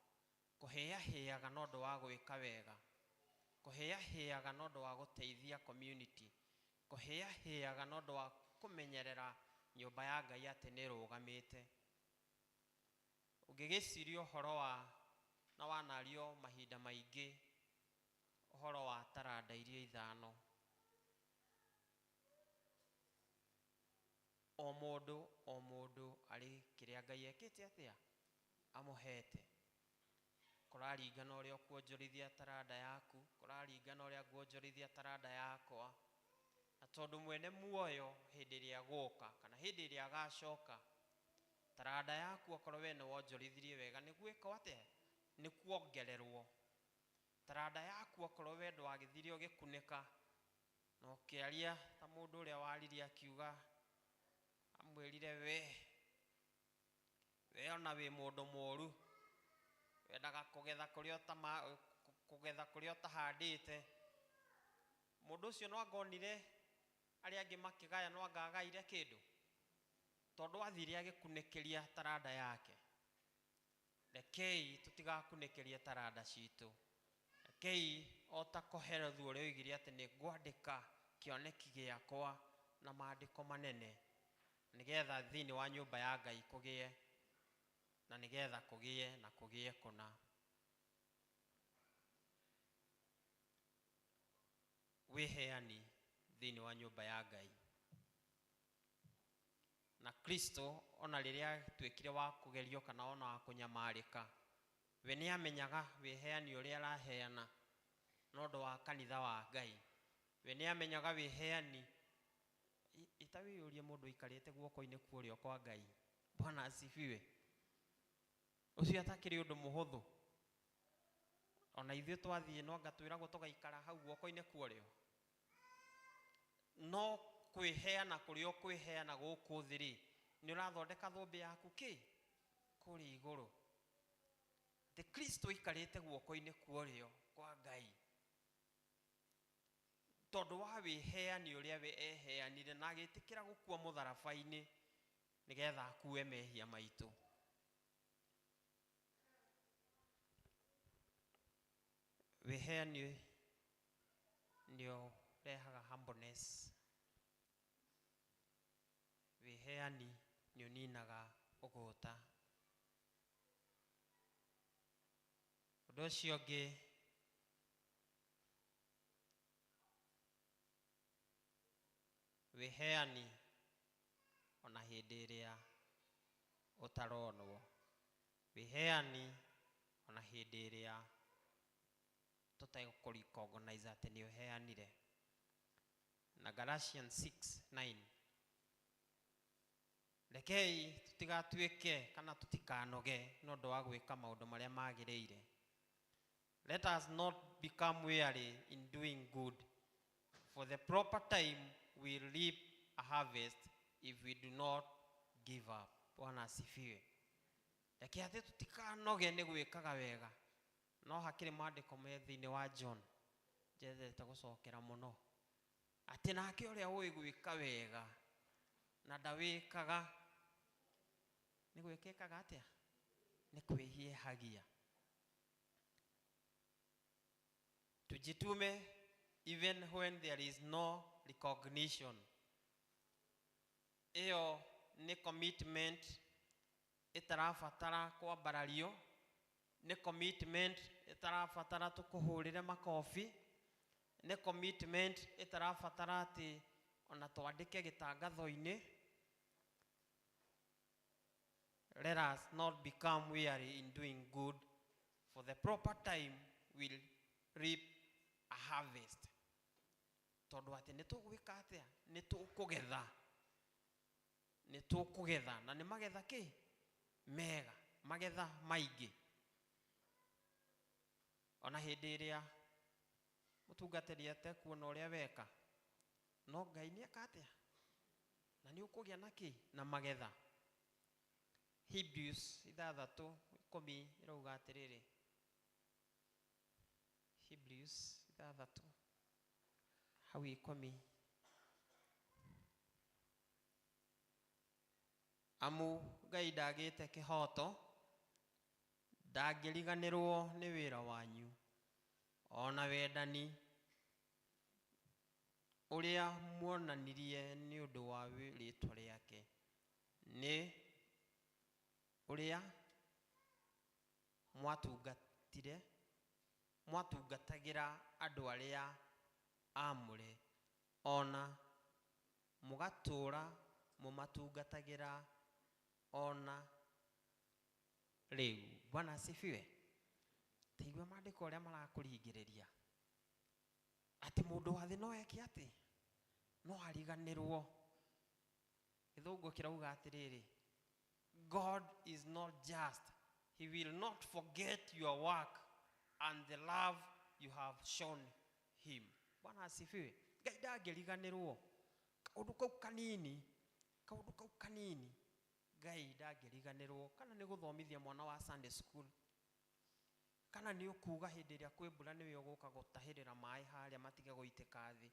S12: kũhĩahĩaga na ũndũ wa gwĩka wega, kũhĩahĩaga na ũndũ wa gũteithia community, kũhĩahĩaga na ũndũ wa kũmenyerera nyũmba ya Ngai atĩ nĩ ĩrũgamĩte. Ũngĩgĩciria ũhoro wa na wanario mahinda maingĩ ũhoro wa taranda iria ithano, o mũndũ o mũndũ arĩ kĩrĩa Ngai ekĩte atĩa amũhete. Kũraringana ũrĩa ũkuonjorithia taranda yaku, kũraringana ũrĩa nguonjorithia taranda yakwa. Na tondũ mwene muoyo hĩndĩ ĩrĩa agũka kana hĩndĩ ĩrĩa agacoka, taranda yaku okorwo we nĩ wonjorithirie wega nĩ gwĩkwo atĩa? Nĩ kuongererwo. Taranda yaku okorwo we ndwagĩthire ũgĩkunĩka na ũkĩaria ta mũndũ ũrĩa waririe akiuga, amwĩrire we we ona wĩ mũndũ mũru, wendaga kũgetha kũrĩa ũtama, kũgetha kũrĩa ũtahandĩte. Mũndũ ũcio no angonire arĩa angĩ makĩgaya, no anga agaire kĩndũ, tondũ athire agĩkunĩkĩria taranda yake. Rekei tũtigakunĩkĩrie taranda citũ. Rekei o ta Kohelethu ũrĩa oigire atĩ nĩ ngwandĩka kĩoneki gĩakwa na maandĩko manene, nĩgetha thĩinĩ wa nyũmba ya Ngai kũgĩe na nĩgetha kũgĩe na kũgĩe kũna. Wĩheani thĩinĩ wa nyũmba ya Ngai. Na Kristo ona rĩrĩa atuĩkire wa kũgerio kana ona wa kũnyamarĩka, We nĩ amenyaga wĩheani ũrĩa araheana na ũndũ wa kanitha wa Ngai. We nĩ amenyaga wĩheani ita wĩyũrie mũndũ aikarĩte guoko-inĩ kwa ũrĩo kwa Ngai. Bwana asifiwe. Ũcio atakĩrĩ ũndũ mũhũthũ. Ona ithuĩ twathiĩ no anga twĩragwo tũgaikara hau guoko-inĩ kwa ũrĩo. No kwĩheana kũrĩa ũkwĩheana gũkũ thĩ rĩ, nĩ ũrathondeka thũmbĩ yaku kĩ kũrĩa igũrũ. Atĩ Kristo aikarĩte guoko-inĩ kwa ũrĩo kwa Ngai tondũ wa wĩheani ũrĩa we eheanire na agĩtĩkĩra gũkua mũtharaba-inĩ nĩgetha akue mehia maitũ. Wĩheani nĩ ũrehaga humbleness. Wĩheani nĩ ũninaga ũgũta. Ũndũ ũcio ũngĩ, wĩheani ona hĩndĩ ĩrĩa ũtaronwo. Wĩheani ona hĩndĩ ĩrĩa tũtegũkũ-recognize atĩ nĩ ũheanire. Na Galatians 6:9, rekei tũtigatuĩke kana tũtikanoge nĩ ũndũ wa gwĩka maũndũ marĩa magĩrĩire. Let us not become weary in doing good, for the proper time we reap a harvest if we do not give up. Bwana asifiwe. Reke atĩ tũtikanoge nĩ gwĩkaga wega. No hakĩrĩ maandĩko me thĩinĩ wa John njendete gũcokera mũno, atĩ nake ũrĩa ũĩ gwĩka wega na ndawĩkaga nĩ gwĩka ekaga atĩa? Nĩ kwĩhiehagia. Tujitume even when there is no recognition. Ĩyo nĩ commitment ĩtarabatara kwambarario, nĩ commitment ĩtarabatara tũkũhũrĩre makobi, nĩ commitment ĩtarabatara atĩ ona twandĩke gĩtangatho-inĩ. Let us not become weary in doing good, for the proper time will reap a harvest. Tondũ atĩ nĩ tũgwĩka atĩa? Nĩ tũkũgetha. Nĩ tũkũgetha. Na nĩ magetha kĩ? Mega. Magetha maingĩ. Ona hĩndĩ ĩrĩa mũtungatĩri atekuona ũrĩa weka, no Ngai nĩ eka atĩa? Na nĩ ũkũgĩa na kĩ? Na magetha. Hebrews 6:10 ĩrauga atĩrĩrĩ. Hebrews 6 hau 10. Amu Ngai ndagĩte kĩhoto, ndangĩriganĩrwo nĩ wĩra wanyu ona wendani ũrĩa muonanirie nĩ ũndũ wa rĩĩtwa rĩake, nĩ ũrĩa mwatungatagĩra andũ arĩa aamũre, ona mũgatũũra mũmatungatagĩra ona rĩu. Bwana asifiwe. Taigua maandĩko ũrĩa marakũringĩrĩria atĩ mũndũ wa thĩ no eke atĩ no ariganĩrwo. Gĩthũngũ kĩrauga atĩrĩrĩ, God is not just, he will not forget your work and the love you have shown him. Bwana asifiwe. Ngai ndangĩriganĩrwo. Kaũndũ kau kanini, kaũndũ kau kanini, Ngai ndangĩriganĩrwo. Kana nĩ gũthomithia mwana wa Sunday school, kana nĩ ũkuga hĩndĩ ĩrĩa kwĩ mbura nĩwe ũgũka gũtahĩrĩra maĩ harĩa matige gũitĩka thĩ,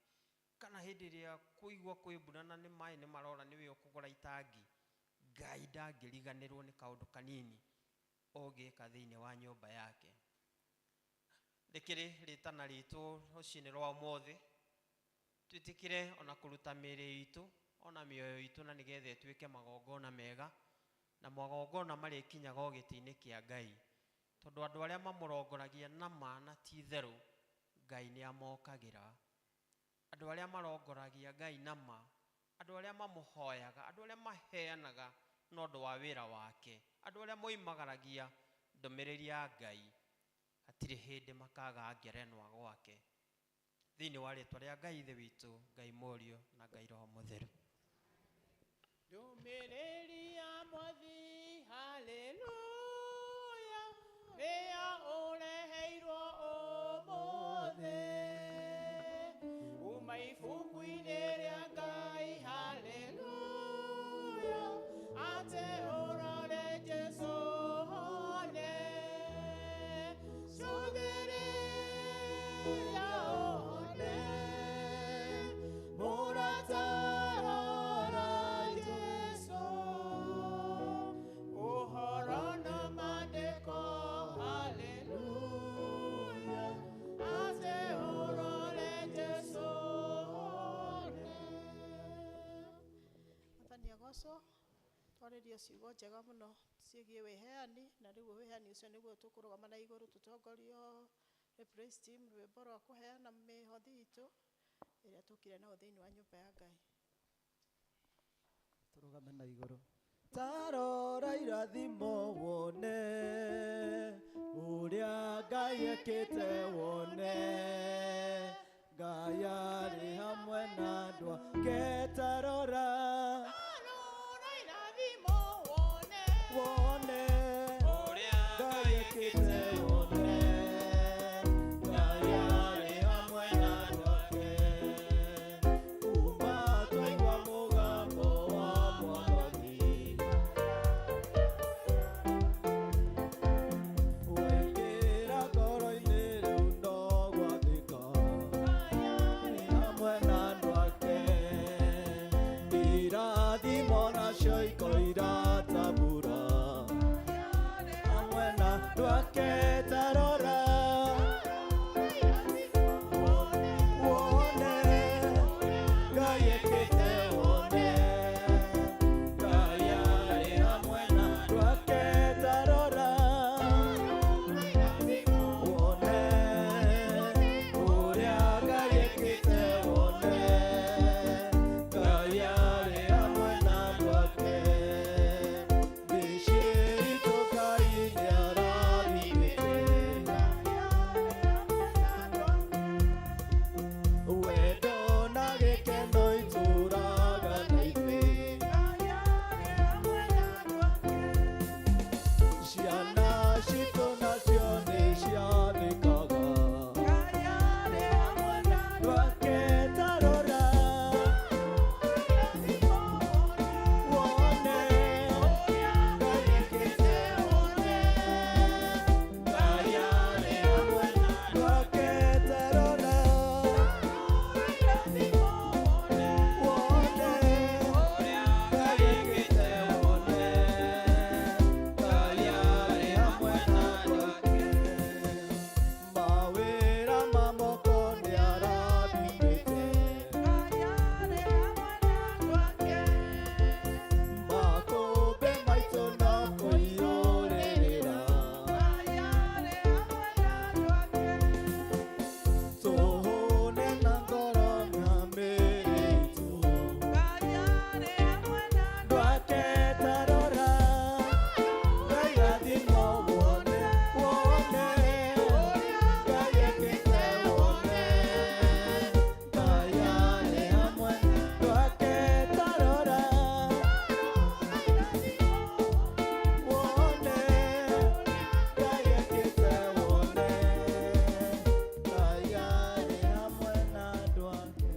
S12: kana hĩndĩ ĩrĩa kũigua kwĩ mbura na nĩ maĩ nĩ marora nĩwe ũkũgũra itangi. Ngai ndangĩriganĩrwo nĩ kaũndũ kanini ũngĩka thĩinĩ wa nyũmba yake. Rĩkĩrĩ rĩtana ritũ rũcinĩ rwa ũmũthĩ, twĩtĩkĩre ona kũruta mĩĩrĩ itũ ona mĩoyo itũ na nĩgetha ĩtuĩke magongona mega, na magongona marĩkinyaga o gĩtĩ-inĩ kĩa Ngai, tondũ andũ arĩa mamũrongoragia na ma na ti itherũ, Ngai nĩ amokagĩra. Andũ arĩa marongoragia Ngai na ma, andũ arĩa mamũhoyaga, andũ arĩa maheanaga na ũndũ wa wĩra wake, andũ arĩa moimagaragia Ndũmĩrĩri ya Ngai hatirĩ hĩndĩ makaga ngerenwa gwake. Thĩinĩ wa rĩtwa rĩa Ngai Ithe witũ, Ngai Mũriũ na Ngai Roho Mũtheru.
S11: Ndũmĩrĩri ya Mwathi, haleluya, nĩyo ũreheirwo ũmũthĩ. Kuma ibuku-inĩ rĩa Ngai, haleluya, atĩ ũrore Jesũ one. Cũthĩrĩria one, mũrata rora Jesũ. Ũhoro na maandĩko, haleluya, atĩ ũrore Jesũ one.
S3: Mwathani agocwo. Twarĩrio ciugo njega mũno ciĩgiĩ wĩheani, na rĩu wĩheani ũcio nĩguo tũkũrũgama na igũrũ tũtongorio nĩ praise team rwĩmbo rwa kũheana mĩhothi itũ ĩrĩa tũkire nayo thĩinĩ wa nyũmba ya Ngai.
S7: Tũrũgame na igũrũ. Tarora irathimo wone ũrĩa Ngai ekĩte wone. Ngai arĩ hamwe na andũ ake. Tarora
S11: Irathimo wone,
S7: wone
S12: ũrĩa
S7: Ngai ekĩte wone. Ngai arĩ hamwe na andũ ake. Kuma twaigua mũgambo wa Mwathani, waingĩra ngoro-inĩ rĩu no gwathĩka. Hamwe na andũ ake. Irathimo nacio ikoira ta mbura. Hamwe na andũ ake. Tarora wone Ngai ekĩte wone. Ngai arĩ hamwe na andũ ake. Tarora wone ũrĩa Ngai ekĩte wone. Ngai arĩ hamwe na andũ ake. Mĩciĩ itũ Ngai nĩarathimĩte. Wendo na gĩkeno itũũraga na ithuĩ. Ciana citũ nacio nĩciathĩkaga. Andũ ake. Tarora wone Ngai ekĩte wone. Ngai arĩ hamwe na andũ ake. Tarora wone Ngai ekĩte wone. Ngai arĩ hamwe na andũ ake. Mawĩra ma moko nĩarathimĩte. Makũmbĩ maitũ no kũiyũrĩrĩra. Tũhũne na ngoro na mĩĩrĩ itũ. Andũ ake. Tarora Ngai rathimo wone, wone Ngai ekĩte wone. Ngai arĩ hamwe na andũ ake. Tarora wone Ngai ekĩte wone. Ngai arĩ hamwe na andũ ake.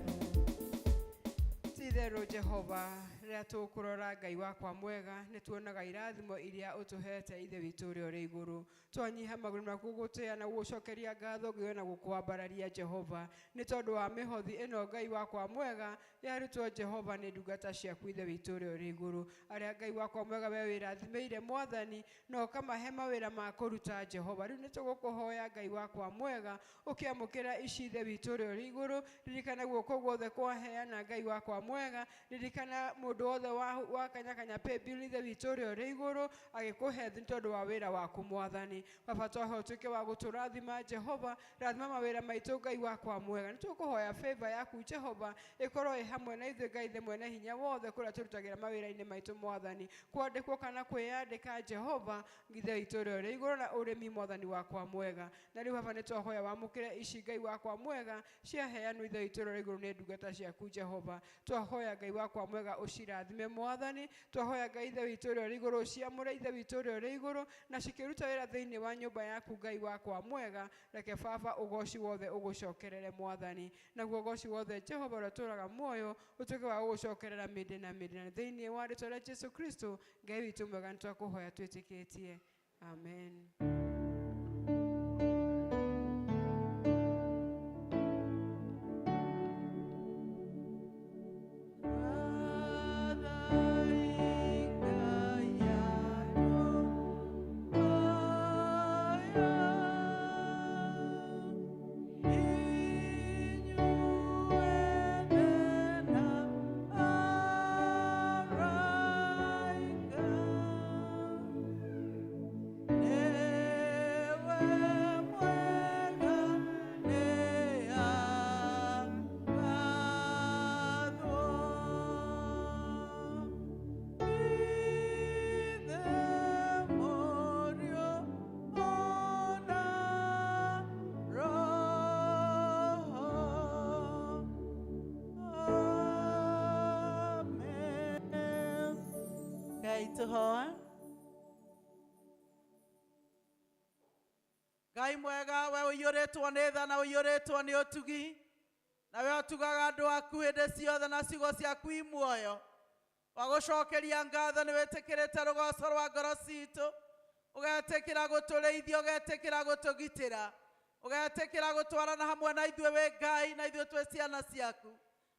S6: Ti itherũ Jehova, rĩrĩa tũkũrora Ngai wakwa mwega, nĩ tuonaga irathimo iria ũtũhete Ithe witũ ũrĩa ũrĩ igũrũ. Twanyiha magũrũ maku gũtĩa na gũgũcokeria ngatho ngĩo na gũkwambararia Jehova, nĩ tondũ wa mĩhothi ĩno Ngai wakwa mwega yarutwo Jehova nĩ ndungata ciaku Ithe witũ ũrĩa ũrĩ igũrũ, arĩa Ngai wakwa mwega we wĩrathimĩire Mwathani na ũkamahe mawĩra ma kũruta Jehova. Rĩu nĩ tũgũkũhoya Ngai wakwa mwega ũkĩamũkĩra ici Ithe witũ ũrĩa ũrĩ igũrũ, ririkana guoko guothe kwaheana Ngai wakwa mwega, ririkana mũndũ wothe wa kanyakanya paybill ithe witũ ũrĩa ũrĩ igũrũ agĩkũhe nĩ tondũ wa wĩra waku mwathani. Baba twahoya ũtuĩke wa gũtũrathima Jehova, rathima mawĩra maitũ Ngai wakwa mwega. Nĩ tũkũhoya favor yaku Jehova ĩkorwo ĩ hamwe na ithuĩ Ngai ithe mwene hinya wothe kũrĩa tũrutagĩra mawĩra-inĩ maitũ mwathani, kwandĩkwo kana kwĩyandĩka Jehova ithe witũ ũrĩa ũrĩ igũrũ na ũrĩmi mwathani wakwa mwega. Na rĩu baba nĩ twahoya wamũkĩre ici Ngai wakwa mwega ciaheanwo ithe witũ ũrĩa ũrĩ igũrũ nĩ ndungata ciaku Jehova. Twahoya Ngai wakwa mwega ũcirathime mwathani, twahoya Ngai ithe witũ ũrĩa ũrĩ igũrũ ũciamũre ithe witũ ũrĩa ũrĩ igũrũ na cikĩruta wĩra thĩinĩ wa nyũmba yaku Ngai wakwa mwega. Reke baba ũgoci wothe ũgũcokerere mwathani, naguo ũgoci wothe Jehova ũrĩa ũtũũraga muoyo ũtuĩke wa gũgũcokerera mĩndĩ na mĩndĩ, na thĩinĩ wa rĩtwa rĩa Jesu Kristo Ngai witũ mwega nĩ twakũhoya twĩtĩkĩtie, amen.
S4: Tũhoe. Ngai mwega, we ũiyũrĩtwo nĩ tha na ũiyũrĩtwo nĩ ũtugi, na we ũtugaga andũ aku hĩndĩ ciothe na ciugo ciaku i muoyo. Wagũcokeria ngatho nĩ wĩtĩkĩrĩte rũgoco rwa ngoro citũ, ũgetĩkĩra gũtũrĩithia, ũgetĩkĩra gũtũgitĩra, ũgetĩkĩra gũtwarana hamwe na ithuĩ wĩ Ngai na ithuĩ twĩ ciana ciaku.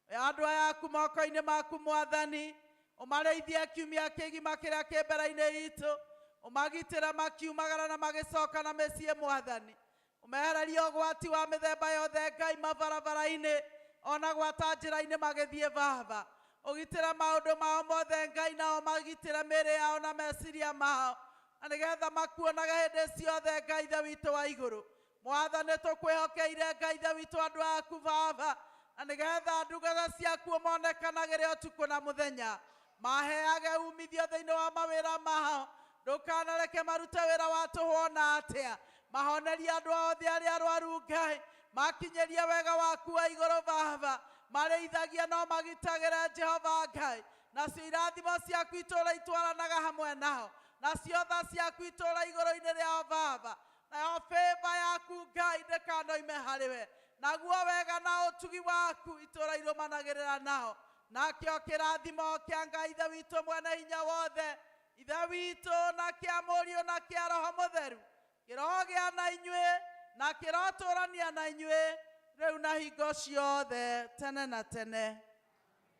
S4: Oya andũ aya aku moko-inĩ maku mwathani, ũmarĩithie kiumia kĩgima kĩrĩa kĩ mbere-inĩ itũ, ũmagitĩre makiumagara na magĩcoka na mĩciĩ mwathani, ũmehererie ũgwati wa mĩthemba yothe Ngai mabarabara-inĩ ona gwata njĩra-inĩ magĩthiĩ baba, ũgitĩre maũndũ mao mothe Ngai, nao magitĩre mĩĩrĩ yao na meciria mao, na nĩgetha makuonaga hĩndĩ ciothe Ngai ithe witũ wa igũrũ. Mwathani tũkwĩhokeire Ngai ithe witũ andũ aku baba, na nĩgetha ndungata ciaku monekanagĩre ũtukũ na mũthenya, maheage umithio thĩinĩ wa mawĩra mao, ndũkanareke marute wĩra wa tũhũ ona atĩa, mahonerie andũ othe arĩa arwaru Ngai, makinyĩrie wega waku wa igũrũ baba, marĩithagia no magitagĩre Jehova Ngai, nacio irathimo ciaku itũũra itwaranaga hamwe nao, nacio tha ciaku itũũra igũrũ-inĩ rĩao baba, nayo favor yaku Ngai ndĩkanoime harĩwe, naguo wega na ũtugi waku itũũra irũmanagĩrĩra nao, nakĩo kĩrathimo kĩa Ngai ithe witũ mwene hinya wothe, ithe witũ na kĩa Mũriũ na kĩa Roho Mũtheru, kĩrogĩa na inyuĩ na kĩrotũrania na inyuĩ rĩu na hingo ciothe tene na tene.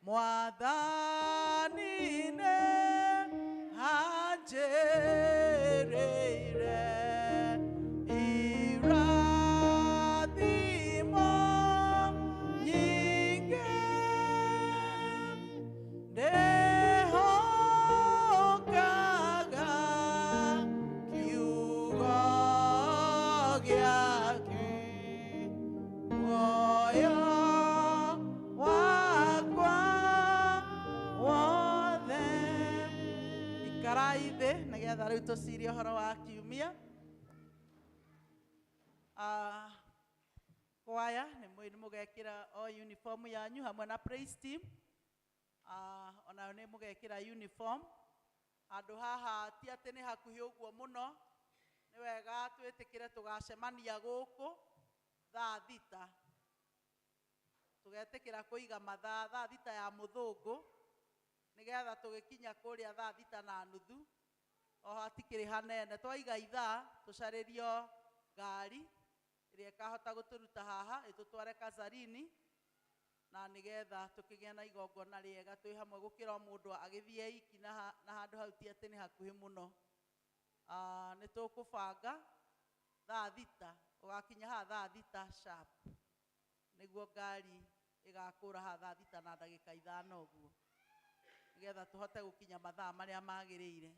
S4: Mwathani nĩ anjĩrĩire irathimo nyingĩ, ndĩhokaga kiugo gĩake, muoyo wakwa wothe. Ikarai thĩ nĩgetha rĩu tũcirie ũhoro wa kiumia. Kwaya nĩ mũgekĩra o uniform yanyu hamwe na praise team, onayo nĩ mũgekĩra uniform. Handũ haha ti atĩ nĩ hakuhĩ ũguo mũno, nĩ wega twĩtĩkĩre tũgacemania gũkũ thaa thita, tũgetĩkĩra kũiga mathaa thaa thita ya mũthũngũ, nĩgetha tũgĩkinya kũrĩa thaa thita na nuthu, o hatikĩrĩ hanene. Twaiga ithaa tũcarĩrio ngari ĩrĩa ĩkahota gũtũruta haha ĩtũtware Kazarini, na nĩgetha tũkĩgĩa na igongona rĩega twĩ hamwe gũkĩra o mũndũ agĩthiĩ iki na handũ hau ti atĩ nĩ hakuhĩ mũno. Nĩ tũkũbanga thaa thita, ũgakinya haha thaa thita sharp, nĩguo ngari ĩgakũra haha thaa thita na ndagĩka ithano ũguo, Nĩgetha tũhote gũkinya mathaa marĩa magĩrĩire.